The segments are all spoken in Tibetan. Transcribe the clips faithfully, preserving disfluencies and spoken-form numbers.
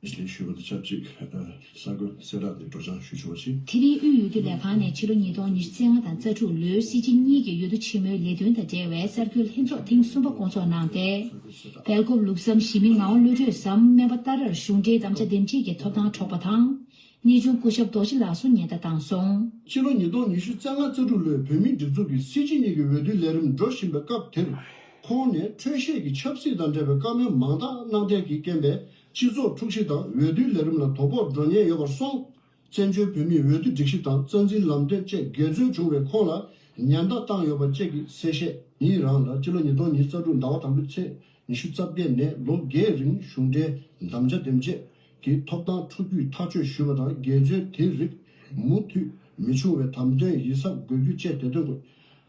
ལས་ཞུས་པ་དང་ཆབས་ཅིག་ཨ་གསར་འགོད་གསལ་བསྒྲགས་དེ་སྒྲོག་སྦྱང་ཞུ་ཆོག་པ་བྱེད། དེ་རིང་དབུས་འོས་བསྡུ་ལས་ཁང་ནས་ཕྱི་ལོ་ཉིས་སྟོང་ཉི་ཤུ་རྩ་ལྔ་དང་རྩ་དྲུག་ལོའི་སྲིད་སྤྱི་གཉིས་ཀྱི་འོས་བསྡུ་ཆེན་མོའི་ལས་དོན་དང་འབྲེལ་བའི་གསར་འགོད་ལྷན་ཚོགས་ཐེངས་གསུམ་པ་བསྐོང་ཚོགས་གནང་སྟེ། སྦེལ་ཀོབ་ལུགས་བསམ་གཞི་མི་ངག་དབང་བློ་གྲོས་སམ་སྨན་པ་ཏཱ་རར་གཞུང་འབྲེལ་དམ་བཅའ་འདེམས་བྱེད་ཀྱི་ཐོབ་ཐང་འཕྲོག་པ་དང་། གནས་ཆུང་སྐུ་ཞབས་རྡོ་རྗེ་ལགས་སུ་ཉེན་བརྡ་བཏང་སོང་། ཕྱི་ལོ་ཉིས་སྟོང་ཉི་ཤུ་རྩ་ལྔ་རྩ་དྲུག་ལོའི་བོད་མིའི་སྒྲིག་འཛུགས་ཀྱི་སྲིད་སྤྱི་གཉིས་ཀྱི་འོས་བསྡུའི་ལས་རིམ་འགྲོ་བཞིན་པའི་སྐབས་དེར། ཁོང་ནས་འཕྲོད་བཞེས་ཀྱི་ཆབ་སྲིད་དང་འབྲེལ་བའི་བཀའ་མོལ་མང་དག་གནང་ཐད་ཀྱི་རྐྱེན་པས་སྤྱི་ཚོགས་འཁྲུག་གཞི་དང་འོས་བསྡུའི་ལས་རིམ་ལ་དོ་ཕོག་འགྲོ་ཉེན་ཡོད་པར་སོང་། བཙན་བྱོལ་བོད་མིའི་འོས་བསྡུ་སྒྲིག་གཞི་དང་རྩ་འཛིན་ལམ་སྟོན་བཅས་འགལ་འཛོལ་བྱུང་བའི་ཁོང་ལ་ཉེན་བརྡ་བཏང་ཡོད་པ་བཅས་ཀྱི་གསལ་བཤད། ཉིད་རང་ལ་སྤྱི་ལོ་ཉིས་སྟོང་ཉི་ཤུ་རྩ་དྲུག་ཟླ་བ་དང་པོའི་ཚེས་ཉི་ཤུ་རྩ་བརྒྱད་ནས་ལོ་བརྒྱད་རིང་གཞུང་འབྲེལ་དམ་བཅའ་འདེམས་བྱེད་ཀྱི་ཐོབ་ཐང་འཕྲོག་རྒྱུའི་ཐག་གཅོད་ཞུས་པ་དང་། འགལ་འཛོལ་དེའི་རིགས་མུ་མཐུད་མི་འབྱུང་བའི་དམ་དོན་ཡིད་གཟབ་དགོས་རྒྱུ་བཅས་དེ་དོན་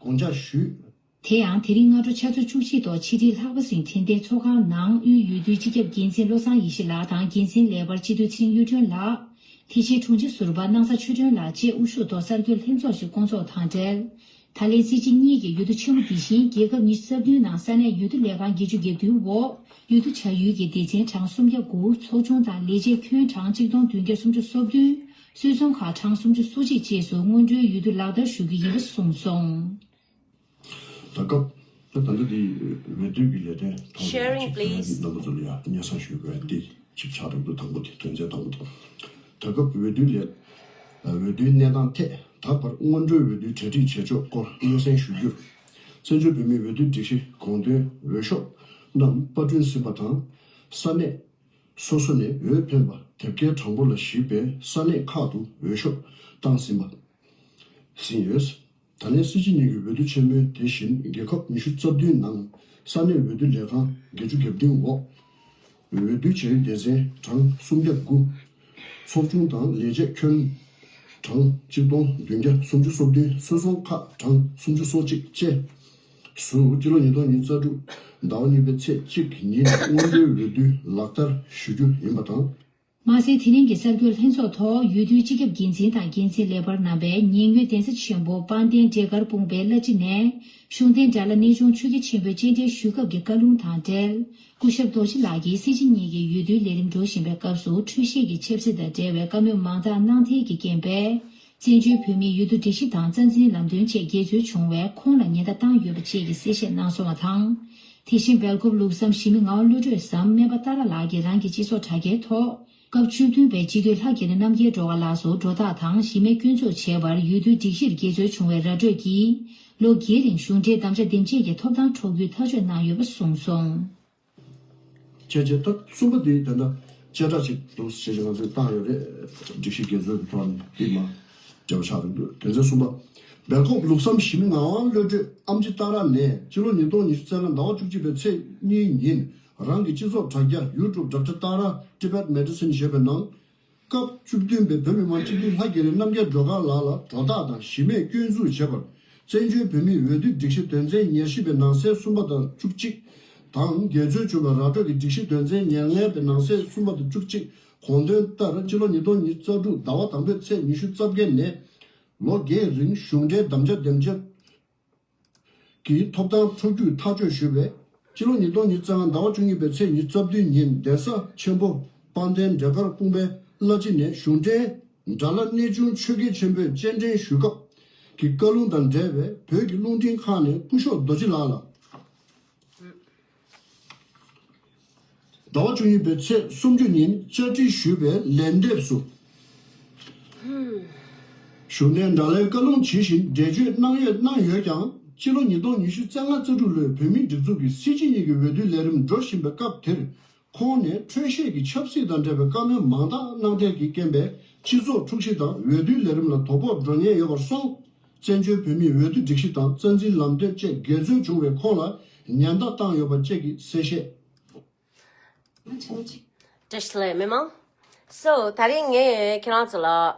དགོངས་འཇགས་ཞུས། དེ་ཡང་དེ་རིང་སྔ་དྲོ་ཆུ་ཚོད་བཅུ་གཅིག་ཐོག་ཕྱི་དྲིལ་ལྷག་པ་སེང་འཕྲིན་ལྟའི་ཚོགས་ཁང་ནང་དབུས་འོས་བསྡུའི་སྤྱི་ཁྱབ་འགན་འཛིན་བློ་བཟང་ཡེ་ཤེས་ལགས་དང་། འགན་འཛིན་ལས་འཕར་སྤྱི་འཐུས་ཚེ་རིང་གཡུ་སྒྲོན་ལགས། དེ་བཞིན་དྲུང་ཆེ་ཟུར་པ་སྣང་ས་ཆོས་སྒྲོན་ལགས་བཅས་དབུ་བཞུགས་ཐོག་གསར་འགོད་ལྷན་ཚོགས་ཤིག་བསྐོང་ཚོགས་དང་འབྲེལ། ད་ལན་སྲིད་སྤྱི་གཉིས་ཀྱི་འོས་བསྡུ་ཆེན་མོ་འདི་བཞིན་རྒྱལ་ཁབ་ཉི་ཤུ་རྩ་བདུན་ནང་ས་གནས་འོས་བསྡུ་ལས་ཁང་བརྒྱད་ཅུ་གྱ་བདུན་འོག་འོས་བསྡུ་བྱ་ཡུལ་གྱི་སྡེ་ཚན་གྲངས་སུམ་བརྒྱ་དགུ། ཚོགས་ཆུང་དང་ལས་བྱེད་ཁྱོན་གྲངས་གཅིག་སྟོང་བདུན་བརྒྱ་སུམ་ཅུ་སོ་བདུན། སོད་ཚོང་ཁག་གྲངས་སུམ་ཅུ་སོ་གཅིག་བཅས་སུ་སྔོན་འགྲོའི་འོས་བསྡུ་ལག་བསྟར་ཞུ་རྒྱུ་ཡིན་པ་གསུངས་སོང་། ད་སྐབས་ད་ལྟ་འདི་འོས་བསྡུ་གི་ལས་དོན་ཐོག་ནས་Sharing, ཅིག་please. རྣམ་པ་ཚོ་ལ་ཡང་སྙན་སེང་ཞུ་དགོས་འདི་ཅིག་ཆགས་འགྲོ་འདུག་དང་པོ་དེ་དོན་ཚན་དང་པོ་དེ། ད་སྐབས་འོས་བསྡུ་ལས་འོས་བསྡུའི་གནས་སྟངས་ཐད་ད་བར་སྔོན་འགྲོའི་འོས་བསྡུའི་གྲ་སྒྲིག་བྱེད་ཕྱོགས་སྐོར་སྙན་སེང་ཞུ་རྒྱུར། བཙན་བྱོལ་བོད་མིའི་འོས་བསྡུ་སྒྲིག་གཞི་དགོངས་དོན་འོས་ཤོག་རྣམས་པར་སྐྲུན་ཟིན་པ་དང་། ས་གནས་སོ་སོ་ནས་འོས་འཕེན་པ་དེབ་སྐྱེལ་དྲང་པོ་ལ་གཞིགས་པའི་ས་གནས་ཁག་ཏུ་འོས་ཤོག་བཏང་ཟིན་པ་ཟིན་ཡོད། ད་ལན་སྲིད་སྤྱི་གཉིས་ཀྱི་འོས་བསྡུ་ཆེན་མོའི་དེ་བཞིན་རྒྱལ་ཁབ་ཉི་ཤུ་རྩ་བདུན་ནང་ས་གནས་འོས་བསྡུ་ལས་ཁང་བརྒྱད་ཅུ་གྱ་བདུན་འོག་འོས་བསྡུ་བྱ་ཡུལ་སྡེ་ཚན་གྲངས་སུམ་བརྒྱ་དགུ། ཚོགས་ཆུང་དང་ལས་བྱེད་ཁྱོན་གྲངས་གཅིག་སྟོང་བདུན་བརྒྱ་སུམ་ཅུ་སོ་བདུན། སོད་ཚོང་ཁག་གྲངས་སུམ་ཅུ་སོ་གཅིག་བཅས་སུ་སྤྱི་ལོ་ཉིས་སྟོང་ཉི་ཤུ་རྩ་དྲུག་ཟླ་བ་གཉིས་པའི་ཚེས་གཅིག་ཉིན་སྔོན་འགྲོའི་འོས་བསྡུ་ལག་བསྟར་ཞུ་རྒྱུ་ཡིན་པ་དང་། མ་ཟད་དེ་རིང་གི་གསར་འགོད་ལྷན་ཚོགས་ཐོག་འོས་བསྡུའི་སྤྱི་ཁྱབ་འགན་འཛིན་དང་འགན་འཛིན་ལས་འཕར་རྣམ་པས་ཉེ་སྔོན་གདན་ས་ཆེན་པོ་དཔལ་ལྡན་འབྲས་དཀར་སྤུངས་པའི་བླ་སྤྱི་ནས་གཞུང་བསྟེན་དགྲ་ལྷ་གནས་ཆུང་ཆོས་རྒྱལ་ཆེན་པོའི་སྤྱན་འདྲེན་ཞུ་སྐབས་ཀྱི་བཀའ་ལུང་དང་འབྲེལ། སྐུ་ཞབས་རྡོ་རྗེ་ལགས་ཀྱིས་སྲིད་སྤྱི་གཉིས་ཀྱི་འོས་བསྡུའི་ལས་རིམ་འགྲོ་བཞིན་པའི་སྐབས་སུ་འཕྲོད་བཞེས་ཀྱི་ཆབ་སྲིད་དང་འབྲེལ་བའི་བཀའ་མོལ་མང་དག་གནང་ཐལ་གྱི་རྐྱེན་པས། བཙན་བྱོལ་བོད་མིའི་འོས་བསྡུ་སྒྲིག་གཞི་དང་རྩ་འཛིན་ལམ་སྟོན་བཅས་འགལ་འཛོལ་བྱུང་བས་ཁོང་ལ་ཉེན་བརྡ་བཏང་ཡོད་པ་བཅས་ཀྱི་གསལ་བཤད་གནང་སོང་བ་དང་། དེ་བཞིན་སྦེལ་ཀོབ་ལུགས་བསམ་གཞི་མི་ངག་དབང་བློ་གྲོས་སམ་སྨན་པ་ཏཱ་ར་ལགས་ཀྱིས་རང་གི་སྤྱི་ཚོགས་དྲ་རྒྱའི་ཐོག་སྐབས་བཅུ་བདུན་པའི་སྤྱི་འཐུས་ལྷ་རྒྱ་རི་རྣམ་རྒྱལ་སྒྲོལ་དཀར་ལགས་སུ་སྒྲོ་བཏགས་དང་གཞི་མེད་སྐྱོན་འཛུགས་བྱས་པར་འོས་བསྡུའི་སྒྲིག་གཞིར་འགལ་འཛོལ་བྱུང་བའི་ར་སྤྲོད་ཀྱིས་ལོ་བརྒྱད་རིང་གཞུང་འབྲེལ་དམ་བཅའ་འདེམས་བྱེད་ཀྱི་ཐོབ་ཐང་འཕྲོག་རྒྱུའི་ཐག་གཅོད་གནང་ཡོད་པ་གསུངས་སོང་། བྱས་རྗེས་ད་གསུམ་པ་དེ་ད་ལྟ་བཅད་ཁྲ་ཅིག་ཏུ་ཞེས་ང་ཚོས་བཏང་ཡོད་རེད། སྒྲིག་གཞི་འགལ་འཛོལ་གྱི་ཐོག་ནས་དེ་མ་འབྲེལ་བ་ཆགས་འདུག་དོན་ཚན་གསུམ་པ། སྦེལ་ཀོབ་ལུགས་བསམ་གཞི་མི་ངག་དབང་བློ་གྲོས་ཨེམ་ཆི་ཏཱ་ར་ནས་སྤྱི་ལོ་ཉིས་སྟོང་ཉི་ཤུ་རྩ་ལྔ་ཟླ་བ་བཅུ་གཅིག་པའི་ཚེས་གཉིས་ཉིན་རང་གི་སྤྱི་ཚོགས་དྲ་རྒྱ་YouTube Doctor Tara Tibet Medicine ཞེས་པའི་ནང་། སྐབས་བཅུ་བདུན་པའི་བོད་མི་མང་སྤྱི་འཐུས་ལྷ་རྒྱ་རི་རྣམ་རྒྱལ་སྒྲོལ་དཀར་ལགས་ལ་སྒྲོ་བཏགས་དང་གཞི་མེད་སྐྱོན་འཛུགས་བྱས་པར། བཙན་བྱོལ་བོད་མིའི་འོས་བསྡུ་སྒྲིག་གཞི་དོན་ཚན་ཉེར་བཞི་པའི་ནང་གསེས་གསུམ་པ་དང་བཅུ་གཅིག་དང་། འགལ་འཛོལ་བྱུང་བའི་ར་སྤྲོད་ཀྱི་སྒྲིག་གཞི་དོན་ཚན་ཉེར་ལྔ་པའི་ནང་གསེས་གསུམ་པ་དང་བཅུ་གཅིག་དགོངས་དོན་ལྟར། སྤྱི་ལོ་ཉིས་སྟོང་ཉི་ཤུ་རྩ་དྲུག་ཟླ་བ་དང་པོའི་ཚེས་ཉི་ཤུ་རྩ་བརྒྱད་ནས་ལོ་བརྒྱད་རིང་གཞུང་འབྲེལ་དམ་བཅའ་འདེམས་བྱེད་ཀྱི་ཐོབ་ཐང་འཕྲོག་རྒྱུའི་ཐག་གཅོད་ཞུས་པས། སྤྱི་ལོ་ཉིས་སྟོང་ཉི་ཤུ་རྩ་ལྔ་ཟླ་བ་བཅུ་གཉིས་པའི་ཚེས་ཉི་ཤུ་རྩ་བདུན་ཉིན་གདན་ས་ཆེན་པོ་དཔལ་ལྡན་འབྲས་དཀར་སྤུངས་པའི་བླ་སྤྱི་ནས་གཞུང་འབྲེལ་དགྲ་ལྷ་གནས་ཆུང་ཆོས་རྒྱལ་ཆེན་པོས་སྤྱན་འདྲེན་ཞུ་སྐབས་ཀྱི་བཀའ་ལུང་དང་འབྲེལ་བའི་བོད་ཀྱི་རླུང་འཕྲིན་ཁང་ནས་སྐུ་ཞབས་རྡོ་རྗེ་ལགས་ལ། ཟླ་བ་བཅུ་གཉིས་པའི་ཚེས་སུམ་ཅུ་ཉིན་བཅར་འདྲི་ཞུས་པའི་ལན་འདེབས་སུ། གཞུང་འབྲེལ་དགྲ་ལྷའི་བཀའ་ལུང་ཇི་བཞིན་འགྲེལ་བརྗོད་གནང་ཡོད་གནང་ཡོད་ཀྱང་། སྤྱི་ལོ་ཉིས་སྟོང་ཉི་ཤུ་རྩ་ལྔ་རྩ་དྲུག་ལོའི་བོད་མིའི་སྒྲིག་འཛུགས་ཀྱི་སྲིད་སྤྱི་གཉིས་ཀྱི་འོས་བསྡུའི་ལས་རིམ་འགྲོ་བཞིན་པའི་སྐབས་དེར། ཁོང་ནས་འཕྲོད་བཞེས་ཀྱི་ཆབ་སྲིད་དང་འབྲེལ་བའི་བཀའ་མོལ་མང་དག་གནང་ཐད་ཀྱི་རྐྱེན་པས་སྤྱི་ཚོགས་འཁྲུག་གཞི་དང་འོས་བསྡུའི་ལས་རིམ་ལ་དོ་ཕོག་འགྲོ་ཉེན་ཡོད་པར་སོང་། བཙན་བྱོལ་བོད་མིའི་འོས་བསྡུ་སྒྲིག་གཞི་དང་རྩ་འཛིན་ལམ་སྟོན་བཅས་འགལ་འཛོལ་བྱུང་བའི་ཁོང་ལ་ཉེན་བརྡ་བཏང་ཡོད་པ་བཅས་ཀྱི་གསལ་བཤད། བཀྲ་ཤིས་བདེ་ལེགས་མི་མང་། སོ་ད་རིང་ངས་ཁྱེད་རང་ཚོ་ལ་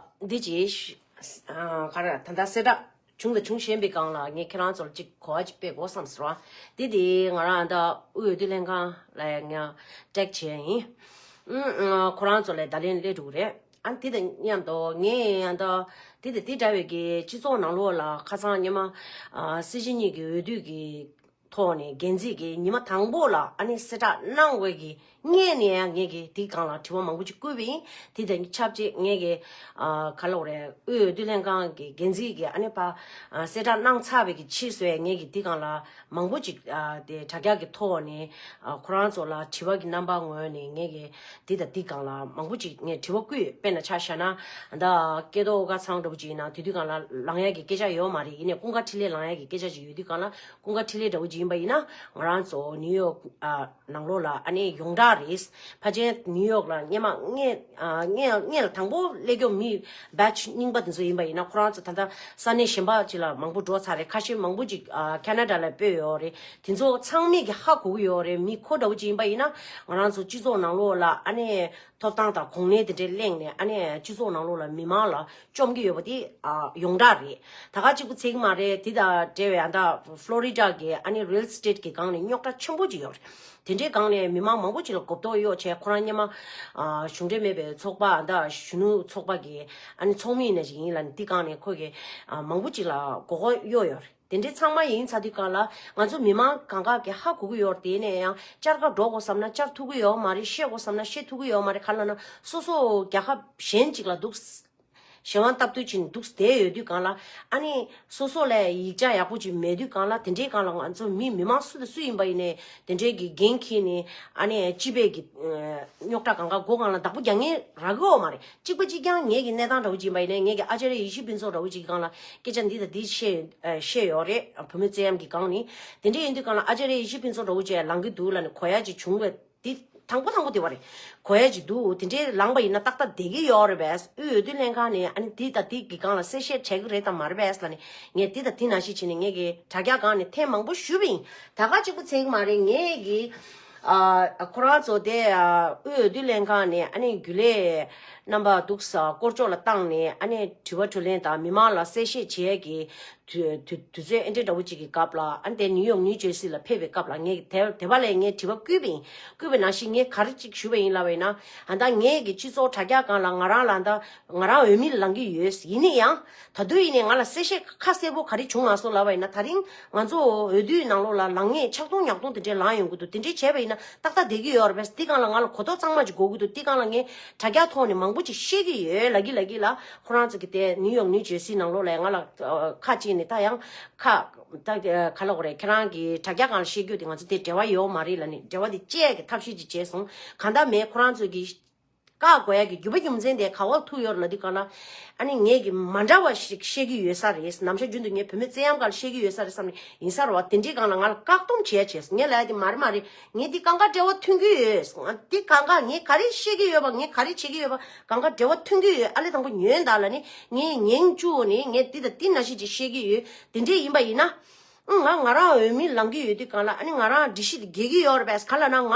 འདི་ཅིག་ཨ་ག་རེ་ད་ལྟ་གསལ་བསྒྲགས་བྱུང་དང་འབྱུང་བཞིན་པའི་སྒང་ལ་ངས་ཁྱེད་རང་ཚོ་ལ་ཅིག་གོ་བ་ཅིག་སྤེལ་དགོས་བསམ་ཟེར་བ། འདི་དེ་ང་རང་ད་དབུས་འོས་བསྡུ་ལྷན་ཁང་ལ་ཡང་ཀྲེག་བྱས་ཡིན། ཨུ་ཁོ་རང་ཚོ་ལ་བརྡ་ལན་སླེབས་འགྲོ་གི་རེད། ཨ་འདི་དང་མཉམ་དུ་ངས་ཡང་ད་འདི་དང་འདི་འདྲ་བའི་གི་སྤྱི་ཚོགས་ནང་ལོགས་ལ་ཁ་སང་ཉི་མ་ཨ་སྲིད་སྤྱི་གཉིས་ཀྱི་འོས་བསྡུ་གི་ཐོག་ནས་འགན་འཛིན་གྱིས་ཉི་མ་དང་པོ་ལ་ཨ་ནི་གསལ་བསྒྲགས་གནང་བའི་གི་ སྔས་ནས་ཡང་ངས་ཀྱི་དེའི་སྒང་ལ་དྲི་བ་མང་པོ་ཅིག་བསྐུར་བ་ཡིན། དེ་དང་ཆབས་ཅིག་ངས་ཀྱི་ཨ་ག་ལབ་དགོས་རེད། དབུས་འོས་བསྡུ་ལྷན་ཁང་གི་འགན་འཛིན་གྱིས་ཨ་ནི་ཕ་ཨ་གསལ་བསྒྲགས་གནང་ཚར་བའི་གི་ཕྱིས་སུ་ཡང་ངས་ཀྱི་དེའི་སྒང་ལ་མང་པོ་ཅིག་ཨ་དེ་དྲ་རྒྱ་གི་ཐོག་ནས་ཨ་ཁོ་རང་ཚོ་ལ་དྲི་བ་གི་རྣམ་པ་ངོས་ནས་ངས་ཀྱི་དེ་དང་དེའི་སྒང་ལ་མང་པོ་ཅིག་ངས་དྲི་བ་བསྐུར་ཡོད། དཔེར་ན་ཆ་བཞག་ན་ད་སྐལ་རྡོར་ཨོ་དཀར་ཚང་འདྲ་པོ་ཅིག་ཡིན་ན་དེ་དུས་སྒང་ལ་ལངས་ཡ་གི་སྐད་ཆ་ཡོད་མ་རེད། ཡིན་ནའི་ཀུན་དགའ་འཕྲིན་ལས་ལངས་ཡ་གི་སྐད་ཆ་ཅིག་ཡོད་དུས་སྒང་ལ་ཀུན་དགའ་འཕྲིན་ལས་འདྲ་པོ་ཅིག་ཡིན་པ་ཡིན་ན་ང་རང་ཚོ་ནིའུ་ཡོག་ཨ། ནང་ལོགས་ལ་ཨ་ནི་ཡོངས་གྲགས་རེད། ཕལ་ཆེར་ནིའུ་ཡོག་ལ་སྔས་མ་སྔས་ཨ་སྔས་སྔས་ལ་དང་པོ་སླེབས་མཁན་མི་batch རྙིང་པ་དེ་ཚོ་ཡིན་པ་ཡིན་ན་ཁོ་རང་ཚོ་ད་ལྟ་ས་གནས་གཞན་པ་ཅིག་ལ་མང་པོ་འགྲོ་ཚར་རེད། ཁ་ཤས་མང་པོ་ཅིག་ཨ་ཁེ་ན་ཌ་ལ་སྤོས་ཡོད་རེད། དེ་ཚོ་ཚང་མས་ཀྱི་ཧ་གོ་གི་ཡོད་རེད། མི་ཁོ་འདྲ་པོ་ཅིག་ཡིན་པ་ཡིན་ན་ང་རང་ཚོ་སྤྱི་ཚོགས་ནང་ལོགས་ལ་ཨ་ནི་ཐོབ་ཐང་དང་གོ་གནས་དེ་འདྲས་གླེང་ནས་ཨ་ནི་སྤྱི་ཚོགས་ནང་ལོགས་ལ་མི་མང་ལ་བཅོམ་གྱི་ཡོད་པ་དེ་ཨ་ཡོངས་གྲགས་རེད། ད་ག་གཅིག་པུ་ཚིག་མ་རེད། དེ་དང་འབྲེལ་བའི་ཨ་ད་ཕློ་རི་ཌ་གི་ཨ་ནི་རི་ཡལ་ཨེ་སི་ཊེ་ཊི་གི་སྒང་ནས་རྙོག་དྲ་ཆེན་པོ་ཅིག་ཡོད་རེད། དེ་འདྲའི་སྒང་ནས་མི་མང་མང་པོ་ཅིག་ལ་གོ་རྟོགས་གཡོག་བྱས། ཁོ་རང་སྔོན་མ་ཨ་གཞུང་འབྲེལ་མེད་པའི་ཚོགས་པ་ཨ་ད་གཞོན་ནུ་ཚོགས་པ་གི་ཨ་ནི་ཚོགས་མི་ཡིན་ན་ཅིག་ཡིན་ལ་ནི་དེ་སྒང་ནས་ཁོ་གི་ཨ་མང་པོ་ཅིག་ལ་མགོ་སྐོར་གཡོག་ཡོད་རེད། དེ་འདྲའི་ཚང་མ་ཡིན་ཚར་དུས་སྒང་ལ་ང་ཚོ་མི་མང་གང་ག་གི་ཧ་གོ་གི་ཡོད་རེད། དེ་ནས་ཡང་བཅར་ག་འགྲོ་དགོས་བསམ་ན་བཅར་ཐུབ་ཀྱི་ཡོད་མ་རེད། བཤད་དགོས་བསམ་ན་བཤད་ཐུབ་ཀྱི་ཡོད་མ་རེད། ག་ལབ་ན་སོ་སོ་རྒྱལ་ཁབ་གཞན་ཅིག་ལ་འདུག་གཞན་དབང་སྟབས་བསྟུན་བྱས་ནས་འདུག་བསྡད་ཡོད་དུས་སྒང་ལ་ཨ་ནི་སོ་སོ་ལ་ཡིག་ཆ་ཡག་པོ་ཅིག་མེད་དུས་སྒང་ལ་དེ་འདྲའི་སྒང་ལ་ང་ཚོ་མི་མི་མང་སུ་དང་སུ་ཡིན་པ་ཡིན་ནའི་དེ་འདྲའི་གི་འགན་འཁྱེར་ནས་ཨ་ནི་སྤྱི་པའི་གི་རྙོག་དྲ་གང་ག་སྒོ་སྒང་ལ་བདག་པོ་རྒྱག་མཁན་རག་གི་ཡོད་མ་རེད། གཅིག་པ་གཅིག་རྐྱང་ངེད་ཀྱི་གནས་སྟངས་འདྲ་པོ་ཅིག་ཡིན་པ་ཡིན་ནའི་ངེད་ཀྱི་ཨ་ཅཱརྱ་ཡེ་ཤེས་ཕུན་ཚོགས་འདྲ་པོ་ཅིག་གི་སྒང་ལ་སྐད་ཆ་འདི་དང་འདི་བཤད་ཡོད་བཤད་ཡོད་རེད། བུད་མེད་བཙན་གཡེམ་གྱི་སྒང་ནས་དེ་འདྲ་ཡིན་དུས་སྒང་ལ་ཨ་ཅཱརྱ་ཡེ་ཤེས་ཕུན་ཚོགས་འདྲ་པོ་ཅིག་ལངས་ཀྱི་འདུག་ལབ་ནས་གོ་ཡ་ཅིག་བྱུང་བས། དེ་དང་པོ་དང་པོ་དེ་བ་རེད། གོ་ཡ་ཅིག་འདུག་དེ་འདྲའི་ལངས་པ་ཡིན་ན་ཏག་ཏག་བསྡད་ཀྱི་ཡོད་རེད་པས། དབུས་འོས་བསྡུ་ལྷན་ཁང་ནས་ཨ་ནི་དེ་དང་དེ་གི་སྒང་ལ་གསལ་བཤད་བྱེད་ཀྱི་རེད་དམ་མ་རེད་པས་ལབ་ནས་ངས་དེ་དང་དེ་ནང་བཞིན་བྱས་ནས་ངས་ཀྱི་དྲ་རྒྱ་སྒང་ནས་ཐེངས་མང་པོ་ཞུས་པ་ཡིན། ད་ག་གཅིག་པུ་ཚིག་མ་རེད། ངས་ཀྱི་ཨ་ཁོ་རང་ཚོ་དེ་ཨ་དབུས་འོས་བསྡུ་ལྷན་ཁང་ནས་ཨ་ནི་རྒྱུན་ལས་རྣམ་པ་འདུག་ས་སྐོར་ཅོག་ལ་བཏང་ནས་ཨ་ནི་དྲི་བ་དྲིས་ལན་དང་མི་མང་ལ་གསལ་བཤད་བྱེད་ཀྱི་དུས་དུས་དུས་ཚོད་ཨེ་འདྲ་འདྲ་བོ་ཅིག་གི་སྐབས་ལ་ཨ་ནི་དེ་ནིའུ་ཡོག་ནིའུ་ཇར་སི་ལ་ཕེབས་པའི་སྐབས་ལ་ངས་དེ་དེ་བ་ལས་ངས་དྲི་བ་བསྐུར་བ་ཡིན། བསྐུར་བའི་ནང་བཞིན་ངས་ག་རེ་ཅིག་ཞུས་པ་ཡིན་ལབ་པ་ཡིན་ན་ཨ་ད་ངས་ཀྱི་སྤྱི་ཚོགས་དྲ་རྒྱ་སྒང་ལ་ང་རང་ལ་ད་ང་རང་འོས་མི་ལངས་ཀྱི་ཡོད། ཡིན་ན་ཡང་ད་དུང་ཡིན་ནའི་ང་ལ་གསལ་བཤད་ཁ་གསལ་པོ་ག་རེ་བྱུང་མ་སོང་ལབ་པ་ཡིན་ན་ད་རིང་ང་ཚོ་འོས་བསྡུའི་ནང་ལོགས་ལ་ལངས་ངེས་ཆག་རྡུང་ཉག་རྡུང་དེ་འདྲས་ལངས་ཡོང་གི་འདུག་དེ་འདྲས་བྱས་པ་ཡིན་ན་ཏག་ཏག་བསྡད་ཀྱི་ཡོད་རེད་པས། དེ་སྒང་ལ་ང་ལ་གོ་རྟོགས་གཙང་མ་ཅིག་དགོས་ཀྱི་འདུག་དེ་སྒང་ལ་ངས་དྲ་རྒྱ་ཐོག་ནས་མང་པོ་ཅིག་བཤད་ཀྱི་ཡོད་ལབ་ཀྱི་ལབ་ཀྱི་ལ། ཁོ་རང་ཚོ་གི་དེ་ནིའུ་ཡོག་ནིའུ་ཇར་སི་ནང་ལོགས་ལ་ང་ལ་ཨ་ཁ་ཅིག་ནས་ད་ཡང་ཁ་ད་ག་ལབ་དགོས་རེད། ཁྱེད་རང་གི་དྲ་རྒྱ་སྒང་ལ་བཤད་རྒྱུ་དེ་ང་ཚོ་དེ་འབྲེལ་བ་ཡོད་མ་རེད་ལབ་ནས་འབྲེལ་བ་དེ་བཅད་ཀྱི་ཐབས་ཤེས་ཅིག་བྱས་སོང་། གང་ལྟར་མེད་ཁོ་རང་ཚོ་གི་བཀག་དགོས་ཡ་གི་རྒྱུ་མ་རྒྱུ་མཚན་དེ་ག་བར་ཐུག་ཡོད་རེད་ལབ་དུས་སྒང་ལ་ཨ་ནི་ངས་གི་མ་འདྲ་བ་ཞིག་བཤད་ཀྱི་ཡོད་ས་རེད། ནམ་ཞག་རྒྱུན་དུ་ངས་བུད་མེད་བཙན་གཡེམ་སྒང་ལ་བཤད་ཀྱི་ཡོད་ས་རེད་བསམ་ནས་ཡིན་ས་རེད་བ། དེ་འདྲའི་སྒང་ལ་ང་ལ་བཀག་སྡོམ་བྱས་བྱས་སོང་། ངས་ལབ་ཡ་དེ་མ་རེད་མ་རེད། ངས་འདི་གང་ག་འབྲེལ་བ་མཐུན་གྱི་ཡོད། འདི་གང་ག་ངས་ག་རེ་བཤད་ཀྱི་ཡོད་པ་ངས་ག་རེ་བྱེད་ཀྱི་ཡོད་པ་གང་ག་འབྲེལ་བ་མཐུན་གྱི་ཡོད། ཨ་ལས་དང་པོ་ཉོན་དང་ལབ་ནས་ངས་ཉན་བཅུག་ནས་ངས་འདི་དང་འདི་ནང་བཞིན་ཅིག་བཤད་ཀྱི་ཡོད། དེ་འདྲས་ཡིན་པ་ཡིན་ན་ང་ང་རང་འོས་མི་ལངས་ཀྱི་ཡོད་དུས་སྒང་ལ་ཨ་ནི་ང་རང་སྒྲིག་གཞི་དེ་འགལ་གྱི་ཡོད་རེད་པས། ག་ལབ་ན་ང་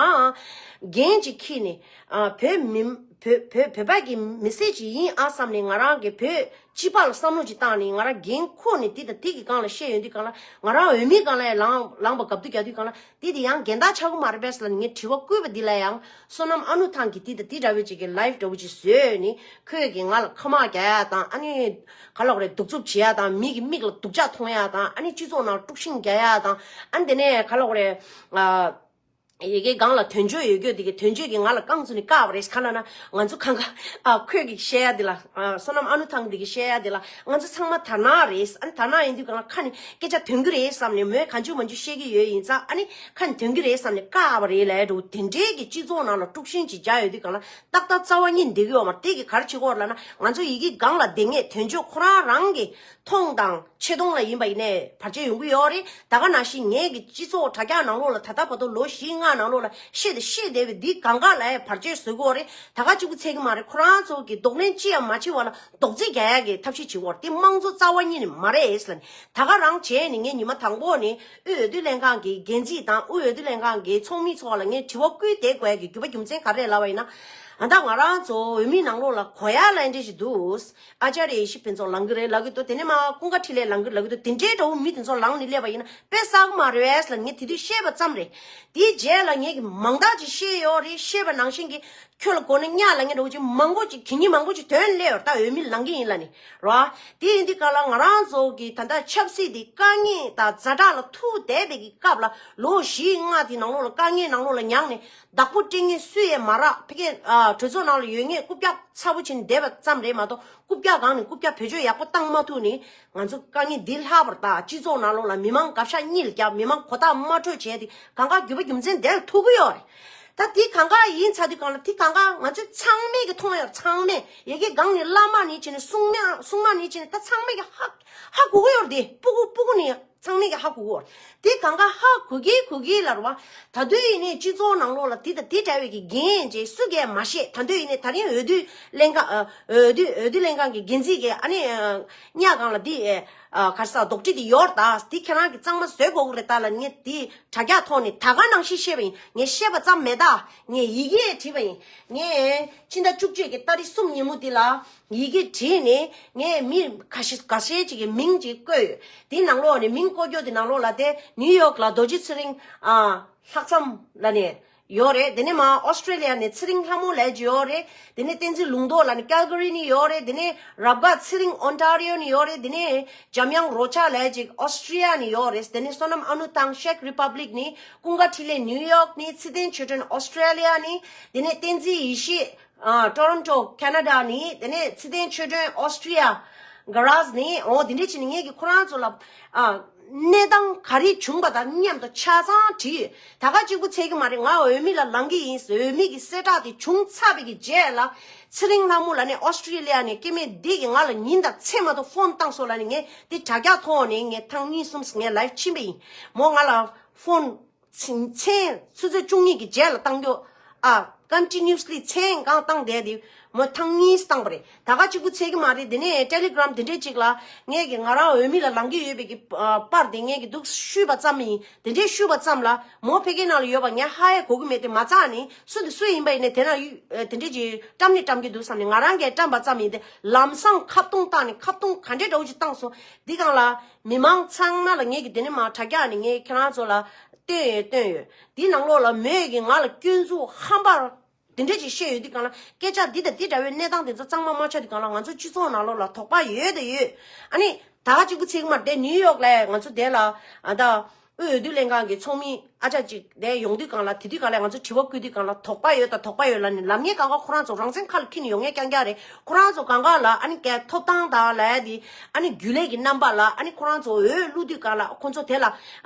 འགན་ཅིག་འཁྱེར་ནས་ཨ་བོད་མི་བོད་བོད་བོད་པ་གི་མི་སེར་ཅིག་ཡིན་ཨ་བསམ་ནས་ང་རང་གི་བོད་སྤྱི་པ་ལ་བསམ་བློ་ཅིག་བཏང་ནས་ང་རང་འགན་འཁུར་ནས་དེ་དང་དེ་གི་སྒང་ལ་བཤད་ཡོང་དུས་སྒང་ལ་ང་རང་འོས་མིའི་སྒང་ལ་ཡང་ལངས་ལངས་པ་གབ་ཏུ་རྒྱག་དུས་སྒང་ལ་དེ་དེ་ཡང་འགལ་ཟླ་ཆགས་ཀྱི་མ་རེད་པས་ལབ་ནས་ངས་དྲི་བ་བསྐུར་བ་འདི་ལ་ཡང་བསོད་ནམས་ཨ་ནུ་ཐང་གིས་དེ་དང་དེ་འདྲ་བའི་ཅིག་གི་ལའིབ་འདྲ་བོ་ཅིག་བཟོས་ནས་ཁོས་ཀྱིས་ང་ལ་ཁ་དམག་རྒྱག་ཡ་དང་ཨ་ནི་ག་ལབ་དགོས་རེད། གདུག་རྩུབ་བྱེད་ཡ་དང་མི་གི་མིག་ལ་སྡུག་ཅག་མཐོང་ཡ་དང་ཨ་ནི་སྤྱི་ཚོགས་ནང་དཀྲུག་ཤིང་རྒྱག་ཡ་དང་ཨ་ནི་དེ་ནས་ག་ལབ་དགོས་རེད། ཨ། ཡ་གི་སྒང་ལ་དོན་གཅོད་ཡོད་རྒྱུ་དེ་གི་དོན་གཅོད་ཀྱིས་ང་ལ་རྐང་བཙུགས་ནས་བཀག་པ་རེད། ག་ལབ་ན་ང་ཚོ་གང་ག་ཨ་ཁོས་ཀྱིས་བཤད་ཡ་དེ་ལ་ཨ་བསོད་ནམས་ཨ་ནུ་ཐང་དེ་གིས་བཤད་ཡ་དེ་ལ་ང་ཚོ་ཚང་མ་དར་ནག་རེད། ཨ་ནི་དར་ནག་ཡིན་དུས་གང་ལ་ཁ་ནས་སྐད་ཆ་ཐོན་གི་རེད་བསམ་ནས་མོས་གང་བྱུང་མང་བྱུང་བཤད་ཀྱི་ཡོད་ཡིན་ཙང་ཨ་ནི་ཁ་ནས་ཐོན་གི་རེད་བསམ་ནས་བཀག་པ་རེད་ལབ་ཡ་འདྲ་བོ་དེ་འདྲའི་གི་སྤྱི་ཚོགས་ནང་ལ་དཀྲུག་ཤིང་ཅིག་རྒྱག་ཡོད་དུས་གང་ལ་ཏག་ཏག་རྩ་བ་ཉིད་བསྡད་ཀྱི་ཡོད་མ་རེད། དེ་གི་ག་རེ་བྱེད་ཀྱི་ཡོད་རེད་ལབ་ན་ང་ཚོ་ཡ་གི་སྒང་ལ་བསྡད་མཁན་དོན་གཅོད་ཁོ་རང་རང་གི་མཐོང་དང་ཆེ་མཐོང་ལ་ཡིན་པ་ཡིན་ནའི་བར་ཆད་ཡོང་གི་ཡོད་རེད། ད་ག་ནང་བཞིན་ངས་ཀྱི་སྤྱི་ཚོགས་དྲ་རྒྱ་ནང་ལོགས་ལ་ད་ལྟ་བར་དུ་ལོ་བཞི་ལྔ་ནང་ལོགས་ལ་བཤད་དེ་བཤད་བསྡད་པའི་འདི་གང་ག་ལ་ཡང་བར་ཆད་བཟོ་གི་ཡོད་རེད། ད་ག་གཅིག་པུ་ཚད་ཀྱི་མ་རེད། ཁོ་རང་ཚོ་གི་གདོང་ལེན་ཅི་ཡང་མ་བྱེད་པ་ལ་རྡོག་རྫིས་རྒྱག་ཡ་གི་ཐབས་ཤེས་བྱེད་ཀྱི་ཡོད་རེད། དེ་དམངས་གཙོ་རྩ་བ་ཉིད་ནས་མ་རེད་ཟེར་ལབ་ནས་ད་ག་རང་བྱས་ནས་ངས་ཉི་མ་དང་པོ་ནས་དབུས་འོས་བསྡུ་ལྷན་ཁང་གི་འགན་འཛིན་དང་དབུས་འོས་བསྡུ་ལྷན་ཁང་གི་ཚོགས་མི་ཚོ་ལ་ངས་དྲི་བ་བསྐུལ་བསྡད་དགོས་ཡ་གི་རྒྱུ་མ་རྒྱུ་མཚན་ག་རེ་རེད་ལབ་པ་ཡིན་ན། ད་ལྟ་ང་རང་ཚོ་འོས་མིའི་ནང་ལོགས་ལ་གོ་ཡ་ལ་འདྲ་ཞིག་འདུག་ཨ་ཅཱརྱ་ཡེ་ཤེས་ཕུན་ཚོགས་ལངས་ཀྱི་རེད་ལབ་ཀྱི་འདུག་དེ་ནས་མར་ཀུན་དགའ་འཕྲིན་ལས་ལངས་ཀྱི་ལབ་ཀྱི་འདུག་དེ་འདྲའི་འདྲ་བོ་མི་དེ་ཚོ་ལངས་ནས་སླེབས་པ་ཡིན་ན་དཔེ་བསགས་མ་རེད་ལབ་ངས་དེ་དུས་བཤད་པ་ཙམ་རེད། དེའི་རྗེས་ལ་ངས་ཀྱི་མང་དག་ཅིག་བཤད་ཡོད་རེད། བཤད་པ་ནང་བཞིན་གྱི་ཁྱོད་ལ་གོ་ན་སྙག་ལ་ངས་འདྲ་བོ་ཅིག་མང་པོ་ཅིག་གི་ཉིན་མང་པོ་ཅིག་དོན་སླེབས་ཡོད་རེད། ད་འོས་མི་ལངས་ཀྱི་ཡིན་ལབ་ནས་རོ། དེ་ཡིན་དུས་ག་ལ་ང་རང་ཚོ་གི་ད་ལྟ་ཆབ་སྲིད་དེ་དཀའ་ངལ་དང་ཛ་དྲག་ལ་ཐུག་བསྡད་པའི་གི་སྐབས་ལ་ལོ་བཞི་ལྔ་དེ་ནང་ལོགས་ལ་དཀའ་ངལ་ནང་ལོགས་ལ་མྱངས་ནས། བདག་པོ་སྤྲད་མཁན་སུ་ཡང་མ་རག་ཕ་གིའི་ཨ་གྲོས་ཚོགས་ནང་ལ་ཡོད་མཁན་རྐུབ་བཀྱག་ཚ་པོ་བྱས་ནས་བསྡད་པ་ཙམ་རེད་མ་གཏོགས། རྐུབ་བཀྱག་སྒང་ནས་རྐུབ་བཀྱག་བེད་སྤྱོད་ཡག་པོ་བཏང་མ་ཐུབ་ནས་ང་ཚོ་དཀའ་ངལ་འདི་ལྷག་པར་དང་། སྤྱི་ཚོགས་ནང་ལོགས་ལ་མི་མང་གབ་ཤ་གཉིས་ལ་བརྒྱབ། མི་མང་གོ་ཐག་མ་ཆོད་བྱས་ཏེ་གང་ག་རྒྱུ་བ་རྒྱུ་མཚན་དེ་ལ་ཐུག་གི་ཡོད་རེད། ད་དེ་གང་ག་ཡིན་ཚར་དུས་གང་ལ་དེ་གང་ག་ང་ཚོས་ཚང་མས་ཀྱི་མཐོང་ཡོད། ཚང་མས་ཡ་གི་སྒང་ནས་བླ་མ་ནས་བྱས་ནས་སྲུང་མ་སྲུང་མ་ནས་བྱས་ནས་ད་ཚང་མས་ཀྱི་ཧ་ཧ་གོ་གི་ཡོད་རེད། དེ་སྤུ་གུ་སྤུ་གུ་ནས། ཚང་མས་ཀྱི་ཧ་གོ་གོ། དེ་གང་ག་ཧ་གོ་གི་གོ་གི་ལབ་རེད་བ། ད་དུང་ཡིན་ནའི་སྤྱི་ཚོགས་ནང་ལོགས་ལ་དེ་དང་དེ་འདྲ་བའི་གི་འགན་ཅེས་སུ་གས་མ་ཤེས། ད་དུང་ཡིན་ནའི་ད་རིང་འོས་བསྡུ་ལྷན་ཁང་ཨ་འོས་བསྡུ་འོས་བསྡུ་ལྷན་ཁང་གི་འགན་འཛིན་གྱིས་ཨ་ནི་ཨ་སྙག་སྒང་ལ་དེ་ཨ་ག་རེ་ཟེར་རྡོག་ཁྲེས་དེ་ཡོད་རེད་ད། དེ་ཁྱེད་རང་གིས་གཙང་མ་བཟོས་དགོས་ཀྱི་རེད་ད་ལབ་ངས་དེ་དྲ་རྒྱ་ཐོག་ནས་ད་ག་ནང་བཞིན་བཤད་པ་ཡིན། ངས་བཤད་པ་ཙམ་མེད་ད། ངས་ཡི་གེ་བྲིས་པ་ཡིན། ངས་ཕྱི་ཟླ་བཅུ་གཅིག་གི་ཏ་རིག་གསུམ་ཉིན་མོ་དེ་ལ། ཡི་གེ་བྲིས་ནས་ངས་མི་ཁ་ཤས་ཁ་ཤས་ཅིག་གི་མིང་ཅིག་བཀོད་ཡོད། དེའི་ནང་ལོགས་ནས་མིང་བཀོད་རྒྱུ་དེ་ནང་ལོགས་ལ་དེ་ནིའུ་ཡོག་ལ་རྡོ་རྗེ་ཚེ་རིང་ཨ་ལྷག་བསམ་ལབ་ནས་ཡོད་རེད། དེ་ནས་མར་ཨོ་སི་ཀྲི་ལི་ཡ་ནས་ཚེ་རིང་ལྷ་མོ་ལབ་ཅིག་ཡོད་རེད། དེ་ནས་བསྟན་འཛིན་ལུང་རྟོགས་ལབ་ནས་ཀལ་ག་རི་ནས་ཡོད་རེད། དེ་ནས་རབ་དགའ་ཚེ་རིང་ཨོན་ཊ་རི་ཡོ་ནས་ཡོད་རེད། དེ་ནས་འཇམ་དབྱངས་རོ་ཅག་ལབ་ཅིག་ཨོ་སི་ཀྲི་ཡ་ནས་ཡོད་རེད། དེ་ནས་བསོད་ནམས་ཨ་ནུ་ཐང་ཤེག་རི་པབ་ལིག་ནས། ཀུན་དགའ་འཕྲིན་ལས་ནིའུ་ཡོག་ནས། ཚེ་བརྟན་ཆོས་སྒྲོན་ཨོ་སི་ཀྲི་ལི་ཡ་ནས། དེ་ནས་བསྟན་འཛིན་ཡེ་ཤེས། ཨ་ཊོ་རོན་ཊོ་ཁེ་ན་ཌ་ནས། དེ་ནས་ཚེ་བརྟན་ཆོས་སྒྲོན་ཨོ་སི་ཀྲི་ཡ་གྷ་རཱ་ཛི་ནས། འོ་དེ་འདྲས་བྱས་ནས་ངས་ཀྱི་ཁོ་རང་ཚོ་ལ་ཨ་གནས་སྟངས་ག་རེ་བྱུང་བ་དང་མཉམ་དུ་ཆ་ཚང་བྲིས་ཡོད། ད་ག་གཅིག་པུ་ཚད་ཀྱི་མ་རེད། ང་འོས་མི་ལ་ལངས་ཀྱི་ཡིན། འོས་མི་གི་གསལ་བསྒྲགས་དེ་བྱུང་ཚར་བའི་གི་རྗེས་ལ། ཚེ་རིང་ལྷ་མོ་ལབ་ནས་ཨོ་སི་ཀྲི་ལི་ཡ་ནས་སྐྱེ་དམན་འདི་གིས་ང་ལ་ཉིན་དང་མཚན་མ་གཏོགས་ཕོན་བཏང་སོང་ལབ་ནས། ངས་དེ་དྲ་རྒྱ་ཐོག་ནས་ངས་ཐེངས་གཉིས་གསུམ་ངས་ལའིབ་ཕྱིན་པ་ཡིན། མོ་ང་ལ་ཕོན། མཚན་མཚན་ཆུ་ཚོད་བཅུ་གཉིས་ཀྱི་རྗེས་ལ་བཏང་རྒྱུ། ཨ་ཀོན་ཊི་ནིའུ་སི་ལི་མཚན་གང་བཏང་བསྡད་དེ་མོ་ཐེངས་གཉིས་བཏང་པ་རེད། ད་ག་གཅིག་པུ་ཚད་ཀྱི་མ་རེད། དེ་ནས་ཊེ་ལི་གྷི་རམ་དེ་འདྲས་ཅིག་ལ་ངས་ཀྱི་ང་རང་འོས་མི་ལ་ལངས་ཀྱི་ཡོད་པའི་གི་ཨ་པར་དེ་ངས་ཀྱི་འདུག་བཤུས་པ་ཙམ་ཡིན། དེ་འདྲས་བཤུས་པ་ཙམ་ལ་མོ་ཕ་གིའི་ནང་ལ་ཡོད་པ་ངས་ཧ་ཡང་གོ་གི་མེད་དེ། མ་རྩ་ནས་སུ་དེ་སུ་ཡིན་པ་ཡིན་ནས་དེ་ན་ཡུ་ཨ་དེ་འདྲས་ཀྱི་བཀྲམ་ནས་བཀྲམ་གྱི་འདུག་བསམ་ནས་ང་རང་གིས་བཀྲམ་པ་ཙམ་ཡིན་ཏེ། ལམ་སང་ཁ་བརྡུང་བཏང་ནས་ཁ་བརྡུང་ག་འདྲས་འདྲ་བོ་ཅིག་བཏང་སོང་། འདི་སྒང་ལ་མི་མང་ཚང་མ་ལ་ངས་ཀྱི་དེ་ནས་མར་དྲ་རྒྱ་ནས་ངས་ཁྱེད་རང་ཚོ་ལ་བཏོན་ཡོད། བཏོན་ཡོད། འདི་ནང་ལོགས་ལ་མོས་ཀྱིས་ང་ལ་སྐྱོན་འཛུགས་ཧམ་པ་དེ་འདྲ་ཅིག་བཤད་ཡོད་དུས་སྒང་ལ། སྐད་ཆ་འདི་དང་འདི་འདྲ་བའི་གནས་སྟངས་དེ་ཚོ་གཙང་མ་མ་ཆགས་དུས་སྒང་ལ་ང་ཚོ་སྤྱི་ཚོགས་ནང་ལོགས་ལ་དོགས་པ་ཡོད་དང་ཡོད། ཨ་ནི་ད་ག་གཅིག་པུ་ཚད་ཀྱི་མ་རེད། དེ་ནིའུ་ཡོག་ལ་ང་ཚོ་དེ་ལ་ཨ་ད་དབུས་འོས་བསྡུ་ལྷན་ཁང་གི་ཚོགས་མི་ཨ་ཅག་ཅིག་དེ་ཡོང་དུས་སྒང་ལ། དེ་དུས་སྒང་ལ་ང་ཚོ་དྲི་བ་བཀོད་དུས་སྒང་ལ་དོགས་པ་ཡོད་དང་དོགས་པ་ཡོད་ལབ་ནས་ལབ་མཁན། སྒང་ག་ཁོ་རང་ཚོ་རང་བཙན་ཁ་ལ་འཁྱེར་ནས་ཡོང་མཁན་རྐྱང་རྐྱང་རེད། ཁོ་རང་ཚོ་སྒང་ག་ལ་ཨ་ནི་ཀའི་ཐོབ་ཐང་དང་ལབ་ཡ་དེ། ཨ་ནི་རྒྱུན་ལས་ཀྱི་རྣམ་པ་ལ། ཨ་ནི་ཁོ་རང་ཚོ་འོས་བླུག་དུས་སྒང་ལ་ཁོ་ཚོ་དེ་ལ་ཨ་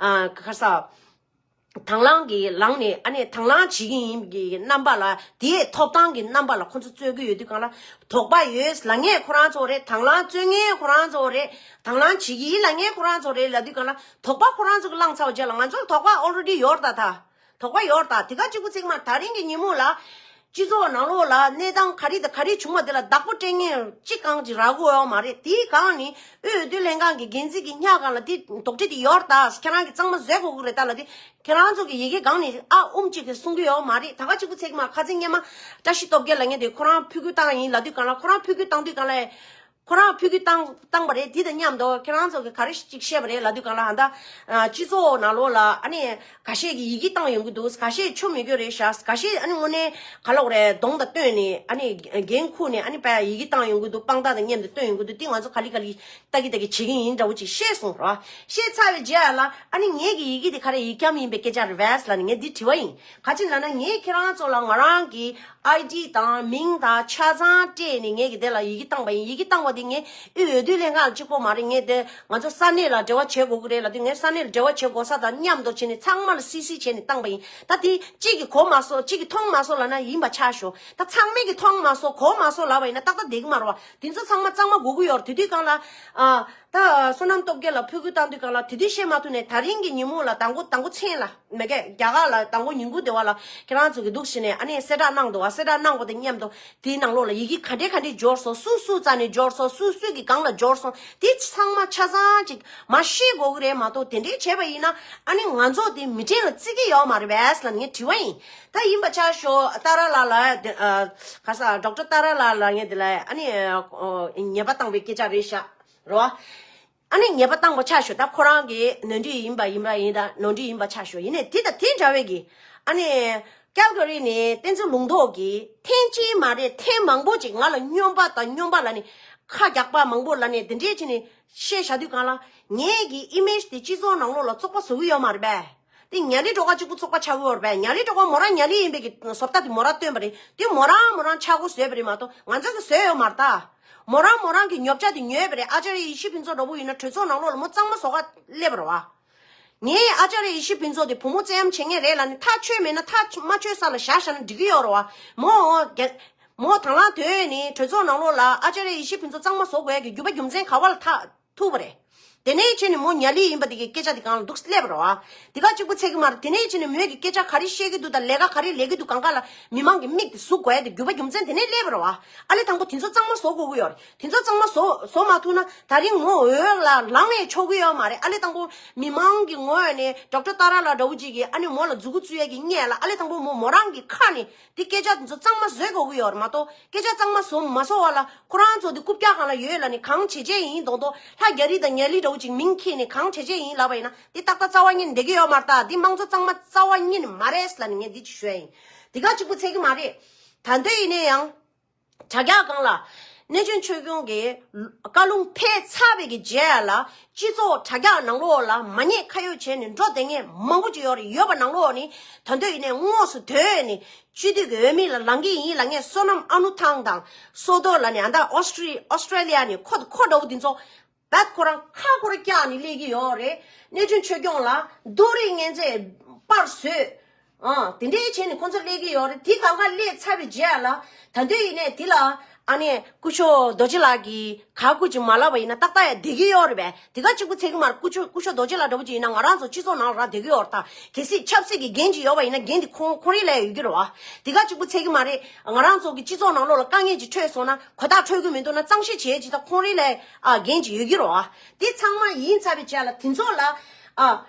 ག་རེ་ཟེར། དང་བླངས་ཀྱི་ལངས་ནས་ཨ་ནི་དང་བླངས་བྱེད་ཀྱི་ཡིན་གྱི་རྣམ་པ་ལ། དེའི་ཐོབ་ཐང་གི་རྣམ་པ་ལ་ཁོ་ཚོ་རྩོད་ཀྱི་ཡོད་དུས་སྒང་ལ། དོགས་པ་ཡོད་ལབ་མཁན་ཁོ་རང་ཚོ་རེད། དང་བླངས་རྩོད་མཁན་ཁོ་རང་ཚོ་རེད། དང་བླངས་བྱེད་ཀྱི་ཡིན་ལབ་མཁན་ཁོ་རང་ཚོ་རེད་ལབ་དུས་སྒང་ལ། དོགས་པ་ཁོ་རང་ཚོ་གིས་བསླངས་ཚར་བ་རྗེས་ལ་ང་ཚོར་དོགས་པ་ཨོལ་རེ་ཌི་ཡོད་རེད་ད། ད་དོགས་པ་ཡོད་རེད་ད། དེ་ག་གཅིག་པུ་ཚད་ཀྱི་མ་རེད། ད་རིང་གི་ཉིན་མོ་ལ་སྤྱི་ཚོགས་ནང་ལོགས་ལ་གནས་སྟངས་ག་རེ་དང་ག་རེ་བྱུང་བ་དེ་ལ་བདག་པོ་སྤྲད་མཁན་གཅིག་རྐང་གཅིག་རག་གི་ཡོད་མ་རེད། དེའི་སྒང་ནས་དབུས་འོས་བསྡུ་ལྷན་ཁང་གི་འགན་འཛིན་གྱིས་སྙག་སྒང་ལ་དེ་དོགས་འདྲི་དེ་ཡོད་རེད་ད། ཁྱེད་རང་གིས་གཙང་མ་བཟོ་དགོས་ཀྱི་རེད་ད་ལབ་དུས། ཁྱེད་རང་ཚོ་གི་ཡི་གེ་སྒང་ནས་ཨ་ཨུམ་གཅིག་གིས་གསུང་གི་ཡོད་མ་རེད། ད་ག་གཅིག་པུ་ཚད་ཀྱི་མ་ཁ་སང་སྔོན་མ་བཀྲ་ཤིས་སྟོབས་རྒྱལ་ལབ་མཁན་དེ་ཁོ་རང་འཕུལ་སྐུལ་བཏང་ཡིན་ལབ་དུས་སྒང་ལ། ཁོ་རང་འཕུལ་སྐུལ་བཏང་དུས་སྒང་ལ། ཁོ་རང་འཕུལ་སྐུལ་བཏང་བཏང་པ་རེད། དེ་དང་མཉམ་དུ་ཁྱེད་རང་ཚོ་གིས་ག་རེ་ཅིག་བཤད་པ་རེད་ལབ་དུས་སྒང་ལ། ཨ་ད་ཨ་སྤྱི་ཚོགས་ནང་ལོགས་ལ་ཨ་ནི་ཁ་ཤས་ཀྱིས་ཡི་གེ་བཏང་ཡོང་གི་འདུག་ཁ་ཤས་ཆོ་མི་དགོས་རེད་ཤག་ཁ་ཤས་ཨ་ནི་དངོས་གནས་ག་ལབ་དགོས་རེད། གདོང་དང་བསྟན་ནས་ཨ་ནི་འགན་འཁུར་ནས་ཨ་ནི་པ་ཡི་གེ་བཏང་ཡོང་གི་འདུག་དཔང་རྟགས་དང་མཉམ་དུ་བཏོན་ཡོང་གི་འདུག་དེ་ང་ཚོ་ག་ལེ་ག་ལེ་ལྟ་གི་ལྟ་གི་བྱེད་ཀྱི་ཡིན་འདྲ་བོ་ཅིག་བཤད་སོང་ར། བཤད་ཚར་བའི་རྗེས་ལ་ཨ་ནི་ངེད་ཀྱི་ཡི་གེ་དེ་ག་རེ་ཡིག་རྐྱང་ཡིན་པའི་སྐད་ཆ་རེད་པས་ལབ་ནས་ངས་འདི་དྲི་བ་ཡིན། ག་ཅི་ལབ་ན་ངས་ཁྱེད་རང་ཚོ་ལ་ང་རང་གི་ཨའི་ཌི་དང་མིང་དང་ཆ་ཚང་སྤྲད་ནས་ངས་ཀྱི་དེ་ལ་ཡི་གེ་བཏང་པ་ཡིན། ཡི་གེ་བཏང་བ་དེ་ངས་དབུས་འོས་བསྡུ་ལྷན་ཁང་ལ་གཅིག་པོ་མ་རེད། ངས་དེ་ང་ཚོ་ས་གནས་ལ་འབྲེལ་བ་བྱེད་དགོས་ཀྱི་རེད་ལབ་དུས། ངས་ས་གནས་ལ་འབྲེལ་བ་བྱེད་དགོས་ས་དང་མཉམ་དུ་བྱས་ནས་ཚང་མ་ལ་སི་སི་བྱས་ནས་བཏང་པ་ཡིན། ད་དེ་གཅིག་གིས་གོ་མ་སོང་། གཅིག་གིས་མཐོང་མ་སོང་ལབ་ན་ཡིན་པ་ཆགས་ཤོག་ད་ཚང་མས་ཀྱིས་མཐོང་མ་སོང་གོ་མ་སོང་ལབ་པ་ཡིན་ན་ཏག་ཏག་བསྡད་ཀྱི་མ་རེད་པ། དེ་ཚོ་ཚང་མ་གཙང་མ་དགོས་ཀྱི་ཡོད་རེད། དེ་དུས་སྒང་ལ་ཨ། ད་བསོད་ནམས་སྟོབས་རྒྱལ་ལ་ཕྲུ་གུ་བཏང་དུས་གང་ལ་དེ་དུས་བཤད་མ་ཐུབ་ནས། ད་རིང་གི་ཉིན་མོ་ལ་དང་པོ་དང་པོ་མཚན་ལ་མེད་ཀས་རྒྱ་གར་ལ་དང་པོ་ཉིན་གུང་དེ་བ་ལ་ཁྱེད་རང་ཚོ་གི་འདུག་ཞིག་ནས་ཨ་ནི་གསལ་བསྒྲགས་གནང་འདུག་བ། གསལ་བསྒྲགས་གནང་དགོས་དེ་སྙམ་དུ། དེའི་ནང་ལོགས་ལ་ཡི་གེ་ག་འདྲས་ག་འདྲས་འབྱོར་སོང་། སུ་སུ་རྩ་ནས་འབྱོར་སོང་། སུ་སུ་གི་སྒང་ལ་འབྱོར་སོང་། དེ་ཚང་མ་ཆ་ཚང་ཅིག་མ་ཤེས་དགོས་ཀྱི་རེད་མ་གཏོགས། དེ་འདྲས་བྱས་པ་ཡིན་ན་ཨ་ནི་ང་ཚོ་དེ་མི་གྲལ་ལ་བརྩི་གི་ཡོད་མ་རེད་པས་ལབ་ངས་དྲི་བ་ཡིན། ད་ཡིན་པ་ཆ་ཤོག་ཏཱ་ར་ལ་ལ་དེ་ཨ་ག་ས་ཌོག་ཊར་ཏཱ་ར་ལ་ལ་ངས་དེ་ལ་ཨ་ནི་ཨ་ཉེས་པ་བཏང་བའི་སྐད་ཆ་རེད་ཤག་རོ། ཨ་ནི་ཉེས་པ་བཏང་པ་ཆ་ཤོག་ད་ཁོ་རང་གི་ནོར་འཁྲུལ་ཡིན་པ་ཡིན་པ་ཡིན། ད་ནོར་འཁྲུལ་ཡིན་པ་ཆ་ཤོག་ཡིན་ནའི་དེ་དང་དེ་འདྲ་བའི་གི་ཨ་ནི་ཀལ་ག་རི་ནས་བསྟན་འཛིན་ལུང་རྟོགས་ཀྱིས་ཐེངས་གཅིག་མ་རེད། ཐེངས་མང་པོ་ཅིག་ང་ལ་སྨྱོན་པ་དང་སྨྱོན་པ་ལབ་ནས་ཁ་རྒྱག་པ་མང་པོ་ལབ་ནས་དེ་འདྲས་བྱས་ནས་བཤད་བཞག་དུས་གང་ལ་ངེད་ཀྱི་ཨི་མེ་ཇི་དེ་སྤྱི་ཚོགས་ནང་ལོགས་ལ་བཙོག་པ་བཟོ་གི་ཡོད་མ་རེད་པས། དེ་ཉ་ལི་སྒྲོལ་དཀར་གཅིག་པུ་བཙོག་པ་ཆགས་ཀྱི་ཡོད་རེད་པས། ཉ་ལི་སྒྲོལ་དཀར་མོ་རང་ཉ་ལི་ཡིན་པའི་གི་བཟོ་ལྟ་དེ་མོ་རང་བཏོན་པ་རེད། དེ་མོ་རང་མོ་རང་ཆག་སྒོ་བཟོས་པ་རེད་མ་གཏོགས་ང་ཚོ་གི་བཟོས་ཡོད་མ་རེད་ད། མོ་རང་མོ་རང་གི་ཉོབ་ཆ་དེ་ཉོས་པ་རེད། ཨ་ཅཱརྱ་ཡེ་ཤེས་ཕུན་ཚོགས་འདྲ་པོ་ཡིན་ན་གྲོས་ཚོགས་ནང་ལོགས་ལ་མོ་གཙང་མ་བཟོ་ག་སླེབས་པ་རེད་བ། ངས་ཨ་ཅཱརྱ་ཡེ་ཤེས་ཕུན་ཚོགས་དེ་བུ་མོ་བཙན་གཡེམ་བྱེད་མཁན་རེད་ལབ་ནས་ཐག་ཆོད་མེད་ན་ཐག་མ་ཆོད་ས་ལ་བཞག་བཞག་ན་འགྲིག་གི་ཡོད་རེད་བ། མོ་རྒྱ་མོ་དང་བླངས་དོན་ནི་གྲོས་ཚོགས་ནང་ལོགས་ལ་ཨ་ཅཱརྱ་ཡེ་ཤེས་ཕུན་ཚོགས་གཙང་མ་བཟོ་དགོས་ཡ་གི་རྒྱུ་བ་རྒྱུ་མཚན་ག་བ་ལ་ཐག་ཐུག་པ་རེད། དེ་ནས་ཕྱིན་ནས་མོ་ཉ་ལི་ཡིན་པ་དེ་གའི་སྐད་ཆ་དེ་གང་ལ་འདུག་སླེབས་པ་རེད་བ། དེ་ག་གཅིག་པུ་ཚད་གི་མ་རེད། དེ་ནས་ཕྱིན་ནས་མོས་ཀྱི་སྐད་ཆ་ག་རེ་བཤད་ཀྱི་འདུག་དང་ལས་ཀ་ག་རེ་ལས་ཀྱི་འདུག་གང་ག་ལ་མི་མང་གི་མིག་དེ་ཟུག་དགོས་ཡ་དེ་རྒྱུ་བ་རྒྱུ་མཚན་དེ་ནས་སླེབས་པ་རེད་བ། ཨ་ལས་དང་པོ་དེ་ཚོ་གཙང་མ་བཟོ་དགོས་ཀྱི་ཡོད་རེད། དེ་ཚོ་གཙང་མ་བཟོ་བཟོ་མ་ཐུབ་ན་ད་རིང་མོ་འོག་ལ་ལངས་ནས་ཆོག་གི་ཡོད་མ་རེད། ཨ་ལས་དང་པོ་མི་མང་གི་ངོས་ནས་ཌོག་ཊར་ཏཱ་ར་ལ་འདྲ་བོ་ཅིག་གིས་ཨ་ནི་མོ་ལ་མཛུ་གུ་བཙུགས་ཡ་གི་སྔོན་ལ་ཨ་ལས་དང་པོ་མོ་མོ་རང་གི་ཁ་ནས་དེ་སྐད་ཆ་དེ་ཚོ་གཙང་མ་བཟོ་དགོས་ཀྱི་ཡོད་རེད་མ་གཏོགས། སྐད་ཆ་གཙང་མ་བཟོ་མ་བཟོ་བ་ལ་ཁོ་རང་ཚོ་དེ་རྐུབ་བཀྱག་སྒང་ལ་ཡོད་ལབ་ནས་གང་བྱེད་བྱེད་ཡིན་མདོག་མདོག་ལྷ་རྒྱ་རི་དང་ཉ་ལི་འདྲ་བོ་ཅིག་མིང་ཁྱེར་ནས་གང་བྱེད་བྱེད་ཡིན་ལབ་པ་ཡིན་ན་དེ་ཏག་ཏག་རྩ་བ་ཉིད་ནས་བསྡད་ཀྱི་ཡོད་མ་རེད་ད། དེ་དམངས་གཙོ་གཙང་མ་རྩ་བ་ཉིད་ནས་མ་རེད་ལབ་ནས་ངས་འདི་ཅིག་ཞུ་ཡ་ཡིན། དེ་ག་གཅིག་པུ་ཚད་གི་མ་རེད། ད་འདོད་ཡིན་ནའི་ཡང་། དྲ་རྒྱ་སྒང་ལ་གནས་ཆུང་ཆོས་སྐྱོང་གི་བཀའ་ལུང་ཕེབས་ཚར་བའི་གི་རྗེས་ལ་སྤྱི་ཚོགས་དྲ་རྒྱ་ནང་ལོགས་ལ་མ་ཉེས་ཁ་གཡོགས་བྱས་ནས་འགྲོ་བསྡད་མཁན་མང་པོ་ཅིག་ཡོད་རེད། ཡོད་པ་ནང་ལོགས་ནས་ད་འདོད་ཡིན་ནའི་དངོས་སུ་ཐོན་ནས་སྤྱི་འཐུས་ཀྱི་འོས་མི་ལ་ལངས་ཀྱི་ཡིན་ལབ་མཁན་བསོད་ནམས་ཨ་ནུ་ཐང་དང་སོ་ཏོ་ལབ་ནས་ཨ་ད་ཨོ་སི་ཀྲི་ཨོ་སི་ཀྲི་ལི་ཡ་ནས་ཁོ་ཁོ་འདྲ་བོ་འདི་ཚོ་བད་ཁོ་རང་ཁ་ཁོ་རང་བཀྱག་ནས་སླེབས་ཀྱི་ཡོད་རེད། གནས་ཆུང་ཆོས་སྐྱོང་ལ་རྡོ་རིང་ངན་ཚད་པར་བཟོས། ཨ་དེ་འདྲའི་བྱས་ནས་ཁོ་ཚོ་སླེབས་ཀྱི་ཡོད་རེད། དེ་གང་ག་སླེབས་ཚར་བའི་རྗེས་ལ་ད་འདོད་ཡིན་ནའི་དེ་ལ་ཨ་ནི་སྐུ་ཞབས་རྡོ་རྗེ་ལགས་ཀྱིས་ག་སྐུ་ཅིག་མ་ལབ་པ་ཡིན་ན་ཏག་ཏག་ཡ་བསྡད་ཀྱི་ཡོད་རེད་པས། དེ་ག་གཅིག་པུ་ཚད་གི་མ་རེད། སྐུ་ཞབས་སྐུ་ཞབས་རྡོ་རྗེ་ལགས་འདྲ་བོ་ཅིག་ཡིན་ན་ང་རང་ཚོ་སྤྱི་ཚོགས་ནང་ལ་རང་བསྡད་ཀྱི་ཡོད་རེད། ད་གལ་སྲིད་ཆབ་སྲིད་ཀྱི་འགན་ཅིག་ཡོད་པ་ཡིན་ན་འགན་དེ་ཁོང་ཁོང་རང་ལ་ཡོད་ཀྱི་རེད་བ། དེ་ག་གཅིག་པུ་ཚད་གི་མ་རེད། ང་རང་ཚོ་གི་སྤྱི་ཚོགས་ནང་ལོགས་ལ་དཀའ་ངལ་ཅིག་འཕྲད་སོང་ན་གོ་རྟོགས་འཕྲོད་ཀྱི་མི་འདུག་ན་གཙང་བཤེར་བྱེད་ཅིག་ད་ཁོང་རང་ལ་ཨ་འགན་ཅིག་ཡོད་ཀྱི་རེད་བ། དེ་ཚང་མ་ཡིན་ཚར་བའི་རྗེས་ལ་དེ་ཚོ་ལ་ཨ།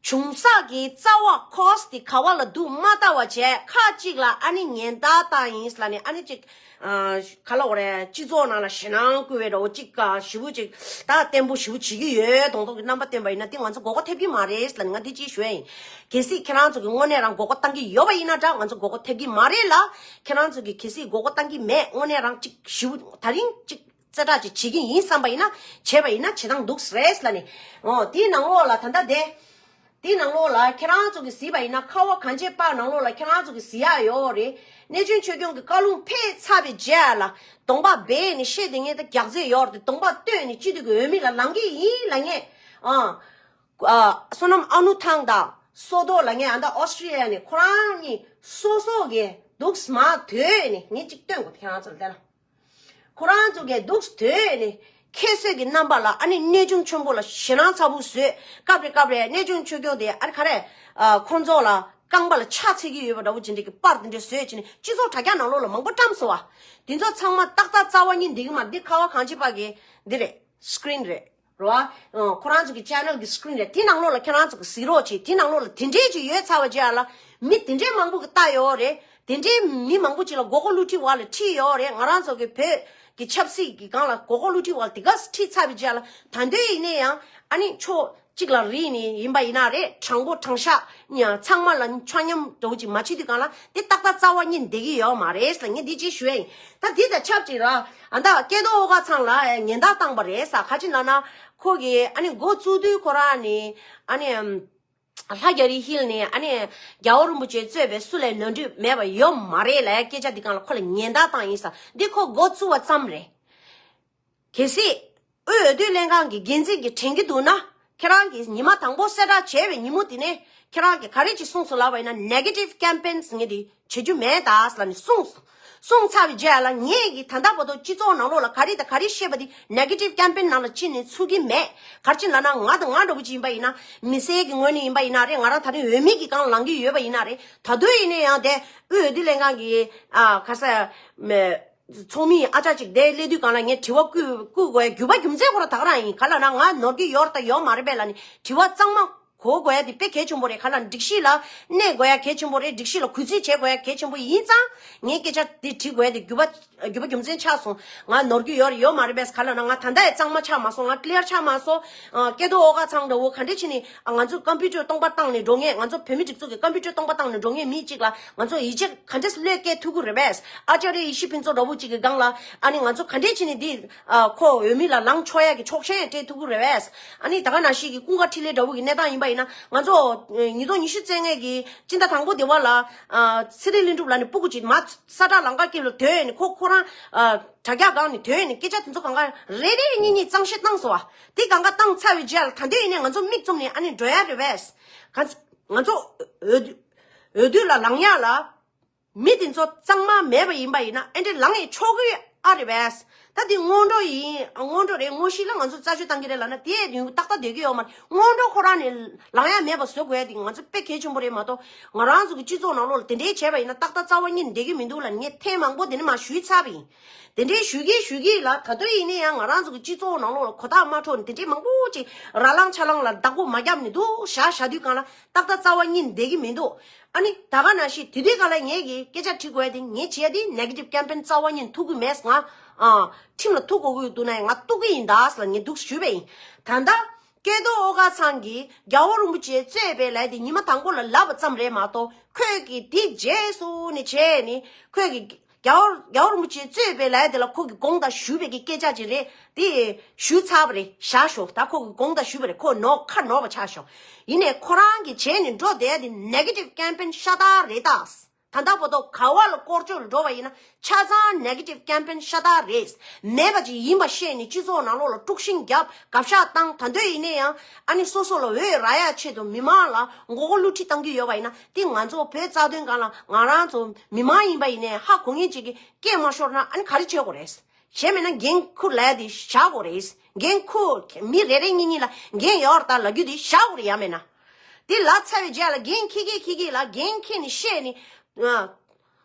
བྱུང་ས་གི་རྩ་བ་ཁོ་སི་དེ་ག་བ་ལ་འདུག་མ་ལྟ་བ་བྱས་ཁ་གཅིག་ལ་ཨ་ནི་ཉེན་བརྡ་བཏང་ཡིན་ལབ་ནས་ཨ་ནི་གཅིག་ཨ་ག་ལ་འོ་རེད། སྤྱི་ཚོགས་ནང་ལ་ཞེད་སྣང་བསྐུལ་བའི་འདྲ་བོ་གཅིག་ག་ཞེ་པོ་གཅིག་ད་བརྟན་པོ་ཞེ་པོ་བྱེད་ཀྱི་ཡོད་མདོག་མདོག་གི་རྣམ་པ་བསྟན་པ་ཡིན་ན་དེ་ང་ཚོ་མགོ་སྐོར་ཐེབས་ཀྱི་མ་རེད་ལབ་ནས་ང་འདི་གཅིག་ཞུ་ཡ་ཡིན། གལ་སྲིད་ཁྱེད་རང་ཚོ་གི་དངོས་གནས་རང་མགོ་སྐོར་བཏང་གི་ཡོད་པ་ཡིན་ན་འདྲ། ང་ཚོ་མགོ་སྐོར་ཐེབས་ཀྱི་མ་རེད་ལ། ཁྱེད་རང་ཚོ་གི་གལ་སྲིད་མགོ་སྐོར་བཏང་གི་མེད། དངོས་གནས་རང་གཅིག་ཞེ་པོ་ད་རིང་གཅིག་རྩེ་གྲ་ཅིག་བྱེད་ཀྱི་ཡིན་བསམ་པ་ཡིན་ན་བྱས་པ་ཡིན་ན་བྱེད་སྟངས་འདུག་རེད་ལབ་ནས། འོ་དེའི་ནང་ལོགས་ལ་ད་ལྟ་དེ། དེའི་ནང་ལོགས་ལ་ཁྱེད་རང་ཚོ་གིས་གཟིགས་པ་ཡིན་ན་ཁ་བ་གངས་ཅན་པ་ནང་ལོགས་ལ་ཁྱེད་རང་ཚོ་གིས་གཟིགས་ཡག་ཡོད་རེད། གནས་ཆུང་ཆོས་སྐྱོང་གི་བཀའ་ལུང་ཕེབས་ཚར་བའི་རྗེས་ལ་གདོང་པ་སྦས་ནས་བཤད་དེ་ངས་ད་རྒྱག་རྩིས་ཡོད་རེད། གདོང་པ་སྟོན་ནས་སྤྱི་འཐུས་ཀྱི་འོས་མི་ལ་ལངས་ཀྱི་ཡིན་ལབ་མཁན། ཨ། ཨ། བསོད་ནམས་ཨ་ནུ་ཐང་དང་སོ་ཏོ་ལབ་མཁན་ཨ་ད་ཨོ་སི་ཀྲི་ལི་ཡ་ནས་ཁོ་རང་གཉིས་སོ་སོ་གིས་འདུག་མ་ཐོས་ནས་ངས་གཅིག་སྟོན་དགོས། ཁྱེད་རང་ཚོ་ལ་དེ་ལ། ཁོ་རང་ཚོ་གིས་འདུག་ཐོས་ནས་ཁྱད་གསོད་ཀྱི་རྣམ་པ་ལ་ཨ་ནི་གནས་ཆུང་ཆེན་པོ་ལ་ཞེད་སྣང་ཚ་པོ་བཟོས། སྐབས་རེ་སྐབས་རེ་གནས་ཆུང་ཆོས་སྐྱོང་དེ་ཨ་ནི་ག་རེ་ཨ་ཁོང་ཚོ་ལ་རྐང་པ་ལ་ཕྱག་འཚལ་གྱི་ཡོད་པ་འདྲ་བོ་ཅིག་འདྲ་གི་པར་དེ་འདྲ་བཟོས་བྱས་ནས་སྤྱི་ཚོགས་དྲ་རྒྱ་ནང་ལོགས་ལ་མང་པོ་བཀྲམ་སོང་བ། དེ་ཚོ་ཚང་མ་ཏག་ཏག་རྩ་བ་ཉིད་འདི་གི་མ་འདི་ཁ་བ་གངས་ཅན་པ་གི་འདི་རེད། སི་ཀི་རིན་རེད། རོ། ཨ། ཁོ་རང་ཚོ་གི་ཅེ་ནལ་གི་སི་ཀི་རིན་རེད། དེ་ནང་ལོགས་ལ་ཁྱེད་རང་ཚོ་གི་གཟིགས་རོགས་བྱེད། དེ་ནང་ལོགས་ལ་དེ་འདྲས་ཅིག་ཡོད་ཚར་བ་ཅིག་ཨ་ལ། མི་དེ་འདྲས་མང་པོ་གི་ལྟ་ཡོད་རེད། དེ་འདྲས་མི་མང་པོ་ཅིག་ལ་མགོ་སྐོར་བསླུ་བྲིད་བ་ལ་ཁྲིད་ཡོད་རེད། ང་རང་ཚོ་གི་བོད་ཀྱི་ཆབ་སྲིད་ཀྱི་སྒང་ལ་མགོ་སྐོར་བསླུ་བྲིད་བ་ལ་དེ་ག་ཁྲིད་ཚར་བ་ཅིག་ཨ་ལ། ད་འདོད་ཡིན་ནའི་ཡང་ཨ་ནི་ཕྱོགས་གཅིག་ལ་རིལ་ནས་ཡིན་པ་ཡིན་ན་རེད། དྲང་པོ་དྲང་བཞག་ཡང་ཚང་མ་ལ་ཆ་མཉམ་འདྲ་བོ་ཅིག་མ་བྱེད་དུས་གང་ལ་དེ་ཏག་ཏག་རྩ་བ་ཉིད་བསྡད་ཀྱི་ཡོད་མ་རེད་ཟེར་ངས་འདི་ཅིག་ཞུ་ཡ་ཡིན། ད་འདི་དང་ཆབས་ཅིག་ལ་ཨ་ད་སྐལ་རྡོར་ཨོ་དཀར་ཚང་ལ་ཉེན་བརྡ་བཏང་པ་རེད་ཟེར། ག་ཅི་ལབ་ན་ཁོ་གིས་ཨ་ནི་འགོ་བཙུགས་དུས་ཁོ་རང་ནི་ཨ་ནི་ལྷ་རྒྱ་རི་ཧིལ་ནས་ཨ་ནི་རྒྱལ་བ་རིན་པོ་ཆེ་གཙོས་པའི་སུ་ལས་ནོར་འཁྲུལ་མེད་པ་ཡོད་མ་རེད་ལབ་སྐད་ཆ་འདི་གང་ལ་ཁོ་ལ་ཉེན་བརྡ་བཏང་ཡིན་ཟེར། འདི་ཁོ་འགོ་བཙུགས་པ་ཙམ་རེད། གལ་སྲིད་དབུས་འོས་བསྡུ་ལྷན་ཁང་གི་འགན་འཛིན་གྱིས་དྲན་གྱི་འདུག་ན། ཁྱེད་རང་གིས་ཉི་མ་དང་པོ་གསལ་བསྒྲགས་བྱས་པའི་ཉིན་མོ་དེ་ནས་ཁྱེད་རང་གིས་ག་རེ་ཅིག་གསུངས་སོང་ལབ་པ་ཡིན་ན། negative campaigns ངས་དེ་བྱེད་རྒྱུ་མེད་ད་ཟེར་ལབ་ནས་གསུངས། གསུངས་ཚར་བའི་རྗེས་ལ་ངས་ཀྱིས་ད་ལྟ་བར་དུ་སྤྱི་ཚོགས་ནང་ལོགས་ལ་ག་རེ་དང་ག་རེ་བཤད་པ་དེ་negative campaign ནང་ལ་ཕྱིན་ནས་ཚུགས་ཀྱི་མེད། ག་རེ་ཅིག་ལབ་ན་ང་དང་ང་འདྲ་བོ་ཅིག་ཡིན་པ་ཡིན་ན། མི་སེར་གྱི་ངོས་ནས་ཡིན་པ་ཡིན་ན་རེད། ང་རང་ད་རིང་འོས་མི་གི་སྒང་ལངས་ཀྱི་ཡོད་པ་ཡིན་ན་རེད། ད་དུང་ཡིན་ན་ཡང་དེ་དབུས་འོས་བསྡུ་ལྷན་ཁང་གི་ཨ་ག་ས་མེ། ཚོགས་མི་ཨ་ཅག་ཅིག་དེ་སླེབས་དུས་སྒང་ལ་ངས་དྲི་བ་བསྐུལ་བསྐུལ་དགོས་ཡ་རྒྱུ་བ་རྒྱུ་མཚན་ཁོ་རང་ད་ག་རང་ཡིན། ག་ལབ་ན་ང་ནོར་གྱི་ཡོད་རེད་ད་ཡོད་མ་རེད་པས་ལབ་ནས་དྲི་བ་གཙང་མ་གོ་དགོས་ཡ་དེ་དཔེ་གལ་ཆེན་པོ་རེད། ག་ལབ་ན་སྒྲིག་གཞི་ལ་གནས་དགོས་ཡ་གལ་ཆེན་པོ་རེད། སྒྲིག་གཞི་ལ་གུས་བརྩི་བྱེད་དགོས་ཡ་གལ་ཆེན་པོ་ཡིན་ཙང་ངས་སྐད་ཆ་དེ་དྲི་དགོས་ཡ་དེ་རྒྱུ་བ་རྒྱུ་བ་རྒྱུ་མཚན་ཆགས་སོང་། ང་ནོར་གྱི་ཡོད་རེད་ཡོད་མ་རེད་པས། ག་ལབ་ན་ང་ད་ལྟ་ཡང་གཙང་མ་ཆགས་མ་སོང་། ང་clear ཆགས་མ་སོང་། ཨ་སྐལ་རྡོར་ཨོ་དཀར་ཚང་འདྲ་བོ་ག་འདྲས་བྱས་ནས་ཨ་ང་ཚོ་ཀམ་པུ་ཊར་སྟོང་པ་བཏང་ནས་འགྲོ་མཁན། ང་ཚོ་བོད་མི་སྒྲིག་འཛུགས་ཀྱི་ཀམ་པུ་ཊར་སྟོང་པ་བཏང་ནས་འགྲོ་མཁན་མི་གཅིག་ལ་ང་ཚོ་ཡིད་ཆེས་ག་འདྲས་བློས་བཀལ་ཐུབ་ཀྱི་རེད་པས། ཨ་ཅཱརྱ་ཡེ་ཤེས་ཕུན་ཚོགས་འདྲ་བོ་གཅིག་གི་སྒང་ལ་ཨ་ནི་ང་ཚོ་ག་འདྲས་བྱས་ནས་འདི་ཨ་ཁོ་འོས་མི་ལ་ལངས་ཆོག་ཡ་གི་ཆོག་མཆན་སྤྲད་ཐུབ་ཀྱི་རེད་པས། ཨ་ནི་ད་ག་ནང་བཞིན་གྱི་ཀུན་དགའ་འཕྲིན་ལས་འདྲ་བོ་གི་གནས་སྟངས་ཡིན་པ་ཡིན་ན། ང་ཚོ་ཉིས་སྟོང་ཉི་ཤུ་རྩ་ལྔ་གི་སྤྱི་ཟླ་དང་པོ་དེ་བ་ལ་ཨ་ཚེ་རིང་ལྷུན་གྲུབ་ལགས་ནས་སྤུ་གུ་གཅིག་མ་ས་བྲག་ལམ་ཁ་དཀྱིལ་ལ་སྡོད་ནས་ཁོ་ཁོ་རང་ཨ་དྲ་རྒྱ་སྒང་ནས་སྡོད་ནས་སྐད་ཆ་དེ་ཚོ་གང་ག་རེ་རེ་གཉིས་གཉིས་གཙང་བཤེར་བཏང་སོང་བ། དེ་གང་ག་བཏང་ཚར་བའི་རྗེས་ལ་ད་ལྟ་ཡིན་ནའི་ང་ཚོ་མིག་བཙུམ་ནས་ཨ་ནི་འགྲོ་ཡ་རེད་པས། ག་ང་ཚོ་འོས་བསྡུ་འོས་བསྡུ་ལ་ལངས་ཡ་ལ་མི་དེ་ཚོ་གཙང་མ་མེད་པ་ཡིན་པ་ཡིན་ན་ཨེ་འདྲ་ལངས་ཡ་ཆོག་གི་ཨ་རེད་པས། ད་དེ་སྔོན་འགྲོ་ཡིན། སྔོན་འགྲོ་རེད། དངོས་གཞི་ལ་ང་ཚོ་རྩད་གཅོད་བཏང་གི་རེད་ལབ་ན་དེ་ཡིན་ཏག་ཏག་བསྡད་ཀྱི་ཡོད་མ་རེད། སྔོན་འགྲོ་ཁོ་རང་ནས་ལངས་ཡ་མེད་པ་བཟོ་དགོས་ཡ་དེ་ང་ཚོ་དཔེ་གལ་ཆེན་པོ་རེད་མ་གཏོགས། ང་རང་ཚོ་གི་སྤྱི་ཚོགས་ནང་ལོགས་ལ་དེ་འདྲའི་བྱས་པ་ཡིན་ན་ཏག་ཏག་རྩ་བ་ཉིད་ནས་བསྡད་ཀྱི་མི་འདུག་ལབ་ངས་ཐེངས་མང་པོ་དེ་ནས་མར་ཞུས་ཚར་བ་ཡིན། དེ་འདྲའི་ཞུ་གི་ཞུ་གི་ལ་ད་དུང་ཡིན་ན་ཡང་ང་རང་ཚོ་གི་སྤྱི་ཚོགས་ནང་ལོགས་ལ་གོ་རྟོགས་མ་འཕྲོད་ནས་དེ་འདྲའི་མང་པོ་ཅིག་ར་ལངས་ཆ་ལངས་ལ་བདག་པོ་མ་བརྒྱབ་ནས་འདུག་བཞག་བཞག་དུས་སྒང་ལ་ཏག་ཏག་རྩ་བ་ཉིད་ནས་བསྡད་ཀྱི་མི་འདུག་ཨ་ནི་ད་ག་ནང་བཞིན་དེ་དུས་སྒང་ལ་ངས་ཀྱི་སྐད་ཆ་དྲི་དགོས་ཡ་དེ་ངས་བྱས་ཏེ་negative campaign རྩ་བ་ཉིད་ཐུག་གི་མེད། ང་ཨ་ཁྲིམས་ལ་ཐུག་དགོས་ཀྱི་འདུག་ན་ཡང་ང་གཏུག་གི་ཡིན་ད་ཟེར་ལ་ངས་འདུག་ཞུས་པ་ཡིན། ད་ལྟ་སྐལ་རྡོར་ཨོ་དཀར་ཚང་གིས་རྒྱལ་བ་རིན་པོ་ཆེ་གཙོས་པའི་ལས་དེ་ཉི་མ་དང་པོ་ལ་ལབ་པ་ཙམ་རེད་མ་གཏོགས། ཁོས་ཀྱི་དེ་རྗེས་སུ་ནི་བྱས་ནི་ཁོས་ཀྱི་རྒྱལ་བ་རྒྱལ་བ་རིན་པོ་ཆེ་གཙོས་པའི་ལས་དེ་ལ་ཁོ་གི་དགོངས་དག་ཞུས་པའི་གི་སྐད་ཆ་ཅིག་རེད། དེ་ཞུས་ཚར་བ་རེད། བཞག་ཤོག་ད་ཁོ་གི་དགོངས་དག་ཞུས་པ་རེད། ཁོ་ནོར་ཁ་ནོར་བ་ཆགས་ཤོག་ཡིན་ནའི་ཁོ་རང་གི་བྱས་ནི་འགྲོ་བསྡད་དེ་negative campaign ཤ་སྟག་རེད་ད། ད་ལྟ་བར་དུ་ག་བ་ལ་སྐོར་སྐྱོད་ལ་འགྲོ་བ་ཡིན་ན་ཆ་ཚང་negative campaign ཤ་སྟག་རེད། མེད་པ་ཅིག་ཡིན་པ་ཤེས་ནས་སྤྱི་ཚོགས་ནང་ལོགས་ལ་དཀྲུག་ཤིང་བརྒྱབ་གབ་ཤ་བཏང་། ད་འདོད་ཡིན་ན་ཡང་ཨ་ནི་སོ་སོ་ལ་འོས་རག་ཡ་ཆེད་དུ་མི་མང་ལ་མགོ་སྐོར་བསླུ་བྲིད་བཏང་གི་ཡོད་པ་ཡིན་ན། དེ་ང་ཚོ་བོད་རྩ་དོན་སྒང་ལ་ང་རང་ཚོ་མི་མང་ཡིན་པ་ཡིན་ནའི་ཧ་གོ་མཁན་ཅིག་གིས་སྐད་མ་ཤོར་ན་ཨ་ནི་ག་རེ་བྱེད་དགོས་རེད། གཞན་མེད་ན་འགན་འཁུར་ལས་དེ་བཞག་དགོས་རེད། འགན་འཁུར་མི་རེ་རེ་གཉིས་གཉིས་ལ་འགན་ཡོད་རེད་ད་ལབ་རྒྱུ་དེ་བཞག་དགོས་རེད། ཡང་མེད་ན་དེ་ལབ་ཚར་བའི་རྗེས་ལ་འགན་འཁྱེར་གྱི་འཁྱེར་གྱི་ལ་འགན་འཁྱེར་ནས་བཤད་ནས་ཨ།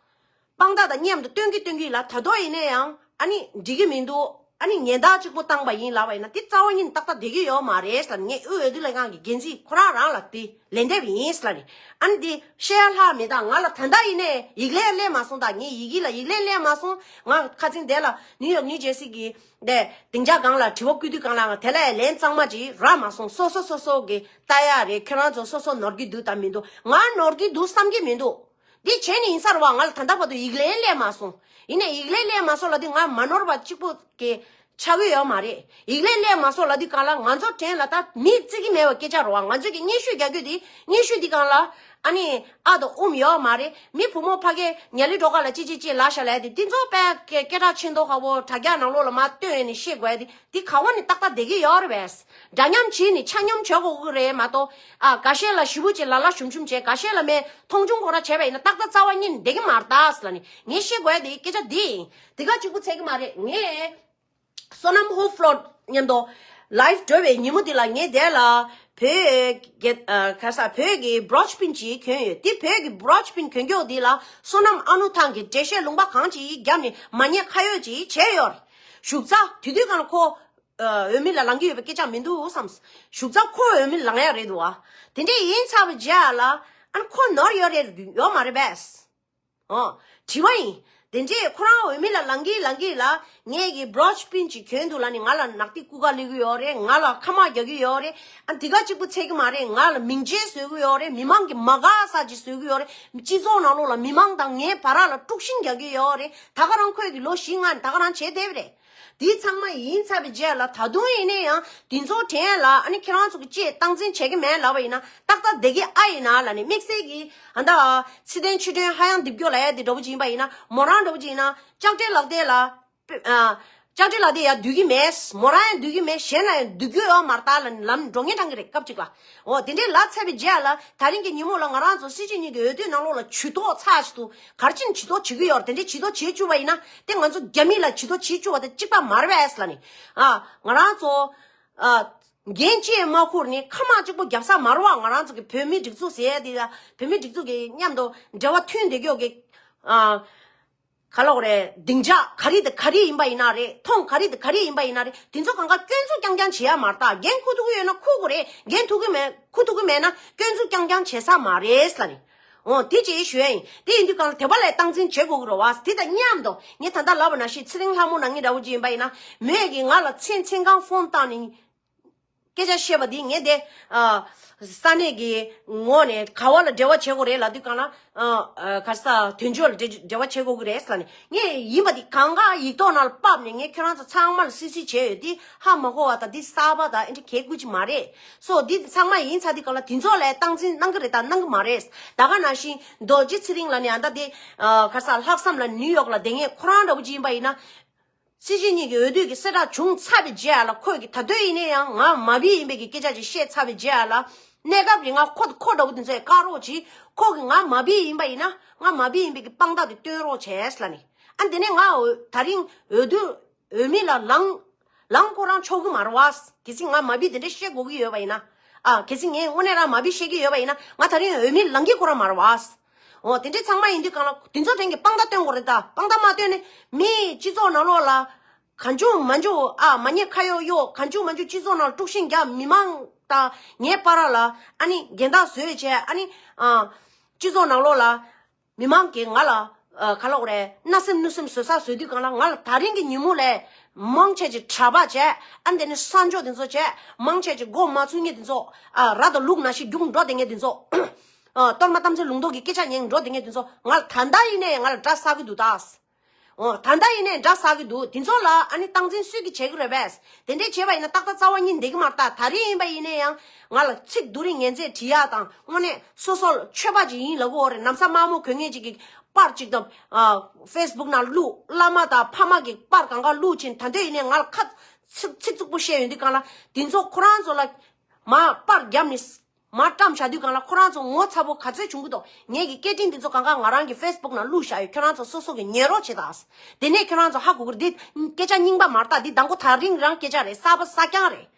དཔང་རྟགས་དང་མཉམ་དུ་སྟོན་གྱི་སྟོན་གྱི་ལ་ད་དོ་ཡིན་ན་ཡང་ཨ་ནི་འགྲིག་གི་མི་འདུག་ཨ་ནི་ཉེན་བརྡ་གཅིག་པོ་བཏང་པ་ཡིན་ལབ་པ་ཡིན་ན་དེ་རྩ་བ་ཉིད་ཏག་ཏག་བསྡད་ཀྱི་ཡོད་མ་རེད་ལབ་ངས་དབུས་འོས་བསྡུ་ལྷན་ཁང་གི་འགན་འཛིན་ཁོ་རང་རང་ལ་དེ་ལན་འདེབས་ཡིན་ལབ་ནས། ཨ་ནི་དེ་བཤད་ཡ་ལྷག་མེད་ད། ང་ལ་ད་ལྟ་ཡིན་ནའི་ཡིག་ལན་སླེབས་མ་སོང་ད། ངས་ཡི་གེ་ལ་ཡིག་ལན་སླེབས་མ་སོང་། ང་ཁ་སང་དེ་ལ་ནིའུ་ཡོག་ཉིའུ་ཇར་སི་གི་དེ་སྡིངས་ཆ་སྒང་ལ་དྲི་བ་བསྐུལ་དུས་སྒང་ལ་ང་དེ་ལ་ལན་གཙང་མ་ཅིག་རག་མ་སོང་། སོ་སོ་སོ་སོ་གི་ལྟ་ཡ་རེད། ཁྱེད་རང་ཚོ་སོ་སོ་ནོར་གྱི་འདུག་དང་མི་འདུག་ང་ནོར་གྱི་འདུག་བསམ་གྱི་མི་འདུག་འདི་བྱས་ནས་ཡིན་ས་རེད་བ། ང་ལ་ད་ལྟ་བར་དུ་ཡིག་ལན་སླེབས་མ་སོང་། ཡིན་ནའི་ཡིག་ལན་སླེབས་མ་སོང་ལབ་དུས་ང་མ་ནོར་བ་གཅིག་པོ་གི་ཆགས་ཀྱི་ཡོད་མ་རེད། ཡིག་ལན་སླེབས་མ་སོང་ལབ་དུས་སྒང་ལ་ང་ཚོ་དྲན་ལ་ད་མིས་བརྩི་གི་མེད་པ་སྐད་ཆ་རེད་བ། ང་ཚོ་གི་སྙན་ཞུ་རྒྱག་རྒྱུ་དེ་སྙན་ཞུ་འདི་སྒང་ལ་ཨ་ནི་ཨ་དང་ཨུམ་ཡོད་མ་རེད། མི་བུ་མོ་ཕ་གི་ཉ་ལི་སྒྲོལ་དཀར་ལ་ཅི་ཅི་ཅི་ལབ་ཤག་ལབ་དེ་དེ་ཚོ་དཔེ་སྐད་སྐད་གྲགས་ཆེན་མདོག་ཁ་པོ་དྲ་རྒྱ་ནང་ལོགས་ལ་མར་བཏོན་ནས་བཤད་དགོས་ཡ་དེ་དེ་ག་བ་ནས་ཏག་ཏག་བསྡད་ཀྱི་ཡོད་རེད་པས། འདྲ་མཉམ་བྱས་ནས་ཆ་མཉམ་བྱེད་དགོས་ཀྱི་རེད་མ་གཏོགས། ཨ་འགའ་ཤས་ལ་ཞེ་པོ་ཅིག་ལ་ལ་ཞུམ་ཞུམ་བྱས། འགའ་ཤས་ལ་མེད་མཐོང་ཆུང་ཁོ་རང་བྱས་པ་ཡིན་ན་ཏག་ཏག་རྩ་བ་ཉིད་ནས་བསྡད་ཀྱི་མ་རེད་ད་ཟེར་ལབ་ནས་ངས་བཤད་དགོས་ཡ་དེ་སྐད་ཆ་འདི་ཡིན། དེ་ག་གཅིག་པུ་ཚད་ཀྱི་མ་རེད། ངས་བསོད་ནམས་ཧོབ་ཕློ་མཉམ་དུ་ལའིབ་འགྲོ་བའི་ཉིན་མོ་འདི་ལ་ངས་དེ་ལ་བོད་ཀྱི་ཨ་ག་ས་བོད་ཀྱི་བྲོ་ཆི་པིན་ཅིག་གྱོན་ཡོད། དེ་བོད་ཀྱི་བྲོ་ཆི་པིན་གྱོན་མཁན་འདི་ལ་བསོད་ནམས་ཨ་ནུ་ཐང་གི་འགྲེལ་བཤད་ལུང་པ་གང་ཅིག་བརྒྱབ་ནས་མ་ཉེས་ཁ་གཡོགས་ཅིག་བྱས་ཡོད་རེད། བཞུགས་ཚར་དེ་དུས་སྒང་ལ་ཁོ། ཨ་འོས་མི་ལ་ལངས་ཀྱི་ཡོད་པའི་སྐད་ཆ་མི་འདུག་བསམ། བཞུགས་ཚར་ཁོ་འོས་མི་ལངས་ཡ་རེད་འདུག་ཨ། དེ་འདྲས་ཡིན་ཚར་བའི་རྗེས་ལ་ཨ་ནི་ཁོ་ནོར་ཡོད་རེད་ཡོད་མ་རེད་པས། ཨོ། དྲི་བ་ཡིན། དེ་འདྲས་ཁོ་རང་འོས་མི་ལ་ལངས་ཀྱི་ལངས་ཀྱི་ལ་ངས་ཀྱི་བྲོ་ཆི་པིན་ཅིག་གྱོན་འདུག་ལབ་ནི་ང་ལ་ནག་ཐིག་སྐུ་ག་སླེབས་ཀྱི་ཡོད་རེད། ང་ལ་ཁ་དམག་རྒྱག་གི་ཡོད་རེད། ཨ་འདི་ག་གཅིག་པུ་ཚད་ཀྱི་མ་རེད། ང་ལ་མིང་ཆད་བཟོ་གི་ཡོད་རེད། མི་མང་གི་མ་དགའ་ས་ཅིག་བཟོ་གི་ཡོད་རེད། སྤྱི་ཚོགས་ནང་ལོགས་ལ་མི་མང་དང་ངའི་བར་ལ་དཀྲུག་ཤིང་རྒྱག་གི་ཡོད་རེད། ད་ག་རང་ཁོས་ཀྱི་ལོ་བཞི་ལྔ་ནས་ད་ག་རང་བྱས་བསྡད་པ་རེད། དེ་ཚང་མ་ཡིན་ཚར་བའི་རྗེས་ལ་ད་དུང་ཡིན་ན་ཡང་དེ་ཚོ་དྲན་ལ་ཨ་ནི་ཁྱེད་རང་ཚོ་གི་ཅིག་སྟངས་འཛིན་བྱེད་ཀྱི་མེད་ལབ་པ་ཡིན་ན་ཏག་ཏག་བསྡད་ཀྱི་ཨ་ཡིན་ན་ལབ་ནས་དམིགས་བསལ་གྱི་ཨ་ད་ཚེ་བརྟན་ཆོས་སྒྲོན་ཧ་ཡང་རྡིབ་སྐྱོ་ལ་ཡ་དེ་འདྲ་བོ་ཅིག་ཡིན་པ་ཡིན་ན་མོ་རང་འདྲ་བོ་ཅིག་ཡིན་ན་ལྕགས་སྤྲེལ་ལག་དེ་ལ་ཨ་ ལྕགས་སྤྲེལ་ལགས་དེ་ཡང་སྡོད་ཀྱི་མེད། མོ་རང་ཡང་སྡོད་ཀྱི་མེད། གཞན་ལ་ཡང་སྡོད་རྒྱུ་ཡོད་མ་རེད། ད་ལ་ལམ་འགྲོ་ངེས་དྲང་གི་རེད། སྐབས་གཅིག་ལ། འོ་དེ་འདྲའི་ལ་ཚར་བའི་རྗེས་ལ་ད་རིང་གི་ཉིན་མོ་ལ་ང་རང་ཚོ་སྲིད་སྤྱི་གཉིས་ཀྱི་འོས་བསྡུའི་ནང་ལོགས་ལ་ཇུས་གཏོགས་ཚར་ཅིག་ཏུ་ག་རེ་བྱས་ནས་ཇུས་གཏོགས་བྱེད་ཀྱི་ཡོད་རེད། དེ་འདྲའི་ཇུས་གཏོགས་བྱེད་བཅུག་པ་ཡིན་ན་དེ་ང་ཚོ་རྒྱ་མི་ལ་ཇུས་གཏོགས་བྱེད་བཅུག་པ་དང་གཅིག་པ་མ་རེད་པས་ལབ་ནས། ཨ་ང་རང་ཚོ་ཨ་འགན་ཅི་ཡང་མ་འཁུར་ནས་ཁ་མང་གཅིག་པོ་རྒྱབ་ས་མ་རེད་པ། ང་རང་ཚོ་གི་བོད་མིའི་སྒྲིག་འཛུགས་ཟེར་ཡ་དེ་ལ་བོད་མིའི་སྒྲིག་འཛུགས་ཀྱི་མཉམ་དུ་འབྲེལ་བ་མཐུད་བསྡད་ཀྱི་ཡོད་ཀྱི་ཨ། ག་ལབ་དགོས་རེད། སྡིངས་ཆ་ག་རེ་དང་ག་རེ་ཡིན་པ་ཡིན་ན་རེད། མཐོང་ག་རེ་དང་ག་རེ་ཡིན་པ་ཡིན་ན་རེད། དེ་ཚོ་གང་ག་སྐྱོན་འཛུགས་རྐྱང་རྐྱང་བྱེད་ཡ་མ་རེད། ད་འགན་འཁུར་ཐུབ་ཀྱི་ཡོད་ན་འཁུར་དགོས་རེད། འགན་འཁུར་ཐུབ་ཀྱི་མེད། འཁུར་ཐུབ་ཀྱི་མེད་ན་སྐྱོན་འཛུགས་རྐྱང་རྐྱང་བྱེད་ས་མ་རེད་ལབ་ནས། འོ་དེ་ཅིག་ཞུ་ཡ་ཡིན། དེ་ཡིན་དུས་གང་ལ་དེ་པ་ལ་སྟངས་འཛིན་བྱེད་དགོས་ཀྱི་རེད་པ། དེ་དང་མཉམ་དུ་ངས་ད་ལྟ་ལབ་པ་ནང་བཞིན་ཚེ་རིང་ལྷ་མོ་ནང་ཉིད་འདྲ་བོ་ཅིག་ཡིན་པ་ཡིན་ན་མོས་ཀྱིས་ང་ལ་མཚན་མཚན་གང་ཕོན་བཏང་ནས། སྐད་ཆ་བཤད་པ་འདི་ངས་དེ་ཨ་ས་གནས་ཀྱི་ངོས་ནས་ག་བ་ལ་འབྲེལ་བ་བྱེད་དགོས་རེད་ལབ་དུས་གང་ལ་ཨ་ཨ་ག་རེ་ཟ་དོན་གཅོད་ལ་འབྲེལ་འབྲེལ་བ་བྱེད་དགོས་ཀྱི་རེད་ཟེར་ལབ་ནས། ངས་ཡིན་པ་འདི་གང་ག་ཡིག་ཐོག་ནང་ལ་ཕབ་ནས་ངས་ཁྱོད་རང་ཚོ་ཚང་མ་ལ་སིལ་སིལ་བྱས་ཡོད། འདི་ཧ་མ་གོ་བ་དང་འདི་གསར་པ་དང་ཨེ་འདྲ་གལ་དགོས་ཀྱི་མ་རེད། སོ་འདི་ཚང་མ་ཡིན་ཚར་དུས་གང་ལ་དེ་ཚོ་ལ་སྟངས་འཛིན་གནང་གི་རེད་དང་གནང་གི་མ་རེད། ད་ག་ནང་བཞིན་རྡོ་རྗེ་ཚེ་རིང་ལབ་ནས་ཨ་ད་དེ་ཨ་ག་རེ་ཟ་ལྷག་བསམ་ལ་ནིའུ་ཡོག་ལ་བསྡད་མཁན་ཁོ་རང་འདྲ་བོ་ཅིག་ཡིན་པ་ཡིན་ན། སྲིད་སྤྱི་གཉིས་ཀྱི་འོས་བསྡུ་གི་གསལ་བསྒྲགས་བྱུང་ཚར་བའི་རྗེས་ལ་ཁོས་ཀྱི་ད་དུང་ཡིན་ན་ཡང་ང་མ་བི་ཡིན་པའི་གི་སྐད་ཆ་ཅིག་བཤད་ཚར་བའི་རྗེས་ལ་གནས་སྐབས་ཀྱི་ང་ཁོ་ཁོ་འདྲ་བོ་དེ་ཚོས་བཀག་རོགས་གྱིས། ཁོ་གི་ང་མ་བི་ཡིན་པ་ཡིན་ན་ང་མ་བི་ཡིན་པའི་གི་དཔང་རྟགས་དེ་སྟོན་རོགས་བྱས་ལབ་ནས། ཨ་དེ་ནས་ང་འོས་ད་རིང་འོས་བསྡུ་འོས་མི་ལ་ལངས་ལངས་ཁོ་རང་ཆོག་གི་མ་རེད་པ། གལ་སྲིད་ང་མ་བི་དེ་འདྲ་བཤད་དགོས་ཀྱི་ཡོད་པ་ཡིན་ན། ཨ་གལ་སྲིད་ངས་དངོས་གནས་རང་མ་བི་བཤད་ཀྱི་ཡོད་པ་ཡིན་ན་ང་ད་རིང་འོས་མི་ལངས་ཀྱི་ཁོ་རང་མ་རེད་པ། འོ་དེ་འདྲའི་ཚང་མ་ཡིན་དུས་གང་ལ་དེ་ཚོ་དྲན་གྱི་དཔང་རྟགས་སྟོན་དགོས་རེད། ད་དཔང་རྟགས་མ་སྟོན་ནས་མི་སྤྱི་ཚོགས་ནང་ལོགས་ལ་གང་བྱུང་མང་བྱུང་ཨ་མ་ཉེས་ཁ་གཡོག་གཡོག་གང་བྱུང་མང་བྱུང་སྤྱི་ཚོགས་ནང་ལ་དཀྲུག་ཤིང་རྒྱག་མི་མང་དང་ངའི་བར་ལ་ཨ་ནི་འགལ་ཟླ་བཟོས་བྱས་ཨ་ནི་ཨ་སྤྱི་ཚོགས་ནང་ལོགས་ལ་མི་མང་གིས་ང་ལ་ཨ་ག་ལབ་དགོས་རེད། བརྣབ་སེམས་གནོད་སེམས་བཟོ་ས་བཟོས་དུས་གང་ལ་ང་ལ་ད་རིང་གི་ཉིན་མོ་ལས་མང་ཆེ་ཆེ་གྲྭ་པ་བྱས་ཨ་ནི་དེ་ནི་གསར་འབྱོར་དེ་ཚོ་བྱས་མང་ཆེ་ཆེ་མགོ་མ་ཚོས་མཁན་དེ་ཚོ་ཨ་ར་དང་ལུག་ནང་བཞིན་རྒྱུགས་འགྲོ་བསྡད་མཁན་དེ་ཚོ། ཨ་གཏོར་མ་གཏམ་ཚེ་ལུང་རྟོགས་ཀྱི་སྐད་ཆ་ཉན་འགྲོ་བསྡད་མཁན་དེ་ཚོ་ང་ལ་ད་ལྟ་ཡིན་ནའི་ང་ལ་དགྲ་ཟ་གི་འདུག་ད། འོ་ད་ལྟ་ཡིན་ནའི་དགྲ་ཟ་གི་འདུག་དེ་ཚོ་ལ་ཨ་ནི་སྟངས་འཛིན་སུས་ཀྱིས་བྱེད་ཀྱི་རེད་པས། དེ་འདྲས་བྱས་པ་ཡིན་ན་ཏག་ཏག་རྩ་བ་ཉིད་བསྡད་ཀྱི་མ་རེད། ད་ད་རེས་ཡིན་པ་ཡིན་ནའི་ཡང་ང་ལ་ཚིག་སྡུག་རུས་ངན་ཚད་འབྲི་ཡག་དང་དངོས་གནས་སོ་སོ་ཆོས་པ་ཅིག་ཡིན་ལབ་ཀྱི་ཡོད་རེད། ལམ་སང་དམར་མོ་གོན་མཁན་ཅིག་གིས་པར་ཅིག་དང་ཨ་ཧྥེ་སི་བུག་ནང་བླུགས། བླ་མ་དང་ཕ་མ་གི་པར་གང་ག་བླུགས་ཕྱིན། ད་ལྟ་ཡིན་ནའི་ང་ལ་ཁ་ཚིག་ཚིག་རྩུབ་པོ་བཤད་ཡོང་དུས་གང་ལ་དེ་ཚོ་ཁོ་རང་ཚོ་ལ་མ་པར་བརྒྱབ་ནས། མར་བཀྲམ་བཞག་དུས་གང་ལ་ཁོ་རང་ཚོ་ངོ་ཚ་པོ་ག་ཚོད་བྱུང་གི་འདུག་ངེད་ཀྱི་སྐད་འཕྲིན་འདི་ཚོ་གང་ག་ང་རང་གི་ཧྥེ་སི་བུག་ནང་བླུགས་བཞག་ཡོད། ཁྱོད་རང་ཚོ་སོ་སོ་གི་ཉན་རོགས་བྱེད་དང་། དེ་ནས་ཁྱོད་རང་ཚོ་ཧ་གོ་གི་རེད། འདི་སྐད་ཆ་རྙིང་པ་མ་རེད། ད་འདི་དང་པོ་ད་རིང་རང་སྐད་ཆ་རེད། གསར་པ་གསར་རྐྱང་རེད།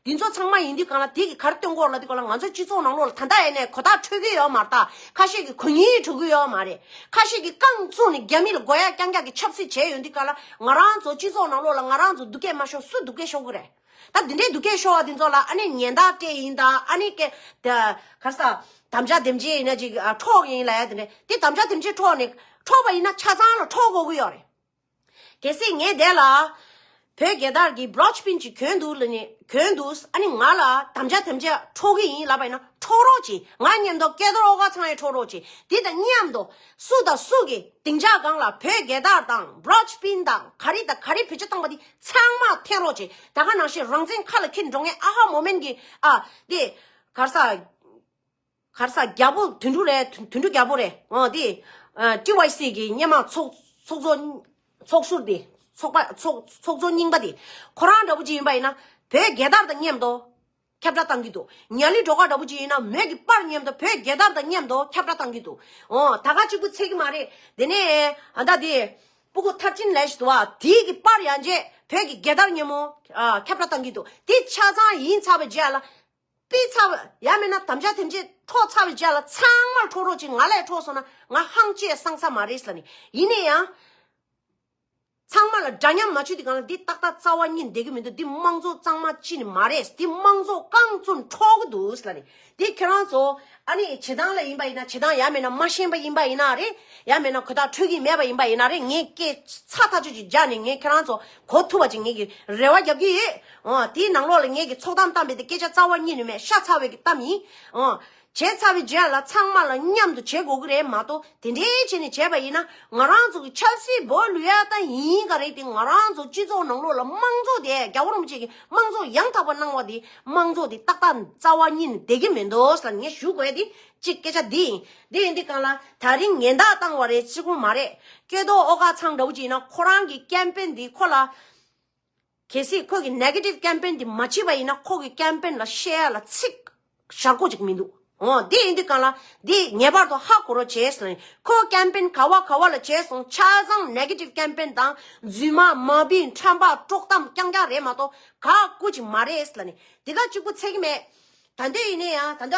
འདི་ཚོ་ཚང་མ་ཡིན་དུས་གང་ལ་དེ་གི་ག་རེ་སྟོན་གོ་ལབ་དུས་གང་ལ་ང་ཚོ་སྤྱི་ཚོགས་ནང་ལོགས་ལ་ད་ལྟ་ཡིན་ནའི་གོ་རྟགས་འཕྲོད་ཀྱི་ཡོད་མ་རེད། ད་ཁ་ཤས་ཀྱི་གུ་ཉིན་འགྲོ་གི་ཡོད་མ་རེད། ཁ་ཤས་ཀྱི་རྐང་བཙུགས་ནས་རྒྱ་མི་ལ་མགོ་ཡ་རྐྱང་རྐྱང་གི་ཆབ་སྲིད་བྱས་ཡོང་དུས་གང་ལ་ང་རང་ཚོ་སྤྱི་ཚོགས་ནང་ལོགས་ལ་ང་རང་ཚོ་སྡུག་སྐད་མ་ཤོར་སུ་སྡུག་སྐད་ཤོར་གི་རེད། ད་འདི་འདྲའི་སྡུག་སྐད་ཤོར་བ་འདི་ཚོ་ལ་ཨ་ནི་ཉེན་བརྡ་སྤྲད་ཡིན་ད། ཨ་ནི་སྐད་ད་ག་རེ་ཟ་དམ་བཅའ་དེམ་ཅིག་ཡིན་ན་ཅིག་ཨ་འཕྲོག་ཡིན་ལབ་ཡ་དེ་འདྲ། དེ་དམ་བཅའ་དེམ་ཅིག་འཕྲོག་ནས་འཕྲོག་པ་ཡིན་ན་ཆ་ཚང་ལ་འཕྲོག་དགོས་ཀྱི་ཡོད་རེད། གལ་སྲིད་ངས་དེ་ལ་བོད་རྒྱལ་དར་གྱི་བྲོ་ཆི་པིན་ཅིག་གྱོན་འདུག་ལབ་ནས་གྱོན་འདུག་ཨ་ནི་ང་ལ་དམ་བཅའ་དེམ་ཅིག་འཕྲོག་གི་ཡིན་ལབ་པ་ཡིན་ན་འཕྲོག་རོགས་གྱིས། ང་མཉམ་དུ་སྐལ་རྡོར་ཨོ་དཀར་ཚང་ཡང་འཕྲོག་རོགས་གྱིས། དེ་དང་མཉམ་དུ་སུ་དང་སུ་གིས་སྡིངས་ཆ་སྒང་ལ་བོད་རྒྱལ་དར་དང་བྲོ་ཆི་པིན་དང་ག་རེ་དང་ག་རེ་བེད་སྤྱོད་བཏང་པ་དེ་ཚང་མ་འཐེན་རོགས་བྱེད། ད་ག་ནང་བཞིན་རང་བཙན་ཁ་ལ་འཁྱེར་འགྲོ་མཁན་ཨ་ཧ་མོ་མེན་གྱི་ཨ་དེ་ག་རེ་ཟ་ག་རེ་ཟ་རྒྱལ་པོ་དོན་གྲུབ་རེད། དོན་དོན་གྲུབ་རྒྱལ་པོ་རེད། འོ་དེ་ཨ་ཊི་ཝའི་སི་གི་སྔོན་མ་ཚོགས་ཚོགས་གཙོ་ཚོགས་ཟུར་དེ་ཚོགས་པ་ཚོགས་ཚོགས་གཙོ་རྙིང་པ་དེ་ཁོ་རང་འདྲ་པོ་ཅིག་ཡིན་པ་ཡིན་ན་བོད་རྒྱལ་དར་དང་མཉམ་དུ་ཁྱབ་བསྒྲགས་བཏང་གི་འདུག་ཉ་ལི་སྒྲོལ་དཀར་འདྲ་པོ་ཅིག་ཡིན་ན་མོས་ཀྱི་པར་མཉམ་དུ་བོད་རྒྱལ་དར་དང་མཉམ་དུ་ཁྱབ་བསྒྲགས་བཏང་གི་འདུག་འོ་ད་ག་གཅིག་པུ་ཚད་ཀྱི་མ་རེད། དེ་ནས་ཨ་ད་དེ་སྤུ་གུ་མཐར་ཕྱིན་ལས་ཞིག་འདུག་བ། དེའི་གི་པར་ཡང་རྗེས་བོད་ཀྱི་རྒྱལ་དར་མཉམ་མོ་ཨ་ཁྱབ་བསྒྲགས་བཏང་གི་འདུག་དེ་ཆ་ཚང་ཡིན་ཚར་བའི་རྗེས་ལ་པི་ཚར་བ་ཡང་མིན་ན་དམ་བཅའ་དེ་འདྲས་འཕྲོག་ཚར་བའི་རྗེས་ལ་ཚང་མར་འཕྲོག་རོགས་ཅིག་ང་ལས་འཕྲོག་སོང་ན་ང་ཧང་ཅེས་སང་ས་མ་རེད་ལབ་ནས། ཡིན་ན་ཡང་ཚང་མ་ལ་འདྲ་མཉམ་མ་བྱུང་དུས་གང་ལ་འདི་ཏག་ཏག་རྩ་བ་ཉིད་བསྡད་ཀྱི་མི་འདུག་འདི་དམངས་གཙོ་གཙང་མ་ཅི་ནི་མ་རེད། འདི་དམངས་གཙོ་རྐང་བཙུགས་འཕྲོག་གི་འདུག་ལབ་ནས། འདི་ཁྱེད་རང་ཚོ་ཨ་ནི་བྱེད་སྟངས་ལ་ཡིན་པ་ཡིན་ན་བྱེད་སྟངས་ཡང་མིན་ན་མ་ཤེས་པ་ཡིན་པ་ཡིན་ན་རེད། ཡང་མིན་ན་གོ་རྟོགས་འཕྲོད་ཀྱི་མེད་པ་ཡིན་པ་ཡིན་ན་རེད། ངས་སྐད་ཚ་ཐག་ཆོད་ཅིག་རྒྱག་ནས་ངས་ཁྱེད་རང་ཚོ་གོ་ཐུབ་པ་ཅིག་ངས་ཀྱི་རེ་བ་རྒྱབ་ཀྱི་ཡོད། འོ་དེའི་ནང་ལོགས་ལ་ངས་ཀྱི་ཚོགས་གཏམ་བཏང་བའི་དེ་སྐད་ཆ་རྩ་བ་ཉིད་ནས་མེད། ཤ་ཚ་བའི་གི་གཏམ་ཡིན། འོ་བྱས་ཚར་བའི་རྗེས་ལ་ཚང་མ་ལ་མཉམ་དུ་བྱེད་དགོས་ཀྱི་རེད་མ་གཏོགས། དེ་འདྲའི་བྱས་ནས་བྱས་པ་ཡིན་ན་ང་རང་ཚོ་གི་ཆབ་སྲིད་བོད་ལུས་ཡ་ད་ཡིན་ག་རེད་དེ། ང་རང་ཚོ་སྤྱི་ཚོགས་ནང་ལོགས་ལ་དམངས་གཙོ་དེ་རྒྱལ་བ་རིན་པོ་ཆེ་གི་དམངས་གཙོ་ཡང་དག་པ་གནང་བ་དེ་དམངས་གཙོ་དེ་ཏག་ཏག་རྩ་བ་ཉིད་ནས་བསྡད་ཀྱི་མི་འདུག་ཟེར་ངས་ཞུ་དགོས་དེ་གཅིག་སྐད་ཆ་འདི་ཡིན། འདི་ཡིན་དུས་གང་ལ་ད་རིང་ཉེན་བརྡ་བཏང་བ་རེད་ཅིག་པོ་མ་རེད། སྐལ་རྡོར་ཨོ་དཀར་ཚང་འདྲ་བོ་ཅིག་ཡིན་ན་ཁོ་རང་གི་ཀེམ་པེན་འདི་ཁོ་ལ་ གལ་སྲིད་ཁོ་གི་negative campaign དེ་མ་བྱེད་པ་ཡིན་ན་ཁོ་གི་campaign ལ་བཤད་ཡ་ལ་ཚིག་ཞར་གོ་ཅིག་མི་འདུག་འོ་འདི་ཡིན་དུས་གང་ལ་འདི་ངེས་པར་དུ་ཧ་གོ་རོགས་བྱས་ཟེར་ནས། ཁོ་campaign ག་བ་ག་བ་ལ་བྱས་སོང་། ཆ་ཚང་negative campaign དང་རྫུན་མ་མ་བི་ཁྲམ་པ་དཀྲོག་གཏམ་རྐྱང་རྐྱང་རེད་མ་གཏོགས་ག་ཀུ་ཅིག་མ་རེད་ཟེར་ནས། འདི་ག་གཅིག་པུ་ཚད་ཀྱི་མེད། ད་འདོད་ཡིན་ནའི་ཡང་ད་ལྟ་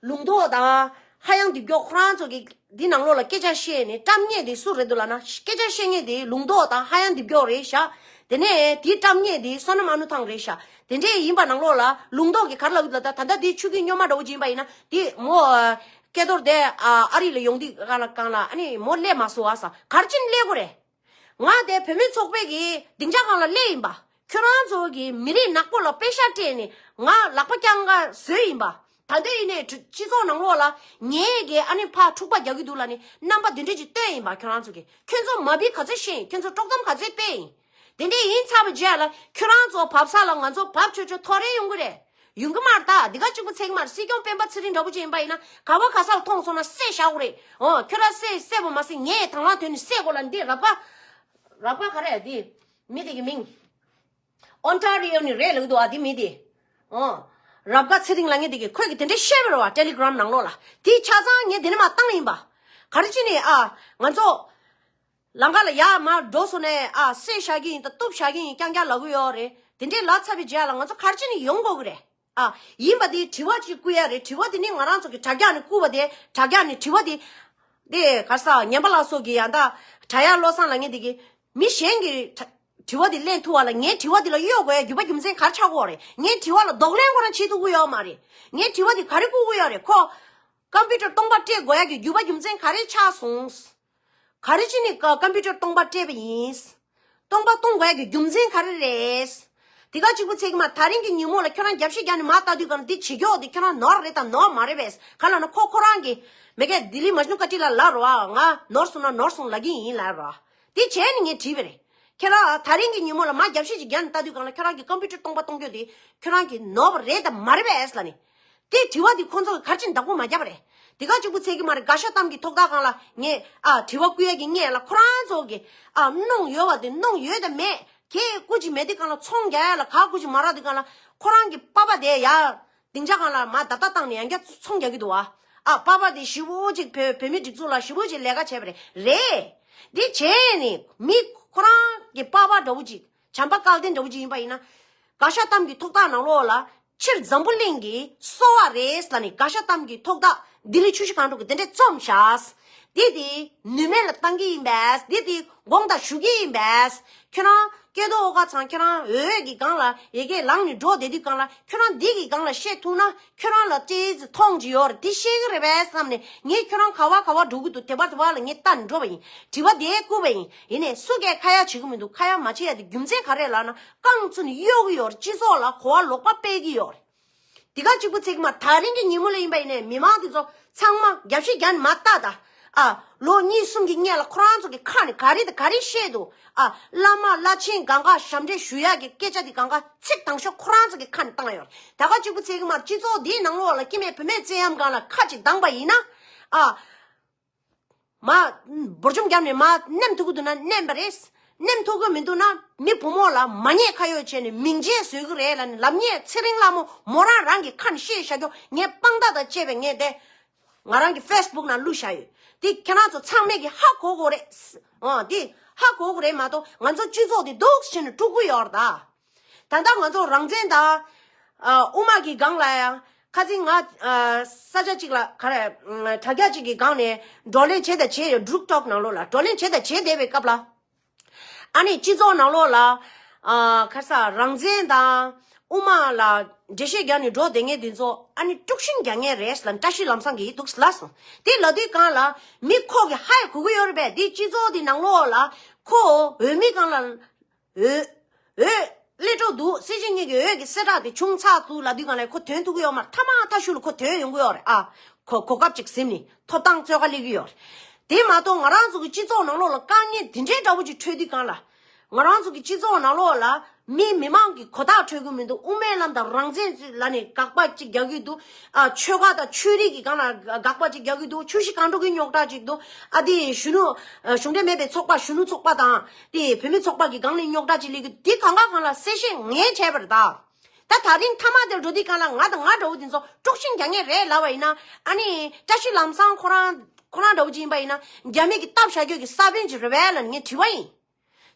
ལུང་རྟོགས་དང་ཧ་ཡང་འདི་མགྱོགས་ཁོ་རང་ཚོ་གི་འདི་ནང་ལོགས་ལ་སྐད་ཆ་བཤད་ནས་བཀྲམ་མཁན་དེ་སུ་རེད་འདུག་ལབ་ན། སྐད་ཆ་བཤད་མཁན་དེ་ལུང་རྟོགས་དང་ཧ་ཡང་འདི་མགྱོགས་རེད་ཤག་དེ་ནས་དེ་བཀྲམ་མཁན་དེ་བསོད་ནམས་ཨ་ནུ་ཐང་རེད་ཤག་དེ་འདྲས་ཡིན་པ་ནང་ལོགས་ལ་ལུང་རྟོགས་ཀྱི་ག་རེ་ལབ་ཡོད་ལབ་ད། ད་ལྟ་དེ་ཆུ་སྐྱིད་སྨྱོན་མ་འདྲ་བོ་ཅིག་ཡིན་པ་ཡིན་ན་དེ་མོ་སྐལ་རྡོར་དེ་ཨ་རི་ལ་ཡོང་དུས་གང་ལ་གང་ལ་ཨ་ནི་མོ་སླེབས་མ་སོང་ཨ་ས། ག་རེ་བྱས་ནས་སླེབས་དགོས་རེད། ང་དེ་བུད་མེད་ཚོགས་པའི་གི་སྡིངས་ཆ་སྒང་ལ་སླེབས་ཡིན་པ། ཁྱོད་རང་ཚོ་གི་མི་རིགས་ནག་པོ་ལ་པེ་ཤ་སྤྲད་ནས་ང་ལག་པ་བརྐྱང་ག་བཟོས་ཡིན་པ། ད་འདོད་ཡིན་ནའི་སྤྱི་ཚོགས་ནང་ལོགས་ལ་ངའི་གི་ཨ་ནི་ཕར་འཁྲུག་པ་རྒྱག་གི་འདུག་ལབ་ནས་རྣམ་པ་འདི་འདྲས་ཅིག་སྟོན་ཡིན་པ། ཁྱོད་རང་ཚོ་གི་ཁྱོད་ཚོ་མ་བི་ག་ཚོད་ཤེས་ཡིན། ཁྱོད་ཚོ་དཀྲོག་གཏམ་ག་ཚོད་སྤེལ་ཡིན། དེ་འདྲས་ཡིན་ཚར་བའི་རྗེས་ལ་ཁྱོད་རང་ཚོ་བབས་ས་ལ་ང་ཚོ་བབས་ཆོག་ཆོག་ཐོ་རེ་ཡོང་གི་རེད། ཡོང་གི་མ་རེད་ད། འདི་ག་གཅིག་པུ་ཚད་ཀྱི་མ་རེད། སྲིད་སྐྱོང་སྤེན་པ་ཚེ་རིང་འདྲ་པོ་ཅིག་ཡིན་པ་ཡིན་ན་ག་བ་ག་ས་ལ་མཐོང་སོང་ན་བསད་བཞག་དགོས་རེད། འོ་ཁྱོད་རང་བསད་བསད་པ་མ་ཟད་ངས་དང་བླངས་དོན་ནི་བསད་དགོས་ལ། འདི་རབ་དགའ་རབ་དགའ་ག་རེ་འདི་མི་དེ་གི་མིང་ཨོན་ཊ་རི་ཡོ་ནི་རེད་ལབ་ཀྱི་འདུག་ཨ། འདི་མི་དེ་འོ་རབ་དགའ་ཚེ་རིང་ལབ་མཁན་དེ་གི་ཁོས་གི་དེ་འདྲ་བཤད་པ་རེད་བ། ཊེ་ལི་གྷི་རམ་ནང་ལོགས་ལ། དེ་ཆ་ཚང་ངས་དེ་ནས་མར་བཏང་ཡིན་པ། ག་རེ་བྱས་ནས་ཨ་ང་ཚོ་ལམ་ཁ་ལ་ཡར་མར་འགྲོ་སོང་ནས་ཨ་བསད་བཞག་གི་ཡིན་ད་གཏུབ་བཞག་གི་ཡིན་རྐྱང་རྐྱང་ལབ་གི་ཡོད་རེད། དེ་འདྲས་ལབ་ཚར་བའི་རྗེས་ལ་ང་ཚོ་ག་རེ་བྱས་ནས་ཡོང་དགོས་གི་རེད། ཨ་ཡིན་པ་དེ་དྲི་བ་ཅིག་བསྐུར་ཡ་རེད། དྲི་བ་དེ་ནི་ང་རང་ཚོ་གི་དྲ་རྒྱ་ནས་བསྐུར་བ་དེ། དྲ་རྒྱ་ནས་དྲི་བ་དེ་དེ་ག་རེ་ཟ་ཉན་པ་ལགས་སོགས་ཀྱི་ཡང་ད་དྲ་ཡག་བློ་བཟང་ལབ་མཁན་དེ་གི་མི་གཞན་གྱི་དྲ་དྲི་བ་དེ་ལེན་ཐུབ་པ་ལ་ངའི་དྲི་བ་དེ་ལ་གཡོལ་དགོས་ཡ་རྒྱུ་བ་རྒྱུ་མཚན་ག་རེ་ཆགས་ཀྱི་ཡོད་རེད། ངའི་དྲི་བ་ལ་གདོང་ལེན་ཁོ་རང་བྱེད་ཐུབ་ཀྱི་ཡོད་མ་རེད། ངའི་དྲི་བ་དེ་ག་རེ་བསྐུར་གྱི་ཡོད་རེད། ཁོ་ཀམ་པུ་ཊར་སྟོང་པ་སྤྲད་དགོས་ཡ་གི་རྒྱུ་བ་རྒྱུ་མཚན་ག་རེ་ཆགས་སོང་། ག་རེ་བྱས་ནས་ཀ་ཀམ་པུ་ཊར་སྟོང་པ་སྤྲད་པ་ཡིན། སྟོང་པ་གཏོང་དགོས་ཡ་གི་རྒྱུ་མཚན་ག་རེ་རེད། དེ་ག་གཅིག་པུ་ཚད་ཀྱི་མ། ད་རིང་གི་ཉིན་མོ་ལ་ཁྱོད་རང་རྒྱབ་བཤིག་རྒྱག་ནས་མར་ལྟ་དུས་གང་འདི་བྱེད་ཀྱོག་དེ་ཁྱོད་རང་ནོར་རེད་དང་ནོར་མ་རེད་པས། ག་ལ་ན་ཁོ་ཁོ་རང་གི་མེ་ཀའི་ལྡི་ལི་མཇ་ནུ་ཀ་ཏི་ལ་ལབ་རོགས་ཨ། ང་ནོར་སོང་ན་ནོར་སོང་ལབ་ཀྱི་ཡིན་ལབ་རོགས་ཨ། དེ་བྱས་ནས་ངས་དྲིས་པ་རེད། ཁྱེད་རང་ད་རིང་གི་ཉིན་མོ་ལ་མར་རྒྱབ་བཤིག་ཅིག་རྒྱག་ནས་ལྟ་དུས་གང་ལ་ཁྱོད་རང་གི་ཀམ་པུ་ཊར་སྟོང་པ་གཏོང་རྒྱུ་དེ་ཁྱོད་རང་གི་ནོར་བ་རེད་དམ་མ་རེད་པས་ལབ་ནས། དེ་དྲི་བ་དེ་ཁོང་ཚོ་གིས་ག་རེ་བྱས་ནས་བདག་པོ་མ་བརྒྱབ་པ་རེད། དེ་ག་གཅིག་པུ་ཚད་ཀྱི་མ་རེད། དགའ་ཤ་གཏམ་གྱི་ཐོག་ཐག་སྒང་ལ་ངས་ཨ་དྲི་བ་བསྐུར་ཡས་ཀྱི་སྔོན་ལ་ཁོ་རང་ཚོ་གིས་ཨ་གནོང་ཡོད་པ་དེ་གནོང་ཡོད་དམ་མེད་ཁྱེད་བསྐུར་གྱི་མེད་དུས་སྒང་ལ་ཚོང་རྒྱག་ཡས་ལ་ག་བསྐུར་གྱི་མ་རག་དུས་སྒང་ལ་ཁོ་རང་གི་པ་ཕ་དེ་ཡ། སྡིངས་ཆ་སྒང་ལ་མར་བརྡབ་བརྡབ་བཏང་ནས་ཡང་བསྐྱར་ཚོང་རྒྱག་གི་འདུག་བ། ཨ་པ་ཕ་དེ་ཞེ་པོ་ཅིག་བོད་བོད་མིའི་སྒྲིག་འཛུགས་ལ་ཞེ་པོ་ཅིག་ལས་ཀ་བྱས་པ་རེད། རེད། འདི་བྱས་ནས་མི་ཁོ་རང་གི་པ་ཕ་འདྲ་བོ་ཅིག་བྱམས་པ་བསྐལ་ལྡན་འདྲ་བོ་ཅིག་ཡིན་པ་ཡིན་ན། དགའ་ཤ་གཏམ་གྱི་ཐོག་ཐག་ནང་ལོགས་ལ་ཕྱིར་འཛམ་བུ་གླིང་གི་སོ་པ་རེད་ལབ་ནས་དགའ་ཤ་གཏམ་གྱི་ཐོག་ཐག་ལྡི་ལི་ཆུ་བཞི་སྒང་དྲུག་གི་དེ་འདྲས་རྩོམ་བཞག་འདི་དེ་ནུས་མེད་ལ་བཏང་གི་ཡིན་པས། འདི་དེ་དགོངས་དག་ཞུ་གི་ཡིན་པས། ཁྱོད་རང་སྐལ་རྡོར་ཨོ་དཀར་ཚང་ཁྱོད་རང་འོས་ཀྱི་སྒང་ལ་ཡ་གི་ལངས་ནས་འགྲོ་བསྡད་དུས་སྒང་ལ་ཁྱོད་རང་འདི་གི་སྒང་ལ་བཤད་ཐུབ་ན་ཁྱོད་རང་ལ་ཏོག་ཙམ་མཐོང་རྒྱུ་ཡོད་རེད། དེ་ཤེས་ཀྱི་རེད་པས་བསམ་ནས་ངས་ཁྱོད་རང་ག་བ་ག་བ་འགྲོ་གི་འདུག་དེ་བར་དེ་བར་ལ་ངས་ལྟ་ནས་འགྲོ་བ་ཡིན། དྲི་བ་དེ་བསྐུར་བ་ཡིན། ཡིན་ནས་སུ་གས་ཁ་ཡ་བྱེད་ཀྱི་མི་འདུག་ཁ་ཡ་མ་བྱེད་ཡ་དེ་རྒྱུ་མཚན་ག་རེ་ལབ་ན་རྐང་བཙུགས་ནས་གཡོག་གི་ཡོད་རེད། སྤྱི་ཚོགས་ལ་གོ་བ་ལོག་པ་སྤེལ་གྱི་ཡོད་རེད། དེ་ག་གཅིག་པུ་ཚད་ཀྱི་མ། ད་རིང་གི་ཉིན་མོ་ལ་ཡིན་པ་ཡིན་ནའི་མི་མང་དེ་ཚོ་ཚང་མ་རྒྱབ་བཤིག་རྒྱག་ནས་མར་ལྟ་ད། ཨ་ལོ་གཉིས་གསུམ་གྱི་སྔོན་ལ་ཁོ་རང་ཚོ་གི་ཁ་ནས་ག་རེ་དང་ག་རེ་བཤད་འདུག་ཨ་བླ་མ་བླ་ཆེན་གང་ག་ཞབས་འདྲེན་ཞུ་ཡག་གི་སྐད་ཆ་དེ་གང་ག་ཚིག་དང་ཤོག་ཁོ་རང་ཚོ་གི་ཁ་ནས་བཏང་ཡོད་རེད། ད་ག་གཅིག་པུ་ཚད་ཀྱི་མ། སྤྱི་ཚོགས་འདིའི་ནང་ལོགས་ལ་སྐྱེ་དམན་བུད་མེད་བཙན་གཡེམ་སྒང་ལ་ཁ་ཅིག་བཏང་པ་ཡིན་ན། ཨ། མ། འབུར་འཇོམས་བརྒྱབ་ནས་མ་མནན་ཐུབ་ཀྱི་འདུག་ན་མནན་པ་རེད། མནན་ཐུབ་ཀྱི་མི་འདུག་ན་མི་བུ་མོ་ལ་མ་ཉེས་ཁ་གཡོགས་བྱས་ནས་མིང་ཆད་བཟོ་གི་རེད་ལབ་ནས་ལབ་མཁན་ཚེ་རིང་ལྷ་མོ་མོ་རང་རང་གི་ཁ་ནས་བཤད་བཞག་རྒྱུ་ངས་དཔང་རྟགས་དང་བཅས་པའི་ངས་དེ་ང་རང་གི་ཕེ་སི་བུག་ནང་བླུགས་བཞག་ཡོད། དེ་ཁྱེད་རང་ཚོ་ཚང་མས་ཀྱི་ཧ་གོ་དགོས་རེད། འོ་དེ་ཧ་གོ་དགོས་རེད་མ་གཏོགས་ང་ཚོ་སྤྱི་ཚོགས་དེ་སྡུག་བྱས་ནས་དཀྲུག་གི་ཡོད་རེད་ད། ད་ལྟ་ང་ཚོ་རང་བཙན་དང་། ཨ་དབུ་མ་གི་སྒང་ལ་ཡང་ཁ་སང་ང་ཨ་ས་ཆ་གཅིག་ལ་ག་རེ་དྲ་རྒྱ་གཅིག་གི་སྒང་ནས་བགྲོ་གླེང་བྱས་དང་བྱས་ཡོད། འབྲུག་ཊོག་ནང་ལོགས་ལ་བགྲོ་གླེང་བྱས་དང་བྱས་བསྡད་པའི་སྐབས་ལ། ཨ་ནི་སྤྱི་ཚོགས་ནང་ལོགས་ལ་ཨ་ག་རེ་ཟ་རང་བཙན་དང་དབུ་མ་ལ་འགྲེལ་བཤད་རྒྱག་ནས་འགྲོ་བསྡད་མཁན་དེ་ཚོ་ཨ་ནི་དཀྲུག་ཤིང་རྒྱག་མཁན་རེད་ལབ་བཀྲ་ཤིས་ལམ་བཟང་གིས་འདུག་ལབ་སོང་། དེ་ལབ་དུས་སྒང་ལ་མི་ཁོ་གི་ཧ་ཡ་གོ་གི་ཡོད་རེད་པས། དེ་སྤྱི་ཚོགས་དེ་ནང་ལོགས་ལ་ཁོ་འོས་མི་སྒང་ལ། འོས། འོས། སླེབས་འགྲོ་འདུག་སྲིད་སྤྱི་གཉིས་ཀྱི་འོས་ཀྱི་གསལ་བསྒྲགས་དེ་བྱུང་ཚར་འདུག་ལབ་དུས་སྒང་ལ་ཁོ་ཐོན་ཐུབ་ཀྱི་ཡོད་མ་རེད། མཐའ་མ་མཐའ་གཞུག་ལ་ཁོ་ཐོན་ཡོང་གི་ཡོད་རེད་ཨ། ཁོ་གོ་སྐབས་ཅིག་ཟིན་ནས་ཐོབ་ཐང་རྩོད་ག་སླེབས་ཀྱི་ཡོད་རེད། དེ་མ་གཏོགས་ང་རང་ཚོ་གི་སྤྱི་ཚོགས་ནང་ལོགས་ལ་དཀའ་ངལ་འདི་འདྲའི་འདྲ་བོ་ཅིག་འཕྲད་དུས་སྒང་ལ། ང་རང་ཚོ་གི་སྤྱི་ཚོགས་ནང་ལོགས་ལ་ མི་མི་མང་གི་གོ་བརྡ་འཕྲོད་ཀྱི་མི་འདུག་དབུ་མའི་ལམ་དང་རང་བཙན་ལ་ནི་དགག་པ་ཅིག་རྒྱག་གི་འདུག་ཨ་ཆོལ་ཁ་དང་ཆོས་རིག་གི་སྒང་ལ་དགག་པ་ཅིག་རྒྱག་གི་འདུག་ཆུ་བཞི་སྒང་དྲུག་གི་རྙོག་དྲ་ཅིག་འདུག་ཨ་དེ་གཞོན་ནུ་ཨ་གཞུང་འབྲེལ་མེད་པའི་ཚོགས་པ་གཞོན་ནུ་ཚོགས་པ་དང་དེ་བུད་མེད་ཚོགས་པ་གི་སྒང་ལ་རྙོག་དྲ་ཅིག་སླེབས་ཀྱི་འདུག་དེ་གང་ག་གང་ལ་གསལ་བཤད་ངས་བྱས་པ་རེད་ད། ད་ད་རིང་མཐའ་མ་དེར་འགྲོ་དུས་སྒང་ལ་ང་དང་ང་འདྲ་བོ་དེ་ཚོ་དཀྲུག་ཤིང་རྒྱག་མཁན་རེད་ལབ་པ་ཡིན་ན། ཨ་ནི་བཀྲ་ཤིས་ལམ་བཟང་ཁོ་རང་ཁོ་རང་འདྲ་བོ་ཅིག་ཡིན་པ་ཡིན་ན་རྒྱ་མི་གི་སྟབས་བཞག་རྒྱུ་གི་ས་བོན་ཅིག་རེད་པས་ལབ་ངས་དྲི་བ་ཡིན།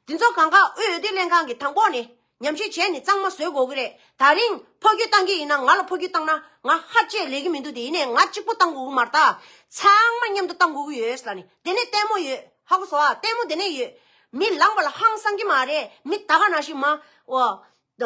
དེ་ཚོ་གང་ག་དབུས་འོས་བསྡུ་ལྷན་ཁང་གི་དང་པོ་ནས་ཉམས་ཞིབ་བྱས་ནས་གཙང་མ་བཟོ་དགོས་ཀྱི་རེད། ད་རིང་ཕོ་རྒྱུད་བཏང་གི་ཡིན་ན་ང་ལ་ཕོ་རྒྱུད་བཏང་ན་ང་ཧ་ཅང་ལས་ཀྱི་མི་འདུག་དེ་ཡིན་ནས་ང་གཅིག་པོ་བཏང་དགོས་ཀྱི་མ་རེད་ད། ཚང་མ་མཉམ་དུ་བཏང་དགོས་ཀྱི་ཡོད་ལབ་ནི་དེ་ནས་ལྟད་མོ་ཡོད། ཧ་གོ་སོང་ཨ། ལྟད་མོ་དེ་ནས་ཡོད། མི་ལངས་པ་ལ་ཧང་སང་གི་མ་རེད། མི་ད་ག་ནང་བཞིན་མ་འོ། ད་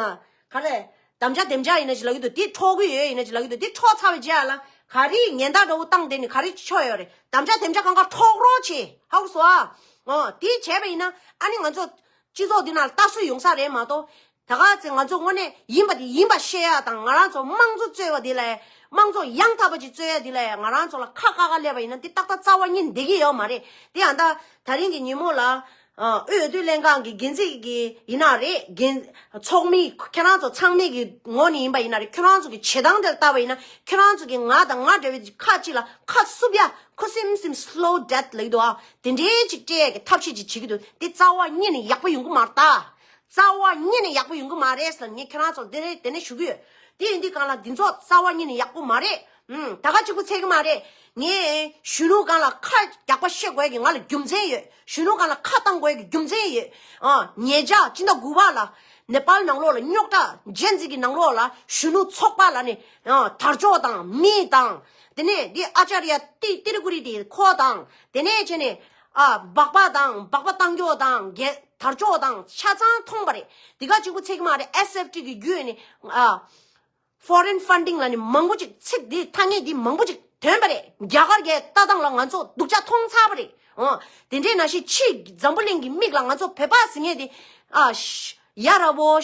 ག་རེ། དམ་བཅའ་དེམ་བཅའ་ཡིན་ན་ཅིག་ལབ་ཀྱི་འདུག་དེ་འཕྲོག་གི་ཡོད་ཡིན་ན་ཅིག་ལབ་ཀྱི་འདུག་དེ་འཕྲོག་ཚར་བའི་རྗེས་ལ་ག་རེ་ཉེན་བརྡ་འདྲ་བོ་བཏང་བསྡད་ནས་ག་རེ་ཆོག་ཡོད་རེད། དམ་བཅའ་དེམ་བཅའ་གང་ག་འཕྲོག་རོགས་བྱེད། ཧ་གོ་སོང་ཨ། འོ་དེ་བྱས་པ་ཡིན་ན་ཨ་ནི་ང་ཚོ་སྤྱི་ཚོགས་འདི་ནང་ལ་ལྟ་སྲོལ་ཡོང་ས་རེད་མ་གཏོགས། ད་ག་ཚེ་ང་ཚོ་དངོས་གནས་ཡིན་པ་དེ་ཡིན་པ་བཤད་ཡ་དང་ང་རང་ཚོ་དམངས་གཙོ་རྩོད་པ་འདི་ལ་དམངས་གཙོ་ཡང་དག་པ་ཅིག་རྩོད་ཡ་འདི་ལ་ང་རང་ཚོ་ལ་ཁ་བཀག་ག་སླེབས་པ་ཡིན་ན་འདི་ཏག་ཏག་རྩ་བ་ཉིད་ནས་བསྡད་ཀྱི་ཡོད་མ་རེད། དེ་ཡང་ད་ད་རིང་གི་ཉིན་མོ་ལ། ཨ། དབུས་འོས་བསྡུ་ལྷན་ཁང་གི་འགན་འཛིན་གྱི་ཡིན་ན་རེད། འགན་ཚོགས་མི་ཁྱེད་རང་ཚོ་ཚང་མའི་གི་ངོས་ནས་ཡིན་པ་ཡིན་ན་རེད། ཁྱེད་རང་ཚོ་གི་བྱེད་སྟངས་དེ་ལ་བལྟས་པ་ཡིན་ན་ཁྱེད་རང་ཚོ་གི་ང་དང་ང་འདྲ་བའི་ཁ་ཅིག་ལ་ཁ་བསུབ་ཡ་ཁུ་སིམ་སིམ་slow death ལབ་ཀྱི་འདུག་ཨ། དེ་འདྲའི་ཅིག་སྤྲད་ཡ་གི་ཐབས་ཤེས་ཅིག་བྱེད་ཀྱི་འདུག་དེ་རྩ་བ་ཉིད་ནས་ཡག་པོ་ཡོང་གི་མ་རེད་ད། རྩ་བ་ཉིད་ནས་ཡག་པོ་ཡོང་གི་མ་རེད་ཟེར་ངས་ཁྱེད་རང་ཚོར་དེ་རེད་དེ་ནས་ཞུ་གི་ཡོད། དེ་ཡིན་དུས་སྒང་ལ་འདི་ཚོ་རྩ་བ་ཉིད་ནས་ཡག་པོ་མ་རེད། ཨུམ། ད་ག་གཅིག་པུ་ཚད་གི་མ་རེད། ངས་གཞོན་ནུ་སྒང་ལ་ཁ་རྒྱག་པ་བཤད་དགོས་ཀྱི་ང་ལ་རྒྱུ་མཚན་ཡོད། གཞོན་ནུ་སྒང་ལ་ཁ་བཏང་དགོས་ཀྱི་རྒྱུ་མཚན་ཡོད། ཨ། ཉེ་ཆར་སྤྱི་ཟླ་དགུ་པ་ལ་ནེ་པཱལ་ནང་ལོགས་ལ་རྙོག་དྲ་ཇེན་ཛི་གི་ནང་ལོགས་ལ་གཞོན་ནུ་ཚོགས་པ་ལ་ནི། ཨ། དར་ལྕོག་དང་མི་དང་། དེ་ནས་འདི་ཨ་ཅཱརྱ་ཏི་ཏི་རི་ཀུ་རི་དེ་ཁོ་དང་། དེ་ནས་བྱས་ནས། ཨ། སྦག་སྦག་དང་སྦག་སྦག་བཏང་རྒྱུ་དང་རྒྱན་དར་ལྕོག་དང་ཆ་ཚང་མཐོང་པ་རེད། དེ་ག་གཅིག་པུ་ཚད་གི་མ་རེད། ཨེས་ཨེཕ་ཊི་གི་བརྒྱུད་ནས། ཨ། ཕོ་རེན་ཕན་ཌིང་ལ་ནི་མང་པོ་ཅིག་ཚིག་འདི་ཐ་སྙད་འདི་མང་པོ་ཅིག་ཐོན་པ་རེད། རྒྱ་གར་གྱི་ལྟ་སྟངས་ལ་ང་ཚོ་སྡུག་ཅག་མཐོང་ཚར་བ་རེད། འོ། དེ་འདྲའི་ནང་བཞིན་ཕྱིའི་འཛམ་བུ་གླིང་གི་མིག་ལ་ང་ཚོ་བོད་པ་ཟེར་མཁན་དེ། ཨ། ཡ་རབས་པོ།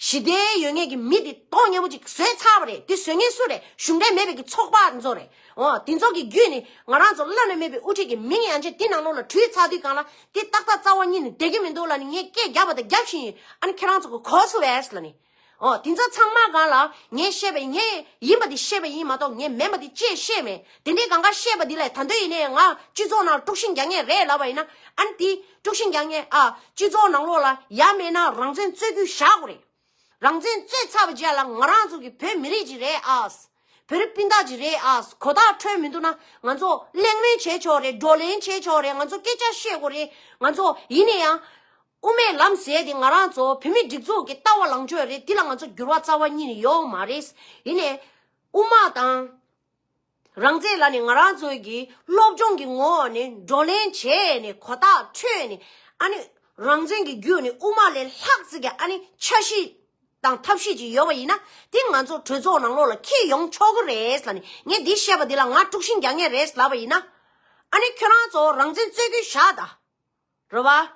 ཞི་བདེ་ཡོད་མཁན་གྱི་མི་དེ་མདོག་ཉེས་པོ་ཅིག་བཟོས་ཚར་བ་རེད། དེ་བཟོ་མཁན་སུ་རེད། གཞུང་འབྲེལ་མེད་པའི་གི་ཚོགས་པ་ཚོ་རེད། འོ། དེ་ཚོ་གི་བརྒྱུད་ནས་ང་རང་ཚོ་བླ་ན་མེད་པའི་དབུ་ཁྲིད་ཀྱི་མིང་ཡང་ཅིག་དེ་ནང་ལོགས་ལ་བྲུས་ཚར་དུས་སྒང་ལ་དེ་ཏག་ཏག་རྩ་བ་ཉིད་ནས་བསྡད་ཀྱི་མི་འདུག་ལབ་ནས་ངས་སྐད་རྒྱབ་པ་དང་རྒྱབ་བཞིན་ཡོད། ཨ་ནི་ཁྱེད་རང་ཚོ་གི་གོ་སོང་བས་ལབ་ནས། འོ། དེ་ཚོ་ཚང་མ་སྒང་ལ་ངས་བཤད་པ་ངས་ཡིན་པ་དེ་བཤད་པ་ཡིན་མ་གཏོགས་ངས་མིན་པ་དེ་ཅིག་བཤད་མེད། དེ་འདྲའི་སྒང་ག་བཤད་པ་དེ་ལས་ད་འདོད་ཡིན་ནའི་ང་སྤྱི་ཚོགས་ནང་དཀྲུག་ཤིང་རྒྱག་མཁན་རེད་ལབ་པ་ཡིན་ན། ཨ་ནི་དེ་དཀྲུག་ཤིང་རྒྱག་མཁན། ཨ། སྤྱི་ཚོགས་ནང་ལོགས་ལ་ཡ་མེད་ན་རང་བཙན་རྩོད་རྒྱུ་བཞག་དགོས་རེད། རང་བཙན་རྩོད་ཚར་བའི་རྗེས་ལ་ང་རང་ཚོ་གི་བོད་མི་རིགས་ཅིག་རེད་ཨ། བོད་རིགས་སྤུན་ཟླ་ཅིག་རེད་ཨ། གོ་བརྡ་འཕྲོད་མི་འདུག་ན་ང་ཚོ་གླེང་མོལ་བྱེད་ཆོག་རེད། བགྲོ་གླེང་བྱེད་ཆོག་རེད། ང་ཚོ་སྐད་ཆ་བཤད་དགོས་རེད། ང་ཚོ་ཡིན་ན་ཡང་། དབུ་མའི་ལམ་ཟེར་དེ་ང་རང་ཚོ་བོད་མི་སྒྲིག་འཛུགས་ཀྱི་ལྟ་བ་ལངས་ཕྱོགས་རེད། དེ་ལ་ང་ཚོ་འགྱུར་བ་རྩ་བ་ཉིད་ནས་ཡོང་མ་རེད། ཡིན་ནའི། དབུ་མ་དང་། རང་བཙན་ལ་ནི་ང་རང་ཚོའི་གི་སློབ་སྦྱོང་གི་ངོ་བོ་ནས་བགྲོ་གླེང་བྱས་ནས་གོ་བརྡ་འཕྲོད་ནས། ཨ་ནི་རང་བཙན་གྱི་བརྒྱུད་ནས་དབུ་མ་ལས་ལྷག་ཙིག་གི་ཨ་ནི་འཆར་གཞི་དང་ཐབས་ཤེས་ཅིག་ཡོད་པ་ཡིན་ན་དེ་ང་ཚོ་གྲོས་ཚོགས་ནང་ལོགས་ལ་འཁྱེར་ཡོང་ཆོག་གི་རེད་ལབ་ནས། ངས་འདི་བཤད་པ་འདི་ལ་ང་དཀྲུག་ཤིང་རྒྱག་མཁན་རེད་ལབ་པ་ཡིན་ན། ཨ་ནི་ཁྱོད་རང་ཚོ་རང་བཙན་རྩོད་རྒྱུ་བཞག་ད། རེད་བ།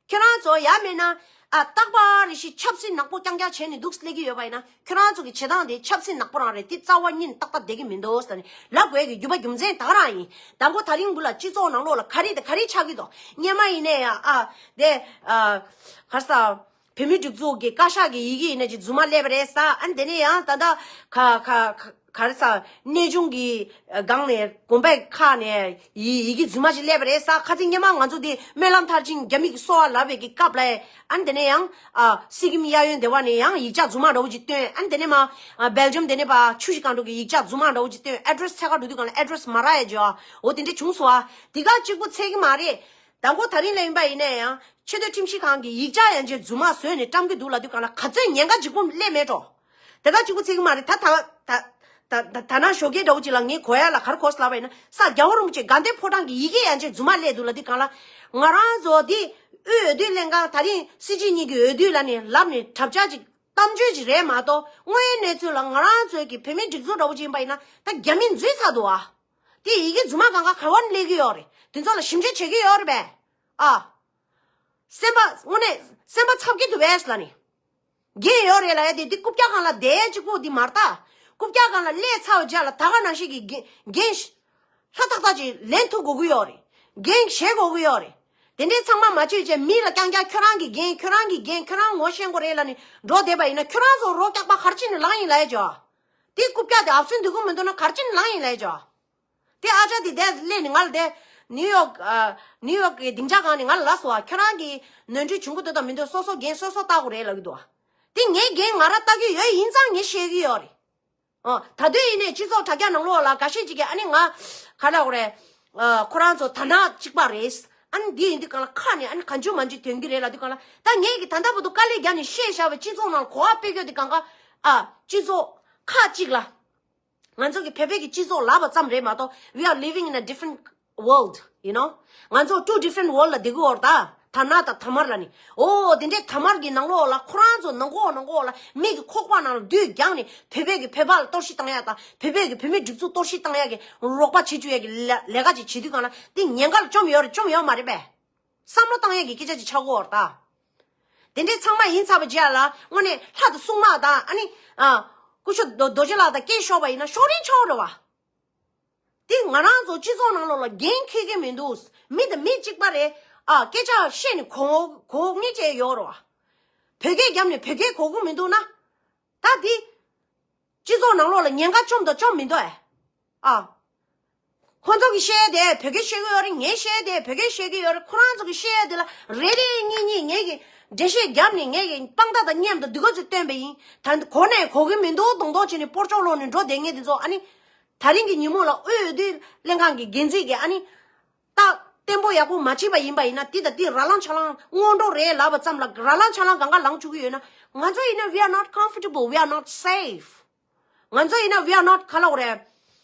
ཁྱེད་རང་ཚོ་ཡ་མེད་ན། ཨ། རྟག་པར་རེ་ཞིག་ཆབ་སྲིད་ནག་པོ་རྐྱང་རྐྱང་བྱས་ནས་འདུག་སླེབས་ཀྱི་ཡོད་པ་ཡིན་ན། ཁྱེད་རང་ཚོ་གི་བྱེད་སྟངས་དེ་ཆབ་སྲིད་ནག་པོ་རང་རེད། དེ་རྩ་བ་ཉིད་ནས་ཏག་ཏག་བསྡད་ཀྱི་མི་འདུག་ཟེར་ནས་ལབ་དགོས་ཀྱི་རྒྱུ་བ་རྒྱུ་མཚན་ད་ག་རང་ཡིན། དང་པོ་ད་རིང་འདི་ལ་སྤྱི་ཚོགས་ནང་ལོགས་ལ་ག་རེ་དང་ག་རེ་ཆགས་ཀྱི་འདུག་སྔོན་མ་ཡིན་ནའི་ཡང་། ཨ། དེ། ཨ། ག་རེ་ཟ། བོད་མིའི་སྒྲིག་འཛུགས་ཀྱི་བཀའ་ཤག་གི་ཡི་གེ་ཡིན་ན་ཅིག་རྫུན་མ་སླེབས་པ་རེད་ཟེ། ཨ་ནི་དེ་ནས་ཡང་ད་ལྟ་ག་ག་ག་ག་རེ་ཟེ། གནས་ཆུང་གི་སྒང་ནས་དགོན་པའི་ཁག་ནས་ཡི་ཡི་གེ་རྫུན་མ་ཅིག་སླེབས་པ་རེད་ཟེ། ཁ་སང་སྔོན་མ་ང་ཚོ་དེ་སྨོན་ལམ་མཐར་ཕྱིན་རྒྱ་མི་གིས་གསོལ་བ་ལབ་པའི་གི་སྐབས་ལ། ཨ་ནི་དེ་ནས་ཡང་། ཨ། སི་ཀིམ་གཡས་གཡོན་དེ་བ་ནས་ཡང་ཡིག་ཆ་རྫུན་མ་འདྲ་བོ་ཅིག་བཏོན། ཨ་ནི་དེ་ནས་མར། ཨ། སྦེལ་ཇམ་དེ་ནས་ཕར་ཆུ་བཞི་སྒང་དྲུག་གི་ཡིག་ཆ་རྫུན་མ་འདྲ་བོ་ཅིག་བཏོན། ཨེ་ཌི་རེ་སི་ཚད་ག་འགྲོ་དུས་སྒང་ལ་ཨེ་ཌི་རེ་སི་མ་རག་ཡ་ཅིག་འོ་དེ་འདྲ་བྱུང་སོང་ཨ། དེ་ག་གཅིག་པུ་ཚད་ཀྱི་མ་རེད། དང་པོ་ད་རིང་ལ་ཡིན་པ་ཡིན་ན་ཡང་ཆེས་མཐོའི་ཁྲིམས་ཞིབ་ཁང་གིས་ཡིག་ཆ་ཡན་ཆད་རྫུན་མ་བཟོས་ནས་བཀྲམ་གྱི་འདུག་ལབ་དུས་སྒང་ལ་ག་ཚོད་ཉེན་ཁ་ལྗིད་པོ་སླེབས་མེད་འགྲོ། དེ་ག་གཅིག་པུ་ཚད་ཀྱི་མ་རེད། ད་ད་ད་ད་ད་ད་ནང་ཞོགས་ཀས་འདྲ་བོ་ཅིག་ལ་ངས་གོ་ཡ་ལ་ག་རེ་གོ་སོང་ལབ་པ་ཡིན་ན། ས་རྒྱལ་བ་རིན་པོ་ཆེ་དགའ་ལྡན་ཕོ་བྲང་གི་ཡི་གེ་ཡན་ཆད་རྫུན་མ་སླེབས་འདུག་ལབ་དུས་སྒང་ལ། ང་རང་ཚོ་འདི་དབུས་འོས་བསྡུ་ལྷན་ཁང་ད་རིང་སྲིད་སྤྱི་གཉིས་ཀྱི་འོས་བསྡུ་ལ་ནི་ལབ་ནས་གྲབས་ཆག་ཅིག་གཏམ་བརྗོད་ཅིག་རེད་མ་གཏོགས། དངོས་ཡོད་གནས་ཚུལ་ལ་ང་རང་ཚོའི་གི་བོད་མིའི་སྒྲིག་འཛུགས་འདྲ་བོ་ཅིག་ཡིན་པ་ཡིན་ན་ད་རྒྱ་མིས་འཛུལ་ཚར་འདུག་ཨ། དེ་ཡི་གེ་རྫུན་མ་གང་ག་ག་བ་ནས་སླེབས་ཀྱི་ཡོད་རེད། དེ་ཚོ་ལ་ཞིབ་འཇུག་བྱེད་ཀྱི་ཡོད་རེད་པས། ཨ། སེམས་པ་དངོས་གནས་སེམས་པ་འཚབ་ཀྱི་འདུག་པས་ལབ་ནས། འགན་ཡོད་རེད་ལབ་ཡ་དེ་འདི་རྐུབ་བཀྱག་སྒང་ལ་བསྡད་ཡ་གཅིག་པོ་འདི་མ་རེད་ད། རྐུབ་བཀྱག་སྒང་ལ་སླེབས་ཚར་བའི་རྗེས་ལ་ད་ག་ནང་བཞིན་གྱི་འགན་འགན་ལྷ་ཏག་ཏག་ཅིག་ལེན་ཐུབ་དགོས་ཀྱི་ཡོད་རེད། འགན་བཞེས་དགོས་ཀྱི་ཡོད་རེད། དེ་འདྲའི་ཚང་མ་མ་བྱེད་བྱས་མི་ལ་རྐྱང་རྐྱང་ཁྱོད་རང་གི་འགན། ཁྱོད་རང་གི་འགན། ཁྱོད་རང་ངོ་ཤེས་དགོས་རེད་ལབ་ནས་འགྲོ་བསྡད་པ་ཡིན་ན། ཁྱོད་རང་ཚོ་རོ་སྐྱག་པ་ག་རེ་བྱས་ནས་ལངས་ཡིན་ལབ་ཡ་ཅོ། དེ་རྐུབ་བཀྱག་དེ་ཨབ་སུན་འདུག་གི་མི་འདུག་ན་ག་རེ་བྱས་ནས་ལངས་ཡིན་ལབ་ཡ་ཅོ། དེ་ཨ་ཅག་དེ་དེར་སླེབས་ནས་ང་ལ་དེ་ནིའུ་ཡོག་ཨ། ནིའུ་ཡོག་གི་སྡིངས་ཆ་སྒང་ནས་ང་ལ་ལབ་སོང་བ། ཁྱོད་རང་གི་ནོར་འཁྲུལ་བྱུང་གི་འདུག་དང་མི་འདུག་སོ་སོ་འགན་སོ་སོ་བལྟ་དགོས་རེད་ལབ་ཀྱི་འདུག་བ། དེ་ངའི་འགན་ང་རང་བལྟ་གི་ཡོད། ཡིན་ཙང་ངས་བཤད་ཀྱི་ཡོད་རེད། ཨ། ད་དུང་ཡིན་ནའི་སྤྱི་ཚོགས་དྲ་རྒྱ་ནང་ལོགས་ལ་འགའ་ཤས་ཅིག་གིས་ཨ་ནི་ང་ག་ལབ་དགོས་རེད། ཨ། ཁོ་རང་ཚོ་དར་ནག་གཅིག་པ་རེད། ཨ་ནི་འདི་ཡིན་དུས་སྒང་ལ་ཁ་ནས་ཨ་ནི་གང་བྱུང་མང་བྱུང་ཐོན་གྱི་རེད་ལབ་དུས་སྒང་ལ། ད་ངས་ཀྱིས་ད་ལྟ་བར་དུ་དཀའ་ལས་བརྒྱབ་ནས་བཤད་བཞག་པའི་སྤྱི་ཚོགས་ནང་གོ་བ་སྤེལ་དགོས་དུས་སྒང་ག་ཨ། སྤྱི་ཚོགས་ཁག་ཅིག་ལ། ང་ཚོ་གི་བོད་པའི་གི་སྤྱི་ཚོགས་ལབ་པ་ཙམ་རེད་མ་གཏོགས། We are living in a different world, you know. ང་ཚོ་two different world ལ་བསྡད་ཀྱི་ཡོད་རེད་ད། དར་ནག་དང་དར་དམར་ལབ་ནི། ཨོ་དེ་འདྲའི་དར་དམར་གྱི་ནང་ལོགས་ལ་ཁོ་རང་ཚོ་ནང་ཁོག་ནང་ཁོག་ལ་མི་གི་ཁོག་པ་ནང་ལ་བདུད་རྒྱག་ནི། བོད་པའི་གི་བོད་པ་ལ་གཏོར་བཤིག་བཏང་ཡ་དང་། བོད་པའི་གི་བོད་མི་སྒྲིག་འཛུགས་གཏོར་བཤིག་བཏང་ཡ་གི་རོགས་པ་བྱེད་བཅུག་ཡ་གི་ལས་ལས་ཀ་ཅིག་བྱེད་དུས་སྒང་ལ། དེ་ཉེན་ཁ་ལ་བཅོམ་ཡོད་རེད་བཅོམ་ཡོད་མ་རེད་པས། བསམ་བློ་བཏང་ཡས་ཀྱི་སྐད་ཆ་ཅིག་ཆགས་ཀྱི་ཡོད་རེད་ད། དེ་འདྲའི་ཚང་མ་ཡིན་ཚར་བའི་རྗེས་ལ་དངོས་གནས་ལྷ་དང་སྲུང་མ་དང་ཨ་ནི། ཨ། སྐུ་ཞབས་རྡོ་རྡོ་རྗེ་ལགས་དང་སྐད་ཤོར་བ་ཡིན་ན་ཤོར་རིན་ཆོག་རེད་བ། དེ་ང་རང་ཚོ་སྤྱི་ཚོགས་ནང་ལོགས་ལ་འགན་འཁྱེར་གྱི་མི་འདུག་མི་དང་མི་གཅིག་པ་རེད། ཨ། སྐད་ཆ་བཤད་ནས་གོ་གོ་ངེས་བྱས་ཡོད་རེད་བ། བོད་སྐད་བརྒྱབ་ནས་བོད་སྐད་གོ་གི་མི་འདུག་ན། ད་དེ། སྤྱི་ཚོགས་ནང་ལོགས་ལ་ཉེན་ཁ་བཅོམ་དང་བཅོམ་མི་འདུག་ཨེ། ཨ། ཁོ་ཚོ་གིས་བཤད་དེ་བོད་སྐད་བཤད་ཀྱི་ཡོད་རེད། ངས་བཤད་དེ་བོད་སྐད་བཤད་ཀྱི་ཡོད་རེད། ཁོ་རང་ཚོ་གིས་བཤད་དེ་ལ་རེ་རེ་གཉིས་གཉིས་ངས་ཀྱི་འགྲེལ་བཤད་བརྒྱབ་ནས་ངས་ཀྱི་དཔང་རྟགས་དང་མཉམ་དུ་འདི་ག་ཚོད་བཏོན་པ་ཡིན། ད་གོ་ནས་གོ་གི་མི་འདུག་མདོག་མདོག་བྱས་ནས་སྤོར་ཆོག་ལོག་ནས་འགྲོ་བསྡད་མཁན་དེ་ཚོ་ཨ་ནི། ད་རིང་གི་ཉིན་མོ་ལ་དབུས་འོས་བསྡུ་ལྷན་ཁང་གི་འགན་འཛིན་གྱིས་ཨ་ནི། ད་བརྟན་པོ་ཡག་པོ་མ་བྱས་པ་ཡིན་པ་ཡིན་ན། འདི་དང་འདི་ར་ལང་ཆ་ལང་སྔོན་འགྲོ་རེད་ལབ་པ་ཙམ་ལ་ར་ལང་ཆ་ལང་གང་ག་ལངས་བཅུག་གི་ཡོད་ན། ང་ཚོ་ཡིན་ན་we are not comfortable, we are not safe. ང་ཚོ་ཡིན་ན་we are not ག་ལབ་དགོས་རེད།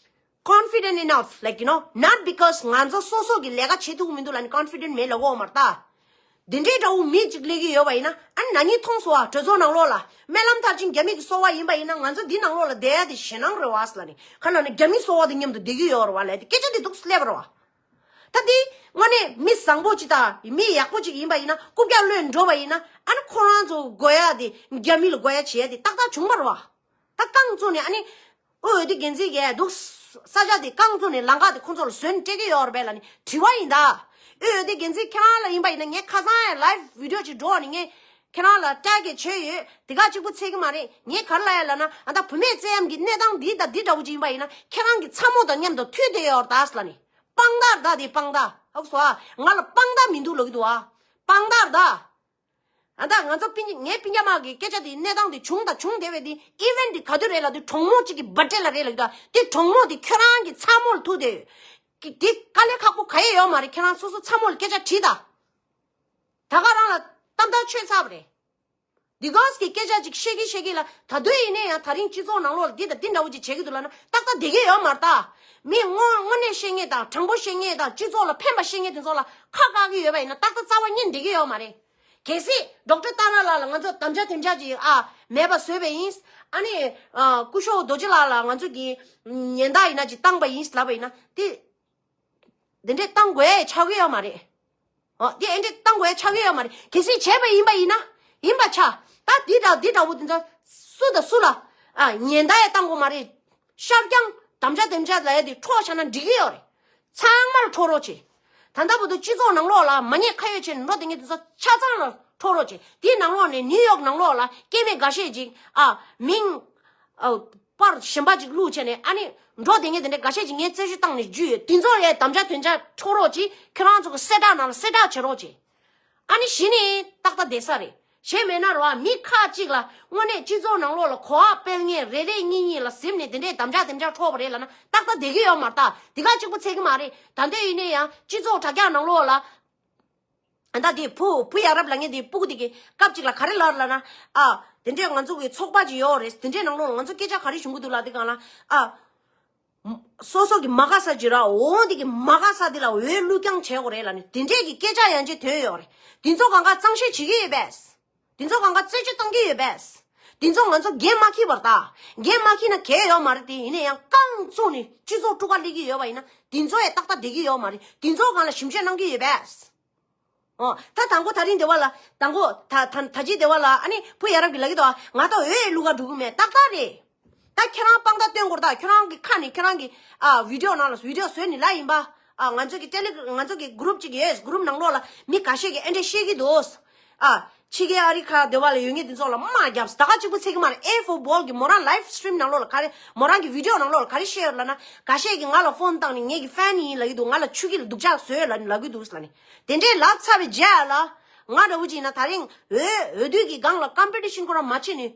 Confident enough, like, you know, not because ང་ཚོ་སོ་སོ་གི་ལས་ཀ་བྱེད་ཐུབ་ཀྱི་མི་འདུག་ལབ་ནས་confident མེད་ལབ་ཀྱི་ཡོད་མ་རེད་ད། འདི་འདྲའི་འདྲ་བོ་མི་གཅིག་སླེབས་ཀྱི་ཡོད་པ་ཡིན་ན། ཨ་ནི་ན་ནིང་མཐོང་སོང་ཨ། གྲོས་ཚོགས་ནང་ལོགས་ལ་སྨོན་ལམ་མཐར་ཕྱིན་རྒྱ་མི་གི་སོ་པ་ཡིན་པ་ཡིན་ན། ང་ཚོ་འདི་ནང་ལོགས་ལ་བསྡད་ཡ་དེ་ཞེད་སྣང་རེད་བ་ཟེར་ལབ་ནས། ག་ལབ་ན་རྒྱ་མི་སོ་པ་དང་མཉམ་དུ་བསྡད་ཀྱི་ཡོད་རེད་བ་ལབ་དེ་སྐད་ཆ་དེ་འདུག་སླེབས་པ་རེད་བ། ད་དེ་དངོས་གནས་མི་བཟང་པོ་ཅིག་དང་མི་ཡག་པོ་ཅིག་ཡིན་པ་ཡིན་ན། རྐུབ་བཀྱག་གློད་འགྲོ་བ་ཡིན་ན། ཨ་ནི་ཁོ་རང་ཚོ་དགོས་ཡ་དེ་རྒྱ་མི་ལ་དགོས་ཡ་བྱེད་ཡ་དེ་ཏག་ཏག་བྱུང་བ་རེད་བ། ད་རྐང་བཙུགས་ནས་ཨ་ནི། དབུས་འོས་བསྡུ་འགན་འཛིན་གྱིས་འདུག་ས་ཆ་དེ་རྐང་བཙུགས་ནས་ལམ་ཁ་དེ་ཁོང་ཚོ་ལ་བཟོས་ནས་སྤྲད་ཀྱི་ཡོད་རེད་པས་ལབ་ནས་དྲི་བ་ཡིན་ད། དབུས་འོས་བསྡུ་འགན་འཛིན་ཁྱེད་རང་ལ་ཡིན་པ་ཡིན་ན། ངས་ཁ་སང་ཡང་live video ཅིག་འགྲོ་བ་ནས་ངས་ཁྱེད་རང་ལ་བཀྲ་རྒྱ་བྱས་ཡོད། དེ་ག་གཅིག་པུ་ཚད་ཀྱི་མ་རེད། ངས་ག་རེ་ལབ་ཡ་ལབ་ན། ཨ་ད་བུད་མེད་བཙན་གཡེམ་གྱི་གནས་སྟངས་འདི་དང་འདི་འདྲ་བོ་ཅིག་ཡིན་པ་ཡིན་ན། ཁྱེད་རང་གི་ཚ་མོ་དང་མཉམ་དུ་མཐུད་བསྡད་ཡོད་རེད་ད་ཟེར་ལབ་ནས། དཔང་རྟགས་རེད་ད། དེ་དཔང་རྟགས། ཧ་གོ་སོང་ཨ། ང་ལ་དཔང་རྟགས་མི་འདུག་ལབ་ཀྱི་འདུག་ཨ། དཔང་རྟགས་རེད་ད། ཨ་ད་ང་ཚོ་སྤུན་ངའི་སྤུན་ཀྱག་མ་གི་སྐད་ཆ་དེ་གནས་སྟངས་དེ་བྱུང་དང་བྱུང་བསྡད་པའི་དེ་event དེ་ག་དུས་རེད་ལབ་དུས། གྲོགས་མོ་གཅིག་གི་birthday ལ་རེད་ལབ་ཀྱི་འདུག་དེ་གྲོགས་མོ་དེ་ཁྱོད་རང་གི་ཚ་མོ་ལ་ཐུག་དེ། དེ་དཀའ་ལས་ཁག་པོ་ག་ཡེ་ཡོད་མ་རེད། ཁྱེད་རང་སོ་སོ་ཚ་མོ་ལ་སྐད་ཆ་དྲིས་དང་། ད་ག་རང་ལ་གཏམ་ཐག་ཆོད་ཚར་བ་རེད། དེ་ག་གི་སྐད་ཆ་ཅིག་བཤད་ཀྱི་བཤད་ཀྱི་ལ། ད་དུང་ཡིན་ནའི་ཡང་དེ་རིང་སྤྱི་ཚོགས་ནང་ལོགས་ལ་འདི་དང་འདི་འདྲ་བོ་ཅིག་བྱེད་ཀྱི་འདུག་ལབ་ན་ཏག་ཏག་བསྡད་ཀྱི་ཡོད་མ་རེད་ད། མི་དངོས་དངོས་གནས་བཤད་མཁན་དང་། དྲང་པོ་བཤད་མཁན་དང་། སྤྱི་ཚོགས་ལ་ཕན་པ་བཤད་མཁན་དེ་ཚོ་ལ་ཁ་བཀག་གི་ཡོད་པ་ཡིན་ན་ཏག་ཏག་རྩ་བ་ཉིད་འགྲིག་གི་ཡོད་མ་རེད། གལ་སྲིད་ཌོག་ཊར་ཏཱ་ར་ལགས་ལ་ང་ཚོ་དམ་བཅའ་དེམ་བཅའ་ཅིག་ཨ་མེད་པ་བཟོས་པ་ཡིན། ཨ་ནི་ཨ་སྐུ་ཞབས་རྡོ་རྗེ་ལགས་ལ་ང་ཚོ་གི་ཉེན་བརྡ་ཡིན་ན་ཅིག་བཏང་པ་ཡིན་ལབ་པ་ཡིན་ན། དེ་འདི་འདྲས་བཏང་དགོས་ཆགས་ཀྱི་ཡོད་མ་རེད། ཨོ་དེ་འདྲས་བཏང་དགོས་ཆགས་ཀྱི་ཡོད་མ་རེད། གལ་སྲིད་བྱས་པ་ཡིན་པ་ཡིན་ན། ཡིན་པ་ཆ། ད་འདི་འདྲ་འདི་འདྲ་བོ་དེ་ཚོ་སུ་དང་སུ་ལ་ཨ་ཉེན་བརྡ་ཡང་བཏང་དགོས་མ་རེད། ཤར་རྐྱང་དམ་བཅའ་དེམ་བཅའ་ལབ་ཡ་དེ་འཕྲོག་བཞག་ན་འགྲིག་གི་ཡོད་རེད། ཚང་མ་ལ་འཕྲོག་རོགས་བྱེད། ད་ལྟ་བར་དུ་སྤྱི་ཚོགས་ནང་ལོགས་ལ་མ་ཉེས་ཁ་གཡོགས་བྱས་ནས་འགྲོ་བསྡད་མཁན་དེ་ཚོ་ཆ་ཚང་ལ་འཕྲོག་རོགས་བྱེད། དེའི་ནང་ལོགས་ནས་ནིའུ་ཡོག་ནང་ལོགས་ལ་སྐྱེ་དམན་འགའ་ཤས་ཅིག་ཨ་མིང་ཨ་པར་གཞན་པ་ཅིག་བླུགས་བྱས་ནས་ཨ་ནི་འགྲོ་བསྡད་མཁན་དེ་འདྲ་འགའ་ཤས་ཅིག་ངས་རྩད་ཞིབ་བཏང་ནས་རྒྱུས་ཡོད། དེ་ཚོ་ཡའི་དམ་བཅའ་དེམ་བཅའ་འཕྲོག་རོགས་བྱེད། ཁྱེད་རང་ཚོ་གི་གསལ་བསྒྲགས་ནང་ལ་གསལ་བསྒྲགས་བྱེད་རོགས་བྱེད། ཨ་ནི་གཞི་ནས་ཏག་ཏག་བསྡད་ས་རེད། གཞན་མེད་ན་རོ་ཨ་མི་ཁག་ཅིག་ལ་དངོས་གནས་སྤྱི་ཚོགས་ནང་ལོགས་ལ་གོ་བ་སྤེལ་མཁན་རེ་རེ་གཉིས་གཉིས་ལ་གཟིམ་ནས་དེ་འདྲའི་དམ་བཅའ་དེམ་བཅའ་འཕྲོག་པ་རེད་ལབ་ན་ཏག་ཏག་བསྡད་ཀྱི་ཡོད་མ་རེད་ད། དེ་ག་གཅིག་པུ་ཚད་ཀྱི་མ་རེད། ད་འདོད་ཡིན་ནའི་ཡང་སྤྱི་ཚོགས་དྲ་རྒྱ་ནང་ལོགས་ལ། ཨ་ད་དེ་བུ་བུ་ཡ་རབས་ལབ་མཁན་དེ་སྤུ་གུ་དེ་གི་སྐབས་གཅིག་ལ་ག་རེ་ལབ་ལབ་ན། ཨ་དེ་འདྲའི་ང་ཚོ་གི་ཚོགས་པ་ཅིག་ཡོད་རེད། དེ་འདྲའི་ནང་ལོགས་ལ་ང་ཚོ་སྐད་ཆ་ག་རེ་བྱུང་གི་འདུག་ལབ་དུས་སྒང་ལ། ཨ། སོ་སོ་གི་མ་དགའ་ས་ཅིག་ར་འོང་དེ་གི་མ་དགའ་ས་དེ་ལ་འོས་བླུག་རྐྱང་བྱེད་དགོས་རེད་ལབ་ནས་དེ་འདྲས་ཀྱི་སྐད་ཆ་ཡང་ཅིག་ཐོན་ཡོད་རེད། དེ་ཚོ་གང་ག་གཙང་བཤེར་བྱེད་ཀྱི་ཡོད་པས། དེ་ཚོ་གང་ག་རྩད་གཅོད་གཏོང་གི་ཡོད་པས། དེ་ཚོ་ང་ཚོ་འགན་མ་འཁྱེར་བར་ད། འགན་མ་འཁྱེར་ན་གལ་ཡོད་མ་རེད་དེ། ཡིན་ན་ཡང་རྐང་བཙུགས་ནས་སྤྱི་ཚོགས་དཀྲུག་པ་སླེབས་ཀྱི་ཡོད་པ་ཡིན་ན་དེ་ཚོ་ཡང་ཏག་ཏག་བསྡད་ཀྱི་ཡོད་མ་རེད། དེ་ཚོ་སྒང་ལ་ཞིབ་དཔྱད་གནང་གི་ཡོད་པས། ཨོ། ད་དང་པོ་དེ་རིང་དེ་བ་ལ་དང་པོ་ད་ད་ད་ཅི་དེ་བ་ལ་ཨ་ནི་བུ་ཡ་རབས་ཀྱི་ལབ་ཀྱི་འདུག་ཨ། ང་ད་འོས་བླུག་ག་འགྲོ་གི་མེད། ཏག་ཏག་རེད། ད་ཁྱེད་རང་དཔང་རྟགས་སྟོན་དགོས་རེད་ད། ཁྱེད་རང་གི་ཁ་ནས་ཁྱེད་རང་གི་ཨ་བི་ཌིའོ་ནང་ལ་བི་ཌིའོ་བཟོས་ནས་ལབ་ཡིན་པ། ཨ། ང་ཚོ་གི་ཊེ་ལི་ང་ཚོ་གི་གུ་རུབ་ཅིག་ཡོད། གུ་རུབ་ནང་ལོགས་ལ་མི་ཁ་ཤས་ཀྱིས་ཨེ་འདྲ་བཤད་ཀྱི་འདུག་ཨ། ཕྱི་རྒྱལ་ཨ་རི་ཁ་སྡེ་བ་ལ་ཡོད་མཁན་དེ་ཚོ་ལ་དམག་བརྒྱབ། ད་ག་གཅིག་པུ་ཚིག་གི་མ་རེད། ཨེ་ཕོར་བྷོལ་གི་མོ་རང་ལའིབ་སི་ཊི་རིམ་ནང་ལོགས་ལ་ག་རེ། མོ་རང་གི་བི་ཌི་ཡོ་ནང་ལོགས་ལ་ག་རེ་བཤད་ཡོད་ལབ་ན། ཁ་ཤས་ཀྱིས་ང་ལ་ཕོན་བཏང་ནས་ངེད་ཀྱི་ཕེན་ཡིན་ལབ་ཀྱི་འདུག་ང་ལ་ཆུ་སྐྱིད་ལ་སྡུག་ཅག་བཟོས་ལབ་ནས་ལབ་ཀྱི་འདུག་ལབ་ནས། དེ་འདྲའི་ལབ་ཚར་བའི་རྗེས་ལ། ང་འདྲ་བོ་ཅིག་ཡིན་ན་ད་རིང་འོས་འོས་བསྡུ་གི་སྒང་ལ་ཀམ་པི་ཊི་ཤན་ཁོ་རང་མ་བྱེད་ནས།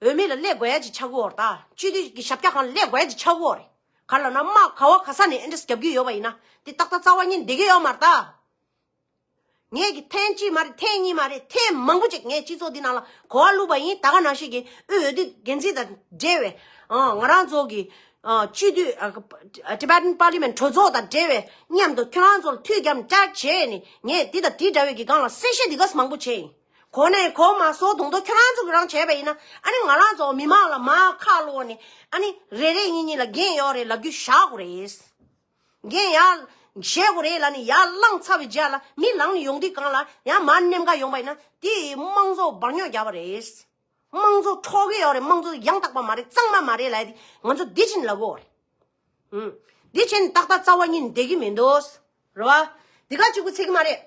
འོས་མི་ལ་སླེབས་དགོས་ཡ་ཅིག་ཆགས་ཀྱི་ཡོད་རེད་ད། སྤྱི་འཐུས་ཀྱི་ཞབས་བཀྱག་སྒང་ལ་སླེབས་དགོས་ཡ་ཅིག་ཆགས་ཀྱི་ཡོད་རེད། ག་ལབ་ན་དམག་ག་བ་ག་ས་ནས་ཨེ་འདྲས་རྒྱབ་ཀྱི་ཡོད་པ་ཡིན་ན། དེ་ཏག་ཏག་རྩ་བ་ཉིད་བསྡད་ཀྱི་ཡོད་མ་རེད་ད། ངས་ཀྱི་ཐེངས་གཅིག་མ་རེད། ཐེངས་གཉིས་མ་རེད། ཐེངས་མང་པོ་ཅིག་ངས་སྤྱི་ཚོགས་འདི་ནང་ལ་གོ་བ་བླུགས་པ་ཡིན། ད་ག་ནང་བཞིན་གྱི་དབུས་འོས་བསྡུ་འགན་འཛིན་དང་འབྲེལ་བའི། ཨ། ང་རང་ཚོ་གི། ཨ། སྤྱི་འཐུས། ཨ། Tibetan Parliament གྲོས་ཚོགས་དང་འབྲེལ་བའི་མཉམ་དུ་ཁྱོད་རང་ཚོར་ཐུགས་བརྒྱབ་ནས་བཀྲ་བྱས་ནས། ངས་འདི་དང་འདི་འདྲ་བའི་གི་སྒང་ལ་གསལ་བཤད་འདི་ག་མང་པོ་བྱས་ཡིན། གོ་ནས་གོ་མ་སོང་དུང་དུ་ཁྱོད་རང་ཚོ་གི་རང་བྱས་པ་ཡིན་ན། ཨ་ནི་ང་རང་ཚོ་མི་མང་ལ་མར་ཁ་ལོག་ནས། ཨ་ནི་རེ་རེ་གཉིས་གཉིས་ལ་འགན་ཡོད་རེད་ལབ་རྒྱུ་བཞག་དགོས་རེད། འགན་ཡར་བཞེས་དགོས་རེད་ལབ་ནས་ཡར་བླངས་ཚར་བའི་རྗེས་ལ་མི་ལངས་ནས་ཡོང་དུས་སྒང་ལ་ཡང་མར་གནོན་འགག་ཡོང་པ་ཡིན་ན། དེ་ཡིས་དམངས་གཙོ་འབར་ཉོག་རྒྱག་པ་རེད། དམངས་གཙོ་འཕྲོག་གི་ཡོད་རེད། དམངས་གཙོ་ཡང་དག་པ་མ་རེད། གཙང་མ་མ་རེད་ལབ་ཡ་དེ་ང་ཚོ་འདི་བཞིན་ལབ་དགོས་རེད། ཨུམ། འདི་བྱས་ནས་ཏག་ཏག་རྩ་བ་ཉིད་བསྡད་ཀྱི་མི་འདུག་རེད་བ། འདི་ག་གཅིག་པུ་ཚིག་གི་མ་རེད།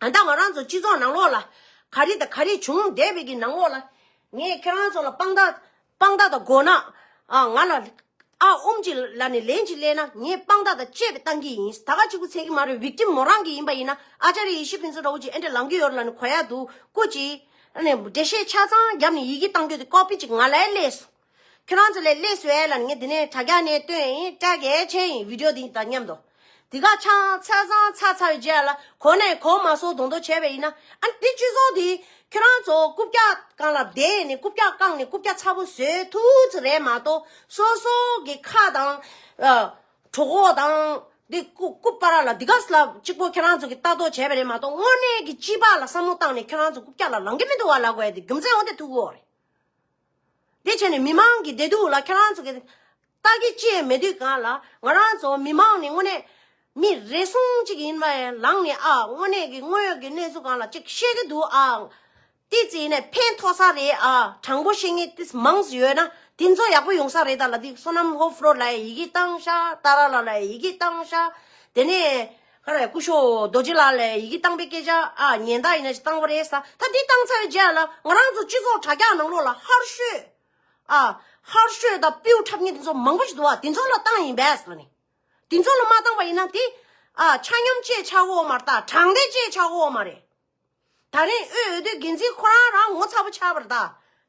ཨ། ད་ང་རང་ཚོ་སྤྱི་ཚོགས་ནང་ལོགས་ལ་ག་རེ་དང་ག་རེ་བྱུང་བསྡད་པའི་གི་ནང་ལོགས་ལ། ངས་ཁྱེད་རང་ཚོ་ལ་དཔང་རྟགས་དཔང་རྟགས་དང་དགོས་ན། ཨ། ང་ལ། ཨ། ཨུམ་གཅིག་ལབ་ནས་ལན་གཅིག་སླེབས་ན་ངས་དཔང་རྟགས་དང་བཅས་པའི་བཏང་གི་ཡིན། ད་ག་གཅིག་པུ་ཚིག་གི་མ་རེད། བིག་ཊིམ་མོ་རང་གི་ཡིན་པ་ཡིན་ན། ཨ་ཅར་ཡེ་ཤེས་ཕུན་ཚོགས་འདྲ་བོ་ཅིག་ཨེ་འདྲ་ལངས་ཀྱི་ཡོད་རེད་ལབ་ནས་གོ་ཡ་འདུག་སྐུ་མཁྱེན། ཨ་ནི་འགྲེལ་བཤད་ཆ་ཚང་བརྒྱབ་ནས་ཡི་གེ་བཏང་རྒྱུ་དེ་ཀོ་པི་ཅིག་ང་ལ་སླེབས་སོང་། ཁྱོད་རང་ཚོ་ལ་སླེབས་སོང་ཨེ་ལབ་ནས་ངས་དེ་ནས་དྲ་རྒྱ་ནས་བཏོན་ཡིན། དྲ་རྒྱ་བྱས་ཡིན། བི་ཌི་ཡོ་དེ་དང་མཉམ་དུ། དེ་ག་ཆ་ཚང་ཚར་ཚར་བའི་རྗེས་ལ་གོ་ནས་གོ་མ་སོང་དུང་དུང་བྱས་པ་ཡིན་ན། ཨ་ནི་དེ་སྤྱི་ཚོགས་དེ་ཁྱོད་རང་ཚོ་རྐུབ་བཀྱག་སྒང་ལ་བསྡད་ནས་རྐུབ་བཀྱག་བཀང་ནས་རྐུབ་བཀྱག་ཚ་པོ་བཟོས་ཐུབ་ཚོད་རེད་མ་གཏོགས། སོ་སོ་གི་ཁ་དང་། ཨ། གྲོད་ཁོག་དང་། འདི་རྐུ་རྐུབ་བར་ལ་འདི་ག་ལ་གཅིག་པོ་ཁྱེད་རང་ཚོ་གི་ལྟ་རྟོག་བྱས་པ་རེད་མ་གཏོགས། དངོས་གནས་ཀྱི་སྤྱི་པ་ལ་བསམ་བློ་བཏང་ནས་ཁྱེད་རང་ཚོ་རྐུབ་བཀྱག་ལ་ལངས་ཀྱི་མི་འདུག་བ་ལབ་དགོས་ཡ་དེ་རྒྱུ་མཚན་འོ་དེ་ཐུག་གི་ཡོད་རེད། དེ་བྱས་ནས་མི་མང་གི་བདེ་སྡུག་ལ་ཁྱེད་རང་ཚོ་གི་ལྟ་གི་ཅི་ཡང་མེད་དུས་སྒང་ལ། ང་རང་ཚོ་མི་མང་ནི་དངོས་གནས་མི་རེ་ཟུང་གཅིག་ཡིན་པ་ཡང་ལངས་ནས། ཨ། དངོས་གནས་ཀྱི་དངོས་ཡོད་ཀྱི་གནས་ཚུལ་སྒང་ལ་ཅིག་བཤད་ཀྱི་འདུག་ཨ། ཏི་ཙི་ནས་ཕན་ཐོགས་ས་རེད། ཨ། དྲང་པོ་བཤད་མཁན་ཏིས་མང་ཙི་ཡོད་ན་དེ་ཚོ་ཡག་པོ་ཡོང་ས་རེད་ད་ལབ་དུས། བསོད་ནམས་ཧོབ་རོ་ལ་ཡི་གེ་བཏང་ཤག་ཏཱ་ར་ལ་ལ་ཡི་གེ་བཏང་ཤག་དེ་ནས་ག་རེ། སྐུ་ཞབས་རྡོ་རྗེ་ལགས་ལ་ཡི་གེ་བཏང་པའི་སྐད་ཆ། ཨ། ཉེན་བརྡ་ཡིན་ན་ཞིག་བཏང་བ་རེད་ས། ད་འདི་བཏང་ཚར་བའི་རྗེས་ལ་ང་རང་ཚོ་སྤྱི་ཚོགས་དྲ་རྒྱ་ནང་ལོགས་ལ་ཧར་ཤོད། ཨ། ཧར་ཤོད་དང་སྤྲེའུ་འཁྲབ་མཁན་དེ་ཚོ་མང་པོ་ཞིག་འདུག་བ། དེ་ཚོ་ལ་བཏང་ཡིན་པས་ལབ་ནས། དེ་ཚོ་ལ་མ་བཏང་བ་ཡིན་ན་དེ། ཨ། ཆ་སྙོམས་བཅས་ཆགས་ཀྱི་ཡོད་མ་རེད་ད། དྲང་བདེན་བཅས་ཆགས་ཀྱི་ཡོད་མ་རེད། ད་རིང་དབུས་འོས་བསྡུ་འགན་འཛིན་ཁོ་རང་རང་ངོ་ཚ་པོ་ཆགས་པ་རེད་ད།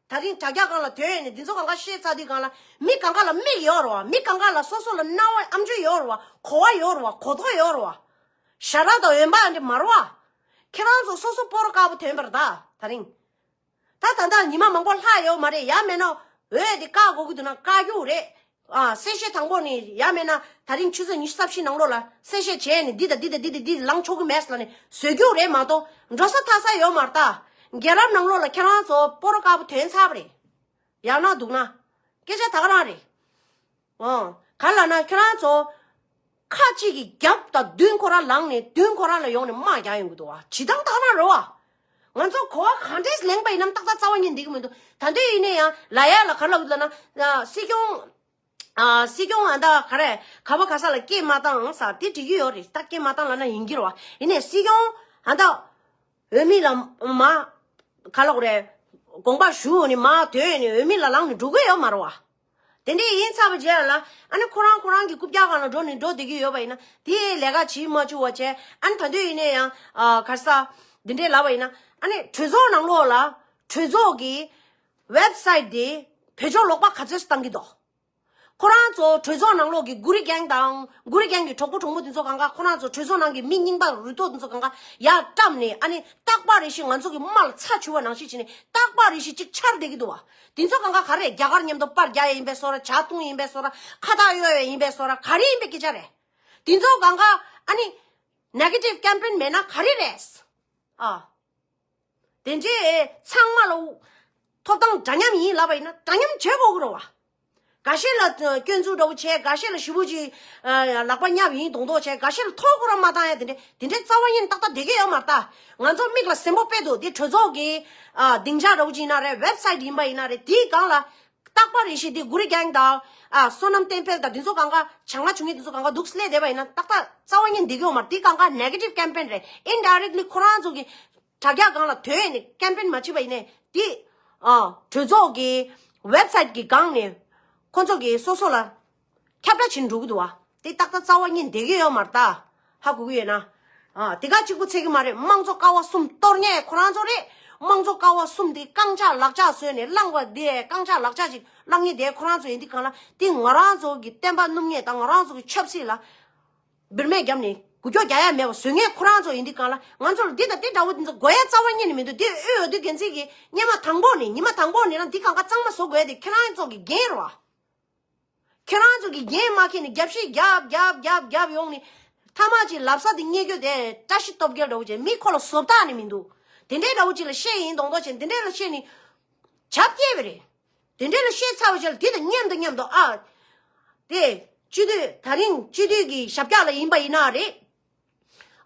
ད་རིང་དྲ་རྒྱ་སྒང་ལ་ཐོན་ནས་འདི་ཚོ་སྒང་ག་བཤད་ཚར་དུས་སྒང་ལ། མི་སྒང་ག་ལ་མིག་ཡོད་རེད་བ། མི་སྒང་ག་ལ་སོ་སོ་ལ་རྣ་བ་ཨམ་ཅོག་ཡོད་རེད་བ། གོ་བ་ཡོད་རེད་བ། གོ་རྟོགས་ཡོད་རེད་བ། ཞྭ་ར་དང་འོན་པ་འདི་མ་རེད་བ། ཁྱེད་རང་ཚོ་སོ་སོ་སྤོ་རོ་དཀར་པོ་ཐོན་པ་རེད་ད། ད་རིང་། ད་ད་ལྟ་ཉི་མ་མང་པོ་ལྷག་ཡོད་མ་རེད། ཡང་མིན་ན་འོས་དེ་བཀག་དགོས་ཀྱི་འདུག་ན་བཀག་རྒྱུ་རེད། ཨ། གསལ་བཤད་དང་པོ་ནི་ཡང་མིན་ན་ད་རིང་ཆུ་ཚོད་ཉི་ཤུ་རྩ་བཞི་ནང་ལོགས་ལ་གསལ་བཤད་བྱས་ནས་འདི་དང་འདི་དང་འདི་དང་འདི་ལངས་ཆོག་གི་མེད་ལབ་ནས་བཟོ་རྒྱུ་རེད་མ་གཏོགས། འགྲོ་ས་ཐར་ས་ཡོད་མ་རེད་ད། རྒྱལ་རབས་ནང་ལོགས་ལ་ཁྱེད་རང་ཚོ་སྤོ་རོ་དཀར་པོ་ཐོན་ཚར་བ་རེད། ཡང་ན་འདུག་ན། སྐད་ཆ་ད་ག་རང་རེད། ཨོ། ག་ལབ་ན་ཁྱོད་རང་ཚོ་ཁ་གཅིག་གིས་རྒྱབ་དང་མདུན་ཁོ་རང་ལངས་ནས་མདུན་ཁོ་རང་ལ་ཡོང་ནས་དམག་རྒྱག་ཡོང་གི་འདུག་བ། ཇི་ལྟར་ད་ག་རང་རེད་བ། ང་ཚོ་གོ་བ་གང་འདྲས་ལེན་པ་ཡིན་ནམ་ཏག་ཏག་རྩ་བ་ཉིད་འགྲིག་གི་མི་འདུག་ད་དུང་ཡིན་ན་ཡང་ལབ་ཡ་ལ་ག་ལབ་ལབ་ན། ཨ། སྲིད་སྐྱོང་། ཨ། སྲིད་སྐྱོང་ཨ་ད་ག་རེ་ག་བ་ག་ས་ལ་སྐད་མ་བཏང་ས་དེ་འགྲིག་གི་ཡོད་རེད། ད་སྐད་མ་བཏང་ལབ་ན་ཡིན་གྱི་རེད་བ། ཡིན་ནའི་སྲིད་སྐྱོང་ཨ་ད། འོས་མི་ལ་མ། ག་ལབ་དགོས་རེད། དགོངས་པ་ཞུ་ནས་མ་དོན་ནས་འོས་མི་ལ་ལངས་ནས་འགྲོ་གི་ཡོད་མ་རེད་བ། དེ་འདྲས་ཡིན་ཚར་བའི་རྗེས་ལ་ཨ་ནི་ཁོ་རང་ཁོ་རང་གི་རྐུབ་བཀྱག་སྒང་ལ་འགྲོ་ནས་འགྲོ་བསྡད་ཀྱི་ཡོད་པ་ཡིན་ན་དེའི་ལས་ཀ་བྱེད་མ་བཅུག་པ་བྱས། ཨ་ནི་ད་དུང་ཡིན་ན་ཡང་ཨ་ག་རེ་ཟ། འདི་འདྲས་ལབ་པ་ཡིན་ན། ཨ་ནི་གྲོས་ཚོགས་ནང་ལོགས་ལ་གྲོས་ཚོགས་ཀྱི་ཝེབ་སའིཊ་དེ་བེད་སྤྱོད་ལོག་པ་ག་ཚོད་བཏང་གི་འདུག་ཁོ་རང་ཚོ་གྲོས་ཚོགས་ནང་ལོགས་ཀྱི་གུ་རི་གེང་དང་གུ་རི་གེང་གི་གྲོགས་པོ་གྲོགས་མོ་དེ་ཚོ་སྒང་ག་ཁོ་རང་ཚོ་གྲོས་ཚོགས་ནང་གི་མི་རྙིང་པ་རུ་ཏོག་དེ་ཚོ་སྒང་ག་ཡར་བཀྲམ་ནས། ཨ་ནི་རྟག་པ་རེ་བཞིན་ང་ཚོ་གི་དམག་ལ་ཚ་བྱུག་པ་ནང་བཞིན་བྱས་ནས་རྟག་པ་རེ་བཞིན་ཅིག་འཆར་བསྡད་ཀྱི་འདུག་བ། དེ་ཚོ་སྒང་ག་ག་རེ་རྒྱ་གར་མཉམ་དུ་པར་རྒྱག་ཡ་ཡིན་པས་སོ་ར། ཇ་འཐུང་ཡིན་པས་སོ་ར། ཁ་བཏགས་གཡོག་ཡ་ཡིན་པས་སོ་ར། ག་རེ་ཡིན་པའི་སྐད་ཆ་རེད། དེ་ཚོ་སྒང་ག་ཨ་ནི་ནེ་གེ་ཊིབ་ཀེམ་པེན་མེད་ན་ག་རེ་རེད། ཨ། དེ་འདྲའི་ཚང་མ་ལ་ཐོབ་ཐང་འདྲ་མཉམ་ཡིན་ལབ་པ་ཡིན་ན་འདྲ་མཉམ་བྱེད་དགོས་ཀྱི་རེད་བ། འགའ་ཤས་ལ་སྐྱོན་འཛུགས་འདྲ་བོ་བྱས། འགའ་ཤས་ལ་ཞེ་པོ་ཅིག་ལག་པ་བརྙབ་ཡིན་མདོག་མདོག་བྱས། འགའ་ཤས་ལ་ཐོ་ཁོ་རང་མ་བཏང་ཡ་དེ་འདྲ་དེ་འདྲའི་རྩ་བ་ཉིད་ཏག་ཏག་བསྡད་ཀྱི་ཡོད་མ་རེད་ད། ང་ཚོ་མིག་ལ་གཟན་པོ་དཔེ་འདུག་དེ་གྲོས་ཚོགས་ཀྱི་སྡིངས་ཆ་འདྲ་བོ་ཅིག་ཡིན་ན་རེད། ཝེབ་སའིཊ་ཡིན་པ་ཡིན་ན་རེད། དེའི་སྒང་ལ་ རྟག་པར་རེ་ཞིག་དེ་གུ་རི་གེང་དང་། ཨ། བསོད་ནམས་བསྟན་འཕེལ་དང་དེ་ཚོ་གང་ག་བྱང་ལ་བྱུང་ངེས་དེ་ཚོ་གང་ག་འདུག་སླེབས་བསྡད་པ་ཡིན་ན་ཏག་ཏག་རྩ་བ་ཉིད་འདི་གི་ཡོད་མ་རེད། དེ་གང་ག་negative campaign་རེད། Indirectly་ཁོ་རང་ཚོ་གི་དྲ་རྒྱ་སྒང་ལ་དོན་ནས་campaign་མ་བྱེད་པ་ཡིན་ནའི་དེ། ཨ། གྲོས་ཚོགས་ཀྱི་website་གི་སྒང་ནས་ཁོ་ཚོ་གི་སོ་སོ་ལ་ཁྱབ་བསྒྲགས་བྱེད་འགྲོ་གི་འདུག་བ། དེ་ཏག་ཏག་རྩ་བ་ཉིད་བསྡད་ཀྱི་ཡོད་མ་རེད་ད། ཧ་གོ་གི་ཡོད་ན། ཨ། དེ་ག་གཅིག་པུ་ཚད་ཀྱི་མ་རེད། དམངས་གཙོ་ཀ་བ་གསུམ་གཏོར་མཁན་ཁོ་རང་ཚོ་རེད། དམངས་གཙོ་ཀ་བ་གསུམ་དེ་རྐང་ལྕགས་ལག་ལྕགས་བཟོས་ནས་བླངས་པ་དེ་རྐང་ལྕགས་ལག་ལྕགས་ཅིག་བླངས་མཁན་དེ་ཁོ་རང་ཚོ་ཡིན། དེ་གང་ལ་དེ་ང་རང་ཚོ་གི་བསྟན་པ་སྣུབ་མཁན་དང་ང་རང་ཚོ་གི་ཆབ་སྲིད་ལ་འབུར་མེད་བརྒྱབ་ནས་འགུལ་སྐྱོད་རྒྱག་ཡ་མེད་པ་བཟོ་མཁན་ཁོ་རང་ཚོ་ཡིན། དེ་གང་ལ་ང་ཚོ་ལ་འདི་དང་དེ་འདྲ་བོ་དེ་ཚོ་དགོས་ཡ་རྩ་བ་ཉིད་ནས་མི་འདུག་དེ་དབུས་འོས་བསྡུ་འགན་འཛིན་གྱི་སྔོན་མ་དང་པོ་ནས་ཉི་མ་དང་པོ་ནས་རང་འདི་གང་ག་གཙང་མ་བཟོ་དགོས་ཡ་དེ་ཁྱེད་རང་ཚོ་གི་འགན་རེད་བ། ཁྱེད་རང་ཚོ་གིས་འགན་མ་འཁྱེར་ནས་རྒྱབ་བཤིག་རྒྱབ་རྒྱབ་རྒྱབ་རྒྱབ་ཡོང་ནས་མཐའ་མ་ཅིག་ལབ་ས་དེ་རྙེད་རྒྱུ་དེ་བཀྲ་ཤིས་སྟོབས་རྒྱལ་འདྲ་བོ་བྱས། མི་ཁོ་ལ་བཟོ་ལྟ་ནི་མི་འདུག་དེ་འདྲའི་འདྲ་བོ་ཅིག་ལ་བཤད་ཡིན་མདོག་མདོག་བྱས། དེ་འདྲའི་ལ་བཤད་ནས་བྱབ་སྐྱེས་པ་རེད། དེ་འདྲའི་ལ་བཤད་ཚར་བ་ཅིག་ལ་དེ་དང་མཉམ་དུ་མཉམ་དུ། ཨ། དེ་སྤྱི་འཐུས་ད་རིང་སྤྱི་འཐུས་ཀྱི་ཞབས་བཀྱག་ལ་ཡིན་པ་ཡིན་ན་རེད།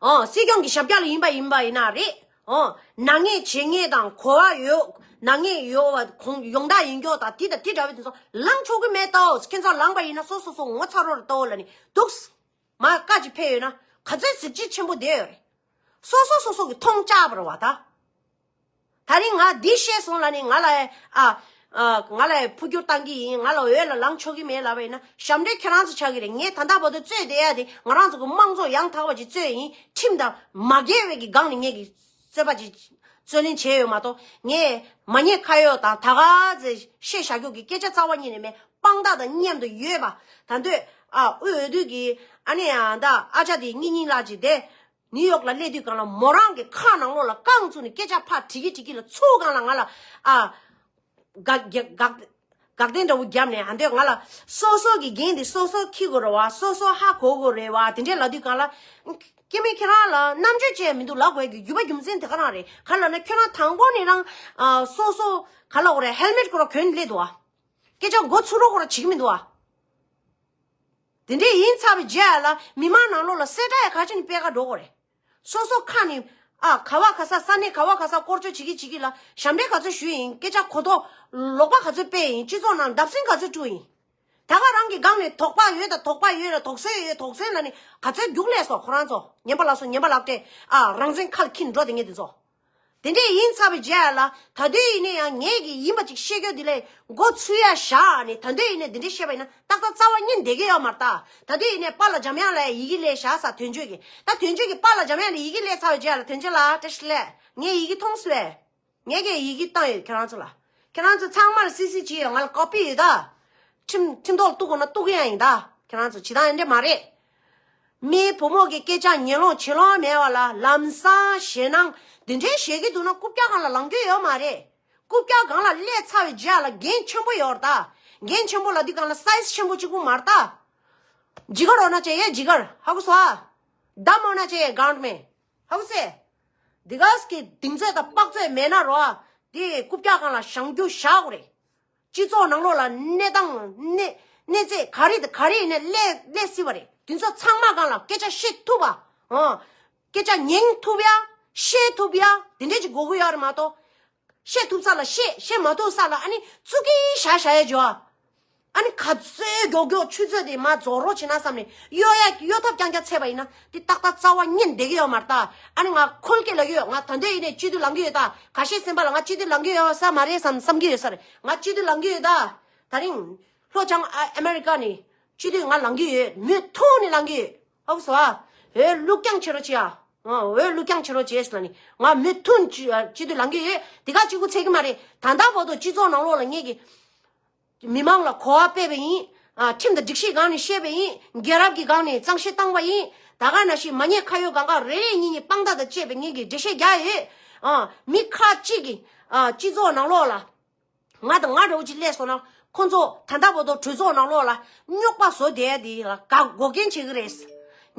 ཨོ། སྲིད་སྐྱོང་གི་ཞབས་བཀྱག་ལ་ཡིན་པ་ཡིན་པ་ཡིན་ན་རེད། ཨོ། ནག་ཉེས་བྱེད་མཁན་དང་གོ་བ་ཡོད། ནག་ཉེས་ཡོད་པ་གོང་ཡོང་བསྡད་ཡིན་མཁན་དང་དེ་དང་དེ་འདྲ་བའི་དེ་ཚོ་ལངས་ཆོག་གི་མེད་དོ། ཁྱེད་ཚོ་ལངས་པ་ཡིན་ན་སོ་སོ་སོ་ངོ་ཚ་རོགས་ལ་ལྟོས་ལབ་ནས་འདུག་མ་བཀའ་ཅིག་ཕེབས་ཡོད་ན་ག་ཚོད་གཟི་བརྗིད་ཆེན་པོ་བསྡད་ཡོད་རེད། སོ་སོ་སོ་སོ་གི་མཐོང་ཆགས་པ་རེད་བ་ད། ད་རིང་ང་འདི་བཤད་སོང་ལབ་ནས་ང་ལ། ཨ། ཨ། ང་ལ་འཕོ་འགྱུར་བཏང་གི་ཡིན། ང་ལ་འོས་ལ་ལངས་ཆོག་གི་མེད་ལབ་པ་ཡིན་ན་ཞབས་འདྲེན་ཁྱེད་རང་ཚོ་ཆགས་ཀྱི་རེད། ངས་ད་ལྟ་བར་དུ་རྩོད་བསྡད་ཡ་དེ་ང་རང་ཚོ་གི་དམངས་གཙོ་ཡང་དག་པ་ཅིག་རྩོད་ཡིན། ཁྲིམས་དང་མ་འགལ་བའི་གི་སྒང་ནས་ངས་གི་རྩོད་པ་ཅིག་རྩོད་ལེན་བྱས་ཡོད་མ་གཏོགས། ངས་མ་ཉེས་ཁ་གཡོག་དང་ད་ག་ཚོད་བཤད་བཞག་རྒྱུ་གི་སྐད་ཆ་རྩ་བ་ཉིད་ནས་མེད། དཔང་རྟགས་དང་མཉམ་དུ་ཡོད་པ། ད་འདོད། ཨ། དབུས་འོས་བསྡུ་གི། ཨ་ནི་ཨ་ད་ཨ་ཅག་དེ་གཉིས་གཉིས་ལགས་ཅིག་དེ། ནིའུ་ཡོག་ལ་སླེབས་དུས་སྒང་ལ་མོ་རང་གི་ཁ་ནང་ལོགས་ལ་རྐང་བཙུགས་ནས་སྐད་ཆ་ཕར་དྲི་གི་དྲི་གི་ལ་ཚུར་སྒང་ལ་ང་ལ། ཨ། དགག་དགག་དགག་བདེན་འདྲ་བོ་བརྒྱབ་ནས། ཨ། འདོད་ང་ལ་སོ་སོ་གི་འགན་དེ་སོ་སོ་འཁྱེར་དགོས་རེད་བ། སོ་སོ་ཧ་གོ་དགོས་རེད་བ། དེ་འདྲས་ལབ་དུས་སྒང་ལ། སྐྱེ་མི་ཁྱེད་རང་ལ་རྣམ་དཔྱོད་ཅན་མི་འདུག་ལབ་དགོས་ཀྱི་རྒྱུ་བ་རྒྱུ་མཚན་དེ་ག་རང་རེད། ག་ལབ་ན་ཁྱོད་རང་དང་པོ་ནས་རང་། ཨ། སོ་སོ་ག་ལབ་དགོས་རེད། ཧེལ་མེད་ཁོ་རང་གོན་སླེབས་འདུག་བ། སྐད་ཆ་མགོ་ཚུགས་རོགས་ཁོ་རང་བྱེད་ཀྱི་མི་འདུག་བ། དེ་འདྲས་ཡིན་ཚར་བའི་རྗེས་ལ་མི་མང་ནང་ལོགས་ལ་གསལ་བསྒྲགས་ཡ་ག་ཅི་ནས་སྤེལ་ག་འགྲོ་དགོས་རེད། སོ་སོ་ཁ་ནས། ཨ། ག་བ་ག་ས་ས་གནས་ག་བ་ག་ས་སྐོར་སྐྱོད་བྱེད་ཀྱི་བྱེད་ཀྱི་ལ་ཞབས་འདྲེན་ག་ཚོད་ཞུས་ཡིན། སྐད་ཆ་གོ་རྟོགས་ལོག་པ་ག་ཚོད་སྤེལ་ཡིན། སྤྱི་ཚོགས་ནང་བརྡབ་གསིག་ག་ཚོད་བསྐྲུན་ཡིན། ད་ག་རང་གི་སྒང་ནས་དོགས་པ་ཡོད་ད་དོགས་པ་ཡོད་ལ་དོགས་ཟོན་ཡོད་དོགས་ཟོན་ལབ་ནས་ག་ཚོད་རྒྱུགས་ལས་སོ་ཁོ་རང་ཚོ། ངན་པ་ལ་སོ་ངན་པ་ལག་སྤྲད། ཨ། རང་བཙན་ཁ་ལ་འཁྱེར་འགྲོ་དེ་ངེས་དེ་ཚོ། དེ་འདྲས་ཡིན་ཚར་བའི་རྗེས་ལ་ད་དུས་ཡིན་ན་ཡང་ངས་ཀྱི་ཡིན་པ་ཅིག་བཤད་རྒྱུ་དེ་ལས་མགོ་ཚུད་ཡ་བཞག་ནས། ད་དུས་ཡིན་ན་དེ་འདྲས་བཤད་པ་ཡིན་ན་ཏག་ཏག་རྩ་བ་ཉིད་བསྡད་ཀྱི་ཡོད་མ་རེད་ད། ད་དུས་ཡིན་ན་པཱ་ལགས་འཇམ་དབྱངས་ལ་ཡི་གེ་སླེབས་བཞག་ས། དོན་གཅོད་ཀྱི། ད་དོན་གཅོད་ཀྱི་པཱ་ལགས་འཇམ་དབྱངས་ལ་ཡི་གེ་སླེབས་ཚར་བའི་རྗེས་ལ་དོན་གཅོད་ལགས་བཀྲ་ཤིས་བདེ་ལེགས། ངས་ཡི་གེ་མཐོང་སོང་བས། ངས་ཀྱང་ཡི་གེ་བཏང་ཡོད་ཁྱེད་རང་ཚོ་ལ། ཁྱེད་རང་ཚོ་ཚང་མ་ལ་སི་སི་བྱས་ཡོད། ང་ལ་ཀོ་པི་ཡོད་ད། ཁྲིམས་ཁྲིམས་ཐོག་ལ་གཏུག་དགོས་ན་གཏུག་གི་ཡང་ཡིན་ད། ཁྱེད་རང་ཚོ་བྱེད་སྟངས་ཡིན་འདྲ་མ་རེད། མིའི་བུ་མོ་གི་སྐད་ཆ་ཉན་ལོང་བྱེད་ལོང་མེད་པ་ལ་ལམ་སང་ཞེད་སྣང་འདི་འདྲའི་བྱེད་ཀྱི་འདུག་ན་རྐུབ་བཀྱག་སྒང་ལ་ལངས་རྒྱུ་ཡོད་མ་རེད། རྐུབ་བཀྱག་སྒང་ལ་སླེབས་ཚར་བའི་རྗེས་ལ་འགན་ཆེན་པོ་ཡོད་རེད་ད། འགན་ཆེན་པོ་ལབ་དུས་སྒང་ལ་སའི་ཛི་ཆེན་པོ་གཅིག་པུ་མ་རེད་ད། ཇི་གར་འོ་ན་ཅེ་ཡེ་ཇི་གར་ཧ་གོ་སོང་ཨ། བདམས་འོ་ན་ཅེ་ཡེ་གང་མེད། ཧ་གོ་སེ། འདི་ག་སི་གི་གདེང་ཚོད་དང་དཔག་ཚོད་མེད་ན་རོ་ཨ། དེ་རྐུབ་བཀྱག་སྒང་ལ་བཞེངས་རྒྱུ་བཞག་དགོས་རེད། སྤྱི་ཚོགས་ནང་ལོགས་ལ་གནས་སྟངས་གནས་གནས་ཚད་ག་རེ་དང་ག་རེ་ཡིན་ནའི་སླེབས་སླེབས་སྲིད་པ་རེད། དེ་ཚོ་ཚང་མ་སྒང་ལ་སྐད་ཆ་བཤད་ཐུབ་པ། ཨོ། སྐད་ཆ་ཉན་ཐུབ་ཡ། བཤད་ཐུབ་ཡ། དེ་འདྲས་ཅིག་དགོས་ཀྱི་ཡོད་རེད་མ་གཏོགས། བཤད་ཐུབ་ས་ལ་བཤད། བཤད་མ་ཐུབ་ས་ལ་ཨ་ནི་བཙུགས་ཀྱིན་བཞག་བཞག་ཡ་ཇོ། ཨ་ནི་ག་ཚོད་མགྱོགས་མགྱོགས་ཆུ་ཚོད་དེ་མར་རྫོགས་རོགས་བྱེད་ན་བསམ་ནས་གཡོ་ཡ་གཡོ་ཐབས་རྐྱང་རྐྱང་བྱས་པ་ཡིན་ན་དེ་ཏག་ཏག་རྩ་བ་ཉིད་བསྡད་ཀྱི་ཡོད་མ་རེད་ད། ཨ་ནི་ང་ཁོལ་སྐད་ལབ་ཀྱི་ཡོད། ང་ད་འདོད་ཡིན་ནའི་སྤྱི་འཐུས་ལངས་ཀྱི་ཡོད་ད། ཁ་ཤས་སེམས་པ་ལ་ང་སྤྱི་འཐུས་ལངས་ཀྱི་ཡོད་ས་མ་རེད་བསམ་བསམ་གྱི་ཡོད་ས་རེད། ང་སྤྱི་འཐུས་ལངས་ཀྱི་ཡོད་ད། ད་རིང་ལྷོ་བྱང་ཨ་ཨ་མེ་རི་ཀ་ནས་སྤྱི་འཐུས་ང་ལངས་ཀྱི་ཡོད། མུ་མཐུད་ནས་ལངས་ཀྱི་ཡོད། ཧ་གོ་སོང་ཨ། འོས་བླུག་རྐྱང་བྱེད་རོགས་བྱེད་ཨ། འོས་བླུག་རྐྱང་བྱེད་རོགས་བྱེད་ཟེར་ལབ་ནི་ང་མུ་མཐུད་ནས་སྤྱི་འཐུས་ལངས་ཀྱི་ཡོད། དེ་ག་གཅིག་པུ་ཚད་ཀྱི་མ་རེད། ད་ལྟ་བར་དུ་སྤྱི་ཚོགས་ནང་ལོགས་ལ་ངེད་ཀྱིས་མི་མང་ལ་གོ་བ་སྤེལ་བ་ཡིན། ཨ། ཁྲིམས་དང་སྒྲིག་གཞིའི་སྒང་ནས་བཤད་པ་ཡིན། རྒྱལ་རབས་ཀྱི་སྒང་ནས་གཙང་བཤེར་བཏང་བ་ཡིན། ད་ག་ནང་བཞིན་མ་ཉེས་ཁ་གཡོག་སྒང་ག་རེ་རེ་གཉིས་གཉིས་དཔང་རྟགས་དང་བཅས་པའི་ངེད་ཀྱིས་འགྲེལ་བཤད་རྒྱག་ཡོད། ཨ། མི་ཁག་ཅིག་གིས། ཨ། སྤྱི་ཚོགས་ནང་ལོགས་ལ་ང་དང་ང་འདྲ་བོ་ཅིག་སླེབས་སོང་ན་ཁོང་ཚོ་ད་ལྟ་བར་དུ་གྲོས་ཚོགས་ནང་ལོགས་ལ་རྙོག་པ་བཟོ་བསྡད་ཡ་དེ་ལ་དགའ་འགོག་རྐྱེན་བྱེད་ཀྱི་རེད།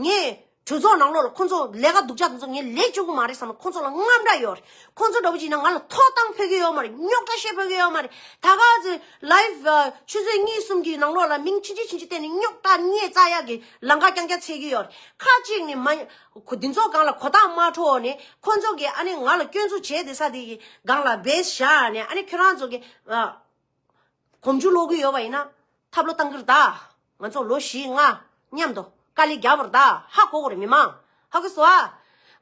ངས་གྲོས་ཚོགས་ནང་ལོགས་ལ་ཁོང་ཚོ་ལས་ཀ་སྡུག་ཅག་དེ་ཚོ་ངས་ལས་བཅུག་གི་མ་རེད་བསམ་ན་ཁོང་ཚོ་ལ་དངངས་སྐྲག་ཡོད་རེད། ཁོང་ཚོ་འདྲ་བོ་ཅིག་ཡིན་ན་ང་ལ་ཐོབ་ཐང་ཕོད་ཀྱི་ཡོད་མ་རེད། རྙོག་དྲ་བཤད་ཕོད་ཀྱི་ཡོད་མ་རེད། ད་ག་ཚོད་live་ཆུ་ཚོད་གཉིས་གསུམ་གྱི་ནང་ལོགས་ལ་མིང་ཕྱིན་ཅི་ཕྱིན་ཅི་བསྟན་ནས་རྙོག་དྲ་བསྙད་བཙག་ཡག་གི་ལམ་ཁ་རྐྱང་རྐྱང་ཚད་ཀྱི་ཡོད་རེད། ཁ་ཅིག་ནས་མ་འདི་ཚོ་སྒང་ལ་གོ་རྟགས་མ་འཕྲོད་ནས་ཁོང་ཚོ་གིས་ཨ་ནི་ང་ལ་སྐྱོན་འཛུགས་བྱས་བསྡད་ས་དེ་གི་སྒང་ལ་base་བཞག་ནས་ཨ་ནི་ཁྱོད་རང་ཚོ་གི་ཨ། གོམ་རྒྱུ་སློག་གི་ཡོད་པ་ཡིན་ན་ཐབས་ལོ་བཏང་གི་རེད་ད། ང་ཚོ་ལོ་བཞི་ལྔ་མཉམ་དུ་དཀའ་ལས་རྒྱབ་པ་རེད་ད། ཧ་གོ་གི་རེད་མི་མང་། ཧ་གོ་སོང་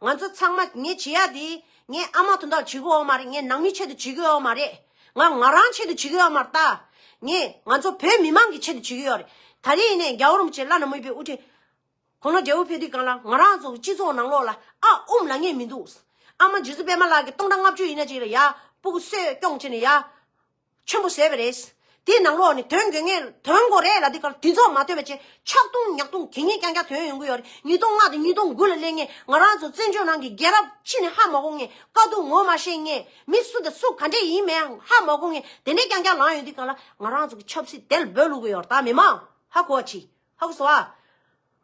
ཨ། ང་ཚོ་ཚང་མ་ངས་བྱེད་ཡ་དེ་ངས་ཨ་མ་དོན་དག་བྱེད་ཀྱི་ཡོད་མ་རེད། ངས་ནང་མིའི་ཆེད་དུ་བྱེད་ཀྱི་ཡོད་མ་རེད། ང་ང་རང་ཆེད་དུ་བྱེད་ཀྱི་ཡོད་མ་རེད་ད། ངས་ང་ཚོ་བོད་མི་མང་གི་ཆེད་དུ་བྱེད་ཀྱི་ཡོད་རེད། ད་རེས་ཡིན་ནའི་རྒྱལ་བ་རིན་པོ་ཆེ་བླ་ན་མ་ཡིན་པའི་དབུ་ཁྲིད་ཁོང་ལ་འབྲས་བུ་ཕེབས་དུས་སྒང་ལ་ང་རང་ཚོ་གི་སྤྱི་ཚོགས་ནང་ལོགས་ལ་ཨ་ཨུམ་ལ་ངེས་མི་འདུག་ཨ་མ་རྗེ་བཙུན་པད་མ་ལགས་ཀྱིས་སྟོང་ཕྲག་ལྔ་བཅུ་ཡིན་ན་ཅིག་ལ་ཡ་སྤུ་གུ་གསོས་སྐྱོང་བྱས་ནས་ཡ་ཆེན་པོ་བཟོས་པ་རེད། དེའི་ནང་ལོགས་ནས་དོན་དགོས་ངེས་དོན་དགོས་རེད་ལབ་དུས་སྒང་ལ་དེ་ཚོ་མ་ཐོན་པ་བྱས་ཆག་རྡུང་ཉག་རྡུང་གད་སྙིགས་རྐྱང་རྐྱང་ཐོན་ཡོང་གི་ཡོད་རེད། ཉིས་སྟོང་ལྔ་དང་ཉིས་སྟོང་དགུ་ལ་སླེབས་ངེས་ང་རང་ཚོ་བཙན་བྱོལ་ནང་གི་རྒྱལ་རབས་ཕྱི་ནས་ཧ་མ་གོ་ངེས། དཀའ་སྡུག་ངོ་མ་ཤེས་ངེས། མི་སུ་དང་སུ་ག་འདྲས་ཡིན་མིན་ཧ་མ་གོ་ངེས། དེ་འདྲས་རྐྱང་རྐྱང་ལངས་ཡོང་དུས་སྒང་ལ་ང་རང་ཚོ་གི་ཆབ་སྲིད་དེ་ལ་འབོད་བླུག་གི་ཡོད་རེད་ད་མི་མང་། ཧ་གོ་བ་ཅི། ཧ་གོ་སོང་ཨ།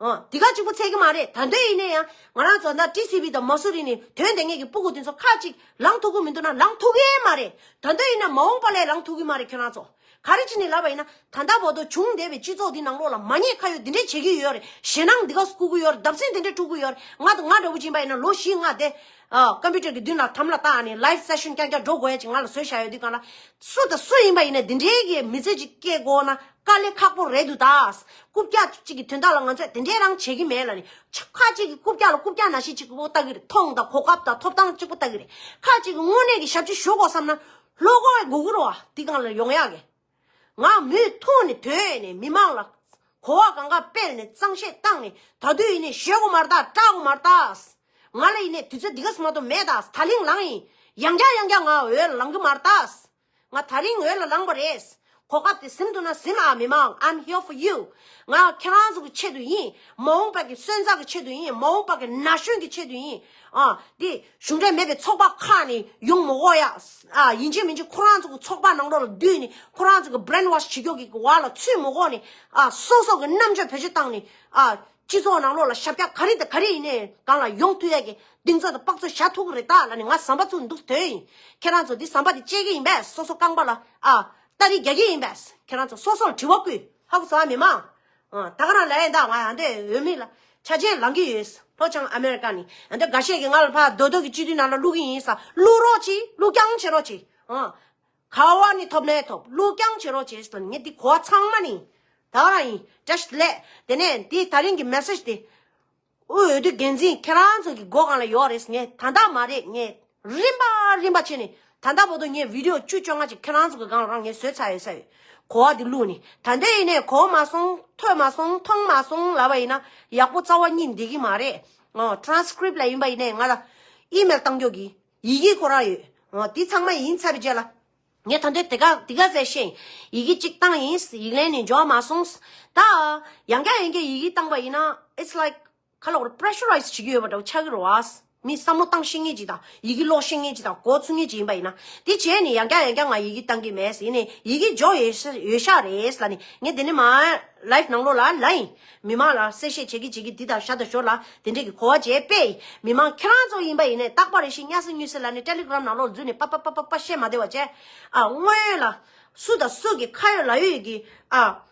ཨ། འདི་ག་གཅིག་པུ་ཚད་ཀྱི་མ་རེད། ད་དུང་ཡིན་ན་ཡང་ང་རང་ཚོ་ད་ཊི་སི་ཝི་དང་མ་སུ་རི་ནས་དོན་དེ་ངེད་ཀྱི་སྤུ་གུ་དེ་ཚོ་ཁ་ཅིག་ལངས་ཐུབ་ཀྱི་མི་འདུག་ན་ལངས་ཐུབ་ཀྱི་མ་རེད། ད་དུང་ཡིན་ན་མ་འོངས་པ་ལས་ལངས་ཐུབ་ཀྱི་མ་རེད། ཁྱེད་རང་ཚོ་ག་རེ་བྱས་ནས་ལབ་པ་ཡིན་ན་ད་ལྟ་བར་དུ་བྱུང་བསྡད་པའི་སྤྱི་ཚོགས་འདི་ནང་ལོགས་ལ་མ་ཉེས་ཁ་གཡོགས་འདི་འདྲས་བྱེད་ཀྱི་ཡོད་རེད། ཞེད་སྣང་འདི་ག་སྐུལ་གྱི་ཡོད་རེད། བརྡབ་གསིག་འདི་འདྲས་འཁྲུག་གི་ཡོད་རེད། ང་དང་ང་འདྲ་བོ་ཅིག་ཡིན་པ་ཡིན་ན་ལོ་བཞི་ལྔ་དེ་ཨ་ཀམ་པུ་ཊར་གྱི་མདུན་ལ་དམ་ལ་བཏགས་ནས་ལའིབ་སེ་ཤན་རྐྱང་རྐྱང་འགྲོ་དགོས་ཡ་ཅིག་ང་ལ་བཟོས་བཞག་ཡོད་དུས་སྒང་ལ་སུ་དང་སུ་ཡིན་པ་ཡིན་ན་འདི་འདྲའི་གི་མི་ཚེ་ཅིག་སྐྱེལ་དགོས་ན། དཀའ་ལས་ཁག་པོ་རེད་འདུག་ད། རྐུབ་བཀྱག་ཅིག་གི་དོན་དག་ལ་ང་ཚོས་དེ་འདྲའི་རང་བྱེད་ཀྱི་མེད་ལབ་ནས་ཁ་ཅིག་གི་རྐུབ་བཀྱག་ལ་རྐུབ་བཀྱག་ནང་བཞིན་གཅིག་པོ་ལྟ་གི་རེད། མཐོང་དང་གོ་སྐབས་དང་ཐོབ་ཐང་གཅིག་པོ་ལྟ་གི་རེད། ཁ་ཅིག་གི་དངོས་གནས་ཀྱི་ཞབས་ཕྱི་ཞུ་དགོས་བསམ་ན་བློ་ཁོག་དགོས་ཀྱི་རེད་བ། དེ་སྒང་ལ་ཡོང་ཡག་གི། ང་མུ་མཐུད་ནས་དོན་ནས་མི་མང་ལ་གོ་བ་གང་ག་སྤེལ་ནས་གཙང་བཤད་བཏང་ནས་ད་དུང་ཡིན་ནས་ཞེད་དགོས་མ་རེད་ད། སྐྲག་དགོས་མ་རེད་ད། ང་ལ་ཡིན་ནས་དུས་ཚོད་འདི་ག་ཙམ་མ་གཏོགས་མེད་ད། ད་ལིང་ལངས་ཡིན། ཡང་བསྐྱར་ཡང་བསྐྱར་ང་འོས་ལ་ལངས་གི་མ་རེད་ད། ང་ད་རིང་འོས་ལ་ལངས་པ་རེད། གོ་སྐབས་དེ་ཟིན་ཐུབ་ན་ཟིན་ཨ། མི་མང་། I'm here for you. ང་ཁྱེད་རང་ཚོ་གི་ཆེད་དུ་ཡིན། མ་འོངས་པ་གི་སོན་རྩ་གི་ཆེད་དུ་ཡིན། མ་འོངས་པ་གི་ན་གཞོན་གི་ཆེད་དུ་ཡིན། ཨ། དེ་གཞུང་འབྲེལ་མེད་པའི་ཚོགས་པ་ཁག་ནས་ཡོང་མི་དགོས་ཡ། ཨ། ཡིན་གཅིག་མིན་གཅིག་ཁོ་རང་ཚོ་གི་ཚོགས་པ་ནང་ལོགས་ལ་བསྡུས་ནས་ཁོ་རང་ཚོ་གི་brainwash་བྱེད་རྒྱུ་གི་བར་ལ་ཚུད་མི་དགོས་ནས། ཨ། སོ་སོ་གི་རྣམ་དཔྱོད་བེད་སྤྱོད་བཏང་ནས། ཨ། སྤྱི་ཚོགས་ནང་ལོགས་ལ་ཞབས་བཀྱག་ག་རེ་དང་ག་རེ་ཡིན་ནའི་སྒང་ལ་ཡོང་ཐུབ་ཡ་གི་གདེང་ཚོད་དང་དཔག་ཚོད་བཞག་ཐུབ་ཀྱི་རེད་ད་ལབ་ནས་ང་ཟམ་པ་བཙུགས་འདུག་དོན་ཡིན། ཁྱེད་རང་ཚོ་འདི་ཟམ་པ་འདི་བཅད་ཀྱི་ཡིན་པས། སོ་སོ་རྐང་པ་ལ་ཨ་སྟ་རི་རྒྱག་གི་ཡིན་པས། ཁྱེད་རང་ཚོ་སོ་སོ་ལ་དྲི་བ་བསྐུལ། ཧ་གོ་སོང་ཨ་མི་མང་། ཨ། ད་ག་རང་ལབ་ཡིན་ད། ང་ཡང་འདོད་འོས་མི་ལ་ཆ་ཆེན་ལངས་ཀྱི་ཡོད། ལྷོ་བྱང་ཨ་མེ་རི་ཀ་ནས་ཡང་འདོད་འགའ་ཤས་ཀྱིས་ང་ལ་ཕར་རྡོག་རྡོག་གི་སྤྱི་འཐུས་ནང་ལ་བླུག་གི་ཡིན་ས། བླུག་རོགས་གྱིས། བླུག་རྐྱང་བྱེད་རོགས་གྱིས། ཨ། ག་བ་ནས་ཐོབ་ནས་ཐོབ། བླུག་རྐྱང་བྱེད་རོགས་བྱེད་ཟེར་ནས་ངས་འདི་གོ་བ་ཚང་མ་ནི་ད་ག་རང་ཡིན། བཀྲ་ཤིས་བདེ་ལེགས། དེ་ནས་འདི་ད་རིང་གི་མེ་སེཇ་དེ་དབུས་འོས་བསྡུ་འགན་འཛིན་ཁྱེད་རང་ཚོ་གི་མགོ་སྒང་ལ་ཡོད་རེད། ངས་ད་ལྟ་མ་རེད། ངས་རིམ་པ་རིམ་པ་བྱས་ནས་ད་ལྟ་བར་དུ་ངས་བི་ཌི་ཡོ་བཅུ་བཅོ་ལྔ་ཅིག་ཁྱེད་རང་ཚོ་གི་སྒང་ལ་རང་ངས་བཟོས་ཚར་ཡོད་ས་ཡོད། གོ་བ་འདི་བླུགས་ནས་ད་ལྟ་ཡིན་ནས་གོ་མ་སོང་། ཐོས་མ་སོང་། མཐོང་མ་སོང་ལབ་པ་ཡིན་ན་ཡག་པོ་རྩ་བ་ཉིད་འགྲིག་གི་མ་རེད། ཨོ། transcript་ལ་ཡིན་པ་ཡིན་ནས་ང་ལ་ཨི་མེལ་བཏང་རྒྱུ་གི་ཡི་གེ་ཁོ་རང་ཡོད། འོ། དེ་ཚང་མ་ཡིན་ཚར་བའི་རྗེས་ལ། ངས་ད་ལྟ་དེ་ག་དེ་ག་ཟེར་ཤེས། ཡི་གེ་གཅིག་བཏང་ཡིན། ཡིག་ལན་ནས་འབྱོར་མ་སོང་། ད་ཡང་བསྐྱར་ཡང་བསྐྱར་ཡི་གེ་བཏང་པ་ཡིན་ན། It's like ག་ལ་བར་pressurize་བྱེད་ཀྱི་ཡོད་པ་འདྲ་བོ་ཆགས་ཀྱི་རེད་བ། མི་བསམ་བློ་བཏང་ཤེས་མཁན་ཅིག་དང་། ཡི་གེ་ཀློག་ཤེས་མཁན་ཅིག་དང་། གོ་ཚུགས་མཁན་ཅིག་ཡིན་པ་ཡིན་ན། དེ་བྱས་ནས་ཡང་བསྐྱར་ཡང་བསྐྱར་ང་ཡི་གེ་བཏང་གི་མེད་ཟེར་ནས། ཡི་གེ་འབྱོར་ཡོད་ཤག་རེད་ལབ་ནས། ངས་དེ་ནས་མ། ལའིབ་ནང་ལོགས་ལ་ལབ་ཡིན། མི་མང་ལ་གསལ་བཤད་བྱེད་ཀྱི་བྱེད་ཀྱི་འདི་དང་ཤ་དང་ཞོར་ལ་དེ་འདྲས་ཀྱི་གོ་བ་བྱས་པས། མི་མང་ཁྱེད་རང་ཚོ་ཡིན་པ་ཡིན་ནས་རྟག་པར་རེ་ཞིག་སྙ་སེ་སྙུ་སེ་ལབ་ནས་ཊེ་ལི་གྷི་རམ་ནང་ལོགས་འཛུལ་ནས་པ་པ་པ་པ་པ་བཤད་མ་བདེ་བ་བྱས། ཨ། སྔོན་ལ་སུ་དང་སུ་གི་ཁ་ཡོད་ལག་ཡོད་ཀྱི། ཨ།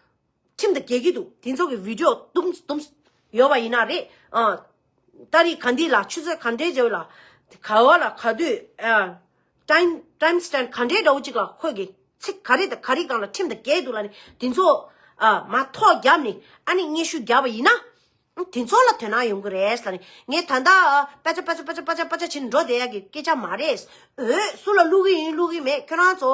ཁྲིམས་དང་འགལ་གྱི་འདུག་དེ་ཚོ་གི་བི་ཌི་ཡོ་དུམ་དུམ་ཡོད་པ་ཡིན་ན་རེད། ཨ། ཏ་རིག་ག་འདི་ལ་ཆུ་ཚོད་ག་འདྲས་བྱས་ལ། ག་བ་ལ་ག་དུས། ཨ། time time stamp་ག་འདྲའི་འདྲ་བོ་ཅིག་ལ་ཁོས་ཀྱི་ཚིག་ག་རེ་དང་ག་རེ་སྒང་ལ་ཁྲིམས་དང་འགལ་འདུག་ལབ་ནས་དེ་ཚོ། ཨ། མར་ཐོ་བརྒྱབ་ནས་ཨ་ནི་སྙན་ཞུ་བརྒྱབ་པ་ཡིན་ན། དེ་ཚོ་ལ་དོ་སྣང་ཡོང་གི་རེད་ལབ་ནས། ངས་ད་ལྟ་པ་ཅ་པ་ཅ་པ་ཅ་པ་ཅ་པ་ཅ་བྱེད་འགྲོ་བསྡད་ཡག་གི་སྐད་ཆ་མ་རེད། འོས་སུ་ལ་བླུག་གི་ཡིན་བླུག་གི་མེད་ཁྱོད་རང་ཚོ།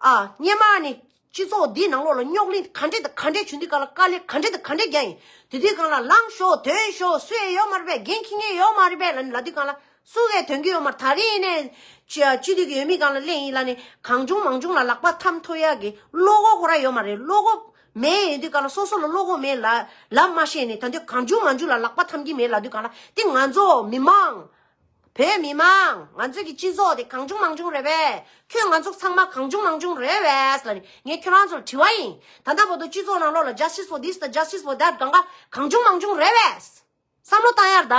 ཨ། སྔོན་མ་ནི་སྤྱི་ཚོགས་འདིའི་ནང་ལོགས་ལ་རྙོག་གླེང་ག་འདྲས་དང་ག་འདྲས་བྱུང་དུས་སྒང་ལ། དཀའ་ལས་ག་འདྲས་དང་ག་འདྲས་བརྒྱབ་ཡིན། དེ་དུས་སྒང་ལ་ལངས་ཤོག་ཐོན་ཤོག་སུ་ཡང་ཡོད་མ་རེད་པས། འགན་འཁྱེར་མཁན་ཡོད་མ་རེད་པས་ལབ་ནས་ལབ་དུས་སྒང་ལ། སུ་གས་དོན་གྱི་ཡོད་མ་རེད། ད་རེས་ནས་སྤྱི་སྤྱི་འཐུས་ཀྱི་འོས་མི་སྒང་ལ་གླེང་ཡིན་ལབ་ནས་གང་བྱུང་མང་བྱུང་ལ་ལག་པ་འཐམ་ཐུབ་ཡག་གི་བློ་ཁོག་ཁོ་རང་ཡོད་མ་རེད། བློ་ཁོག་མེད་ཡོད་དུས་སྒང་ལ། སོ་སོ་ལ་བློ་ཁོག་མེད་ལ་ལབ་མ་ཤེས་ནས་ད་དུང་གང་བྱུང་མང་བྱུང་ལ་ལག་པ་འཐམ་གྱི་མེད་ལབ་དུས་སྒང་ལ། དེ་ང་ཚོ་མི་མང་། བོད་མི་མང་། ང་ཚོ་གི་སྤྱི་ཚོགས་དེ་གང་བྱུང་མང་བྱུང་རེད་པས། ཁྱོད་ང་ཚོ་ཚང་མ་གང་བྱུང་མང་བྱུང་རེད་པས་ལབ་ནས་ངས་ཁྱོད་རང་ཚོར་དྲི་བ་ཡིན། ད་ལྟ་བར་དུ་སྤྱི་ཚོགས་ནང་ལོགས་ལ་justice for this དང་justice for that་གང་ག་གང་བྱུང་མང་བྱུང་རེད་པས། བསམ་བློ་བཏང་ཡར་ད།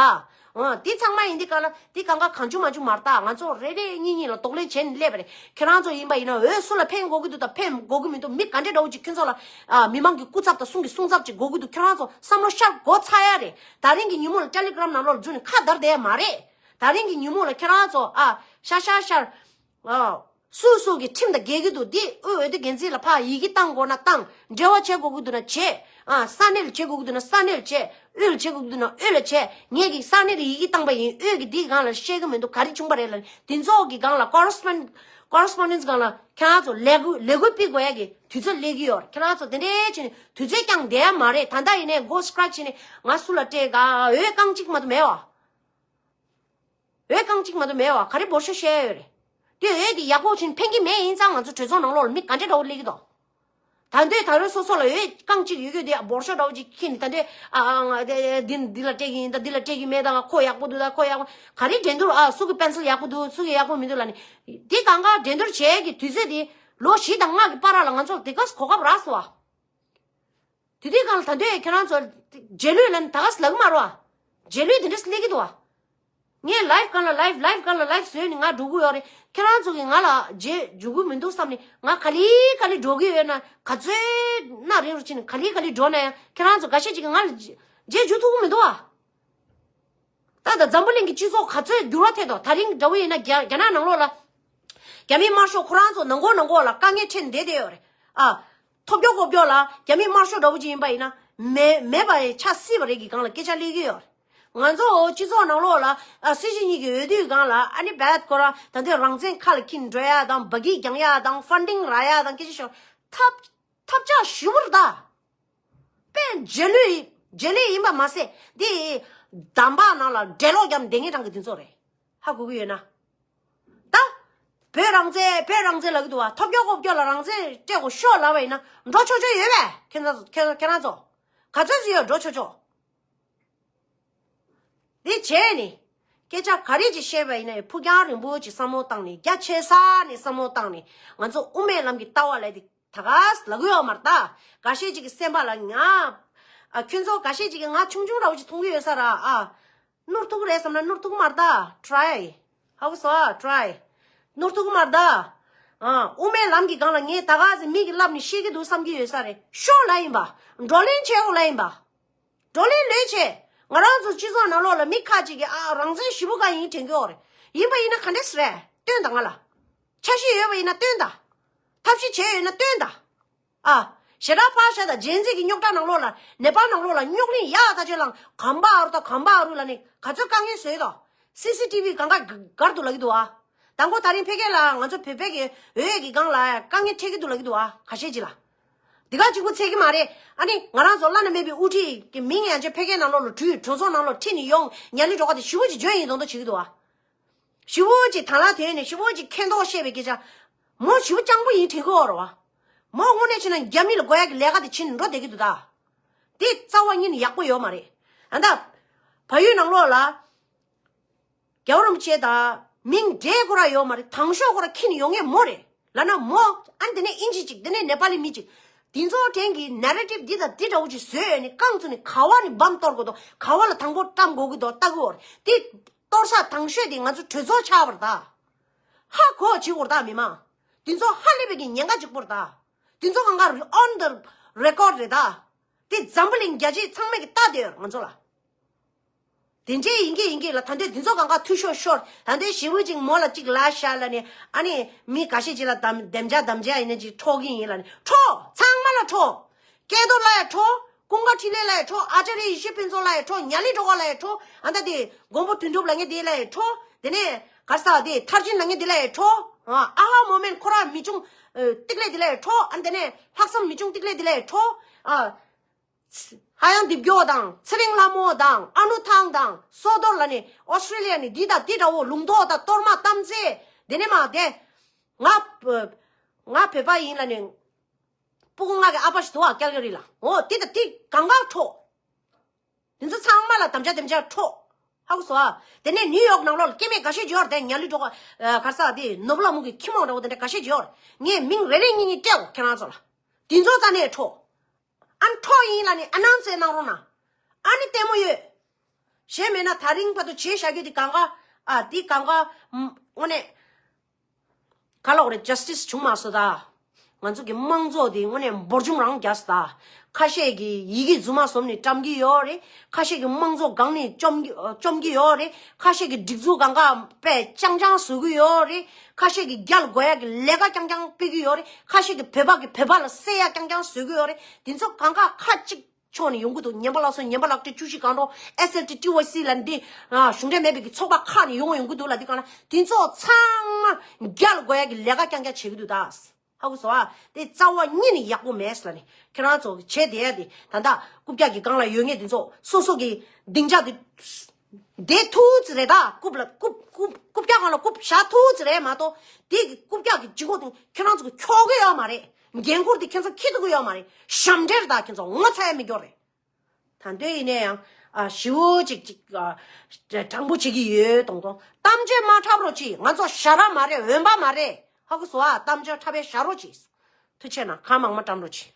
འོ། འདི་ཚང་མ་ཡིན་འདི་ག་ལ་འདི་གང་ག་གང་བྱུང་མང་བྱུང་མ་རེད་ད། ང་ཚོ་རེ་རེ་གཉིས་གཉིས་ལ་གདོང་ལེན་བྱས་ནས་སླེབས་པ་རེད། ཁྱོད་རང་ཚོ་ཡིན་པ་ཡིན་ན་འོས་སུ་ལ་ཕན་དགོས་ཀྱི་འདུག་དང་ཕན་དགོས་ཀྱི་མི་འདུག་མི་ག་འདྲས་འདྲ་བོ་ཅིག་ཁྱོད་ཚོ་ལ། ཨ། མི་མང་གི་སྐུ་ཚབ་དང་གསུང་གི་གསུང་ཚབ་ཅིག་དགོས་ཀྱི་འདུག་ཁྱོད་རང་ཚོ་བསམ་བློ་ཤར་དགོས་ཚར་ཡ་རེད། ད་རིང་གི་ཉིན་མོ་ལ་ཊེ་ལི་གྷི་རམ་ནང་ལོགས་ལ་འཛུལ་ནས་ཁ་བརྡར་བསྡད་ཡ་མ་རེད། ད་རིང་གི་ཉིན་མོ་ལ་ཁྱེད་རང་ཚོ། ཨ། ཤར་ཤར་ཤར། ཨ། སུ་སུ་གི་ཁྲིམས་དང་འགལ་གྱི་འདུག་འདི་དབུས་འོས་བསྡུ་འགན་འཛིན་ལ་ཕར་ཡི་གེ་བཏང་དགོས་ན་བཏང་། འབྲེལ་བ་བྱེད་དགོས་ཀྱི་འདུག་ན་བྱེད། ཨ་ས་གནས་ལ་བྱེད་དགོས་ཀྱི་འདུག་ན་ས་གནས་ལ་བྱེད། དབུས་ལ་བྱེད་དགོས་ཀྱི་འདུག་ན་དབུས་ལ་བྱེད། ངེད་ཀྱིས་ས་གནས་ལ་ཡི་གེ་བཏང་པ་ཡིན། དབུས་ཀྱི་འདིའི་སྒང་ལ་བཤད་ཀྱི་མི་འདུག་ག་རེ་བྱུང་པ་རེད་ལབ་ནས་དེ་ཚོ་གི་སྒང་ལ་ཀོ་རེ་སི་པོན་ཀོ་རེ་སི་པོན་ཌེན་སི་སྒང་ལ་ཁྱེད་རང་ཚོ་ལས་འགུལ་ལས་འགུལ་སྤེལ་དགོས་ཡ་གི་དུས་ཚོད་སླེབས་ཀྱི་ཡོད་རེད། ཁྱེད་རང་ཚོ་དེ་འདྲའི་བྱས་ནས་དུས་ཚོད་ཀྱང་བསྡད་ཡ་མ་རེད། ད་ལྟ་ཡིན་ནའི་མགོ་སྐྲག་བྱས་ནས་ང་སུ་ལ་སྤྲད་ག་འོས་རྐང་གཅིག་མ་གཏོགས་མེད་བ། འོས་རྐང་གཅིག་མ་གཏོགས་མེད་བ། ག་རེ་འབོར་ཤོག་བཤད་ཡོད་རེད། དེ་འོས་དེ་ཡག་པོ་བྱིན་ཕན་གྱི་མེད། ཡིན་ཙང་ང་ཚོ་གྲོས་ཚོགས་ནང་ལོགས་ལ་མི་ག་འདྲ་འདྲ་བོ་སླེབས་ཀྱི་འདུག་ད་འདོད་ད་རེས་སོ་སོ་ལ་འོས་རྐང་གཅིག་ཡོད་རྒྱུ་དེ་འབོར་ཤོག་འདྲ་བོ་ཅིག་ཁྱེར་ནས་ད་འདོད་ཨ་ཨ་ཨ་འདི་འདི་ལ་སྤྲད་ཀྱི་ཡིན། ད་འདི་ལ་སྤྲད་ཀྱི་མེད། ད་ཁོ་ཡག་པོ་འདུག་ད་ཁོ་ཡག་པོ་ག་རེ་འགྲན་བསྡུར་ཨ་སུ་གི་པེན་སིལ་ཡག་པོ་འདུག་སུ་གི་ཡག་པོ་མི་འདུག་ལབ་ནས་དེ་གང་ག་འགྲན་བསྡུར་བྱེད་ཀྱི་དུས་ཚོད་དེ་ལོ་བཞི་དང་ལྔ་གི་བར་ལ་ང་ཚོ་དེ་ག་གོ་སྐབས་རག་སོང་བ། དེ་དུས་སྒང་ལ་ད་འདོད་ཁྱེད་རང་ཚོ་རྗེས་ལུས་ལ་ནི་ད་ག་སེ་ལབ་ཀྱི་མ་རེད་བ། རྗེས་ལུས་དེ་འདྲ་སེ་སླེབས་ཀྱི་འདུག་བ། ངས་ལའིབ་སྒང་ལ་ལའིབ་ལའིབ་སྒང་ལ་ལའིབ་བཟོས་ནས་ང་འགྲོ་གི་ཡོད་རེད། ཁྱེད་རང་ཚོ་གིས་ང་ལ་རྗེས་འཇུག་གི་མི་འདུག་བསམ་ནས་ང་ག་ལེ་ག་ལེ་འགྲོ་གི་ཡོད་ན། ག་ཚོད་ན་རིང་རུ་ཕྱིན་ནས་ག་ལེ་ག་ལེ་འགྲོ་ན་ཡང་ཁྱེད་རང་ཚོ་འགའ་ཤས་ཅིག་གིས་ང་ལ་རྗེས་རྗེས་འཇུག་ཐུབ་ཀྱི་མི་འདུག་བ། ད་ལྟ་འཛམ་བུ་གླིང་གི་སྤྱི་ཚོགས་ག་ཚོད་འགྱུར་བ་ཐེབས་འདུག་ད་རིང་འདྲ་བོ་ཡིན་ན་རྒྱ་རྒྱ་ནག་ནང་ལོགས་ལ་རྒྱ་མིའི་དམར་ཤོག་ཁོ་རང་ཚོ་ནང་ཁོག་ནང་ཁོག་ལ་དཀའ་ངལ་འཕྲད་བསྡད་བསྡད་ཡོད་རེད། ཨ། ཐོབ་སྐྱོ་གོ་སྐྱོ་ལ་རྒྱ་མིའི་དམར་ཤོག་འདྲ་བོ་ཅིག་ཡིན་པ་ཡིན་ན་མེད་མེད་པ་ཆགས་སྲིད་པ་རེད་ཀྱི་སྒང་ལ་སྐད་ཆ་སླེབས་ཀྱི་ཡོད་རེད། ང་ཚོ་སྤྱི་ཚོགས་ནང་ལོགས་ལ་ཨ་སྲིད་སྤྱི་གཉིས་ཀྱི་འོས་བསྡུའི་སྒང་ལ་ཨ་ནི་བད་ཁོ་རང་ད་ལྟའི་རང་བཙན་ཁ་ལ་འཁྱེར་འགྲོ་ཡ་དང་། འབའ་གི་རྒྱང་ཡ་དང་། ཕན་ཌིང་རག་ཡ་དང་། སྐད་ཆ་ཤོར་ཐབས་ཐབས་ཆག་ཞུ་བར་གདའ། དཔེ་རྗེས་ལུས་རྗེས་ལུས་ཡིན་པ་མ་ཟད་འདི་འདམ་བག་ནང་ལ་འགྲེ་ལོག་བརྒྱབ་བསྡད་མཁན་གྲངས་ཀྱི་འདི་ཚོ་རེད། ཧ་གོ་གི་ཡོད་ན། ད་བོད་རང་བཙན་བོད་རང་བཙན་ལབ་ཀྱི་འདུག་བ། ཐོབ་སྐྱོ་ཀོབ་སྐྱོ་ལ་རང་བཙན་སྤྲད་དགོས་ཤོག་ལབ་པ་ཡིན་ན་འགྲོ་ཆོག་ཆོག་ཡོད་པས། ཁྱེད་རང་ཁྱེད་ཁྱེད་རང་ཚོ་ག་ཚོད་ཅིག་ཡོད་འགྲོ་ཆོག་ཆོག་འདི་བྱས་ནས་སྐད་ཆ་ག་རེ་ཅིག་བཤད་པ་ཡིན་ན་ཕུགས་རྒྱང་རིང་པོ་ཅིག་བསམ་བློ་བཏང་ནས། རྒྱ་ཆེ་ས་ནས་བསམ་བློ་བཏང་ནས་ང་ཚོ་དབུ་མའི་ལམ་གྱི་ལྟ་བ་ལབ་དེ་ད་ག་ལབ་གི་ཡོད་མ་རེད་ད། འགའ་ཤས་ཅིག་གི་སེམས་པ་ལ་ང་ཨ་ཁྱོད་ཚོ་འགའ་ཤས་ཅིག་གིས་ང་ཆུང་ཆུང་འདྲ་བོ་ཅིག་མཐོང་གི་ཡོད་ས་ར། ཨ་ནོར་ཐུག་གི་རེད་བསམ་ན་ནོར་ཐུག་གི་མ་རེད་ད། ཊ་རའི། ཧ་གོ་སོང་ཨ། ཊ་རའི། ནོར་ཐུག་གི་མ་རེད་ད། ཨ་དབུ་མའི་ལམ་གྱི་སྒང་ལ་ངས་ད་ག་ཟེ་མི་གི་ལབ་ནས་བཤད་ཀྱི་འདུག་བསམ་གྱི་ཡོད་ས་རེད། ཤོག་ལབ་ཡིན་པ། བགྲོ་གླེང་བྱེད་དགོས་ལབ་ཡིན་པ། བགྲོ་གླེང་ལོས་བྱེད། ང་རང་ཚོ་སྤྱི་ཚོགས་ནང་ལོགས་ལ་མི་ཁ་ཅིག་གིས་ཨ་རང་བཙན་ཞེ་པོ་ག་ཡིན་དྲན་གྱི་ཡོད་རེད། ཡིན་པ་ཡིན་ན་ག་འདྲས་རེད། སྟོན་དང་ང་ལ། འཆར་གཞི་ཡོད་པ་ཡིན་ན་སྟོན་དང་། ཐབས་ཤེས་བྱས་ཡོད་ན་སྟོན་དང་། ཨ། ཞེ་དྲག་ཕར་བཞག་དང་། ཇེན་ཟི་གི་རྙོག་དྲ་ནང་ལོགས་ལ་ནེ་པཱལ་ནང་ལོགས་ལ་རྙོག་གླེང་ཡག་ཐག་ཆོད་ལངས། གམ་པ་ཨ་རུ་དང་གམ་པ་ཨ་རུ་ལ་ནི་ག་ཚོད་དཀའ་ངལ་བཟོས་དོ། སི་སི་ཊི་བི་གང་ག་གར་འདུག་ལབ་ཀྱི་འདུག་ཨ། དང་པོ་ད་རིང་ཕ་གི་ལ་ང་ཚོ་བོད་པའི་གི་འོས་ཀྱི་སྒང་ལ་དཀའ་ངལ་འཕྲད་ཀྱི་འདུག་ལབ་ཀྱི་འདུག་ཨ། ཁ་ཤས་ཅིག་ལ། འདི་ག་གཅིག་པུ་ཚད་ཀྱི་མ་རེད། ཨ་ནི་ང་རང་ཚོ་བླ་ན་མེད་པའི་དབུ་ཁྲིད་ཀྱི་མིང་ཡང་ཅིག་ཕ་གིའི་ནང་ལོགས་ལ་བྲུས། གྲོས་ཚོགས་ནང་ལོགས་ཁྲིད་ནས་ཡོང་ཉ་ལི་སྒྲོལ་དཀར་དེ་ཞེ་པོ་ཅིག་འཇོན་ཡིན་མདོག་མདོག་བྱེད་ཀྱི་འདུག་ཨ། ཞེ་པོ་ཅིག་དང་བླངས་དོན་ནས་ཞེ་པོ་ཅིག་མཁས་མདོག་བཤད་པའི་སྐད་ཆ། མོ་ཞེ་པོ་སྤྱང་པོ་ཡིན་དྲན་གྱི་ཡོད་རེད་བ། མོ་དངོས་གནས་བྱས་ན་རྒྱ་མི་ལ་དགོས་ཡག་གི་ལས་ཀ་དེ་བྱེད་ནས་འགྲོ་བསྡད་ཀྱི་འདུག་ད། དེ་རྩ་བ་ཉིད་ནས་ཡག་པོ་ཡོད་མ་རེད། ཨ་ད། བལ་ཡུལ་ནང་ལོགས་ལ། རྒྱལ་བ་རིན་པོ་ཆེ་དང་མིང་འབྲེལ་ཁོ་ར་ཡོད་མ་རེད། དང་ཤོག་ཁོ་ར་ཁྱེར་ནས་ཡོང་མཁན་མོ་རེད། ལབ་ན་མོ། ཨ་ནི་དེ་ནས་ཨིན་ཇི་ཅིག་དེ་ནས་ནེ་པ་ལི་མི་ཅིག་དེ་ཚོ་དྲན་གྱི་ནེ་རེ་ཊིབ་འདི་དང་འདི་འདྲ་བོ་ཅིག་བཟོས་ནས་རྐང་བཙུགས་ནས་ག་བ་ནས་འབམ་གཏོར་དགོས་དོ། ག་བ་ལ་དང་པོ་བཀྲམ་དགོས་ཀྱི་དོ་ལྟ་གི་ཡོད་རེད། དེ་གཏོར་ས་དང་ཤོག་དེ་ང་ཚོ་གྲོས་ཚོགས་ཆགས་པ་རེད་ད། ཧ་གོ་བྱེད་དགོས་རེད་ད་མི་མང་། དེ་ཚོ་ཧ་ལས་པའི་གི་ཉེན་ཁ་གཅིག་པོ་རེད་ད། དེ་ཚོ་གང་ག་on the record་རེད་ད། དེ་འཛམ་བུ་གླིང་རྒྱ་ཆེ་ཚང་མས་གི་ལྟ་བསྡད་ཡོད་རེད་ང་ཚོ་ལ། དེ་འདྲས་ཡིན་གྱི་ཡིན་གྱི་ལ་ད་འདོད་དེ་ཚོ་གང་ག་འཐུས་ཤོར་ཤོར། ད་འདོད་ཞེ་པོ་ཅིག་མོ་ལ་ཅིག་ལབ་ཤག་ལབ་ནས། ཨ་ནི་མི་འགའ་ཤས་ཅིག་ལ་དམ་དམ་བཅའ་དམ་བཅའ་ཡིན་ན་ཅིག་འཕྲོག་གི་ཡིན་ལབ་ནས། འཕྲོག་ཚང་མ་ལ་འཕྲོག་སྐལ་རྡོར་ལ་ཡང་འཕྲོག་ཀུན་དགའ་འཕྲིན་ལས་ལ་ཡང་འཕྲོག་ཨ་ཅཱརྱ་ཡེ་ཤེས་ཕུན་ཚོགས་ལ་ཡང་འཕྲོག་ཉ་ལི་སྒྲོལ་དཀར་ལ་ཡང་འཕྲོག་ཨ་ད་དེ་མགོན་པོ་དོན་གྲུབ་ལབ་མཁན་དེ་ལ་ཡང་འཕྲོག་དེ་ནས་ག་རེ་ཟེར་དེ་མཐར་ཕྱིན་ལབ་མཁན་དེ་ལ་ཡང་འཕྲོག་ཨ་ཧ་མོ་མེན་ཁོ་རང་མི་ཆུང་ཏིག་ལེ་དེ་ལ་ཡང་འཕྲོག་ཨ་དེ་ནས་ལྷག་བསམ་མི་ཆུང་ཏིག་ལེ་དེ་ལ་ཡང་འཕྲོག་ཨ། ཧ་ཡང་འདི་བརྒྱོ་དང་ཚེ་རིང་ལྷ་མོ་དང་ཨ་ནུ་ཐང་དང་སོ་རྡོར་ལ་ནི་ཨོ་སི་ཀྲི་ལི་ཡ་ནི་འདི་དང་འདི་འདྲ་བོ་ལུང་རྟོགས་དང་གཏོར་མ་གཏམ་ཚེ་དེ་ནས་མ་དེ། ང་ང་བོད་པ་ཡིན་ལ་ནི། སྤུ་གུ་ང་གི་ཨ་ཕ་ཞིག་འདུག་ཨ་ཀལ་ག་རི་ལ། འོ་དེ་དང་དེ་གང་གང་འཕྲོག་དེ་ཚོ་ཚང་མ་ལ་དམ་བཅའ་དམ་བཅའ་འཕྲོག་ཧ་གོ་སོང་ཨ། དེ་ནས་ནིའུ་ཡོག་ནང་ལོགས་ལ་སྐྱེ་དམན་འགའ་ཤས་ཡོད་རེད། དེ་ཉ་ལི་སྒྲོལ་དཀར་ག་རེ་ཟེར་དེ་ནོར་བུ་ལྷ་མོ་གི་ཁྱི་མོ་འདྲ་བོ་དེ་འདྲ་འགའ་ཤས་ཡོད་རེད། ངས་མིང་རེ་རེ་གཉིས་གཉིས་སྤྲད་འོ་ཁྱེད་རང་ཚོ་ལ། དེ་ཚོ་རྩ་ནས་འཕྲོག་ཨ་ནི་འཕྲོག་ཡིན་ལ་ནི་ཨ་ནང་ཚེ་གནང་རོགས་གནང་། ཨ་ནི་ལྟད་མོ་ཡོད། གཞན་མེད་ན་ད་རིང་བར་དུ་བྱས་བཞག་རྒྱུ་དེ་གང་ག་ཨ་དེ་གང་ག་དངོས་གནས། ག་ལོག་རེད། ཇ་སི་ཊི་སི་བྱུང་མ་སོང་ད། ང་ཚོ་གི་དམངས་གཙོ་དེ་དངོས་གནས་འབོར་ཆུང་རང་རྒྱག་སོང་ད། ཁ་ཤས་ཀྱིས་ཡི་གེ་རྫུན་མ་བཟོས་ནས་བཀྲམ་གྱི་ཡོད་རེད། ཁ་ཤས་ཀྱིས་དམངས་གཙོ་སྒང་ནས་བཅོམ་གྱི་བཅོམ་གྱི་ཡོད་རེད། ཁ་ཤས་ཀྱིས་སྒྲིག་འཛུགས་སྒང་ག་དཔེ་རྐྱང་རྐྱང་བཟོ་གི་ཡོད་རེད། ཁ་ཤས་ཀྱིས་རྒྱ་ལ་དགོས་ཡག་གི་ལས་ཀ་རྐྱང་རྐྱང་སྤེལ་གྱི་ཡོད་རེད། ཁ་ཤས་ཀྱིས་བོད་པ་གི་བོད་པ་ལ་བསད་ཡག་རྐྱང་རྐྱང་བཟོ་གི་ཡོད་རེད། དེ་ཚོ་སྒང་ག་ཁ་གཅིག་ཕྱོགས་ནས་ཡོང་གི་འདུག་ཉན་པ་ལགས་སོ། ཉན་པ་ལགས་བཀྲ་ཤིས་གང་དྲོ། ཨེས་ཨེལ་ཊི་ཊི་ཝའི་སི་ལ་འདི་ཨ་གཞུང་འབྲེལ་མེད་པའི་གི་ཚོགས་པ་ཁག་ནས་ཡོང་ཡོང་གི་འདུག་ལ། འདི་གང་ལ་དེ་ཚོ་ཚང་མ་རྒྱ་ལ་དགོས་ཡག་གི་ལས་ཀ་རྐྱང་རྐྱང་བྱེད་ཀྱི་འདུག་ད། ཧ་གོ་སོང་ཨ། དེ་རྩ་བ་ཉིད་ནས་ཡག་པོ་མེད་ཟེར་ལ་ནི། ཁྱེད་རང་ཚོ་གི་བྱས་བསྡད་ཡ་དེ་ད་ལྟ་རྐུབ་བཀྱག་གི་སྒང་ལ་ཡོད་མཁན་དེ་ཚོ་སོ་སོ་གི་སྡིངས་ཆ་དེ་བསྡད་ཐུབ་ཙམ་རེད། ད་རྐུབ་ལ་རྐུབ་རྐུབ་རྐུབ་བཀྱག་སྒང་ལ་རྐུབ་བཞག་ཐུབ་ཙམ་རེད་མ་གཏོགས། དེ་གི་རྐུབ་བཀྱག་གི་ལྗིད་ཁོག་དེ་ཁྱེད་རང་ཚོ་གི་འཁྱོག་གི་ཡོད་མ་རེད། འགན་ཁུར་དེ་ཁྱེད་ཚོ་འཁྱེར་ཐུབ་ཀྱི་ཡོད་མ་རེད། ཞབས་འདྲེན་རེད། ད་ཁྱེད་ཚོ་ངོ་ཚ་ཡ་མི་འགྱོ་རེད། ད་དུང་ཡིན་ན་ཡང་ཨ་ཞེ་པོ་ཅིག་ཅིག་ཨ་དྲང་པོ་བྱེད་ཀྱི་ཡོད་དོང་དོང་། གཏམ་བརྗོད་མ་འཁྲབ་རོགས་གྱིས། ང་ཚོ་ཞ་ར་མ་རེད། འོན་པ་མ་རེད། ཧ་གོ་སོང་ཨ། གཏམ་བརྗོད་འཁྲབ་པའི་ཞ་རོགས་གྱིས། ཐུགས་ཆེ་གནང་། ཁ་མང་མ་བཀྲམ་རོགས་གྱིས།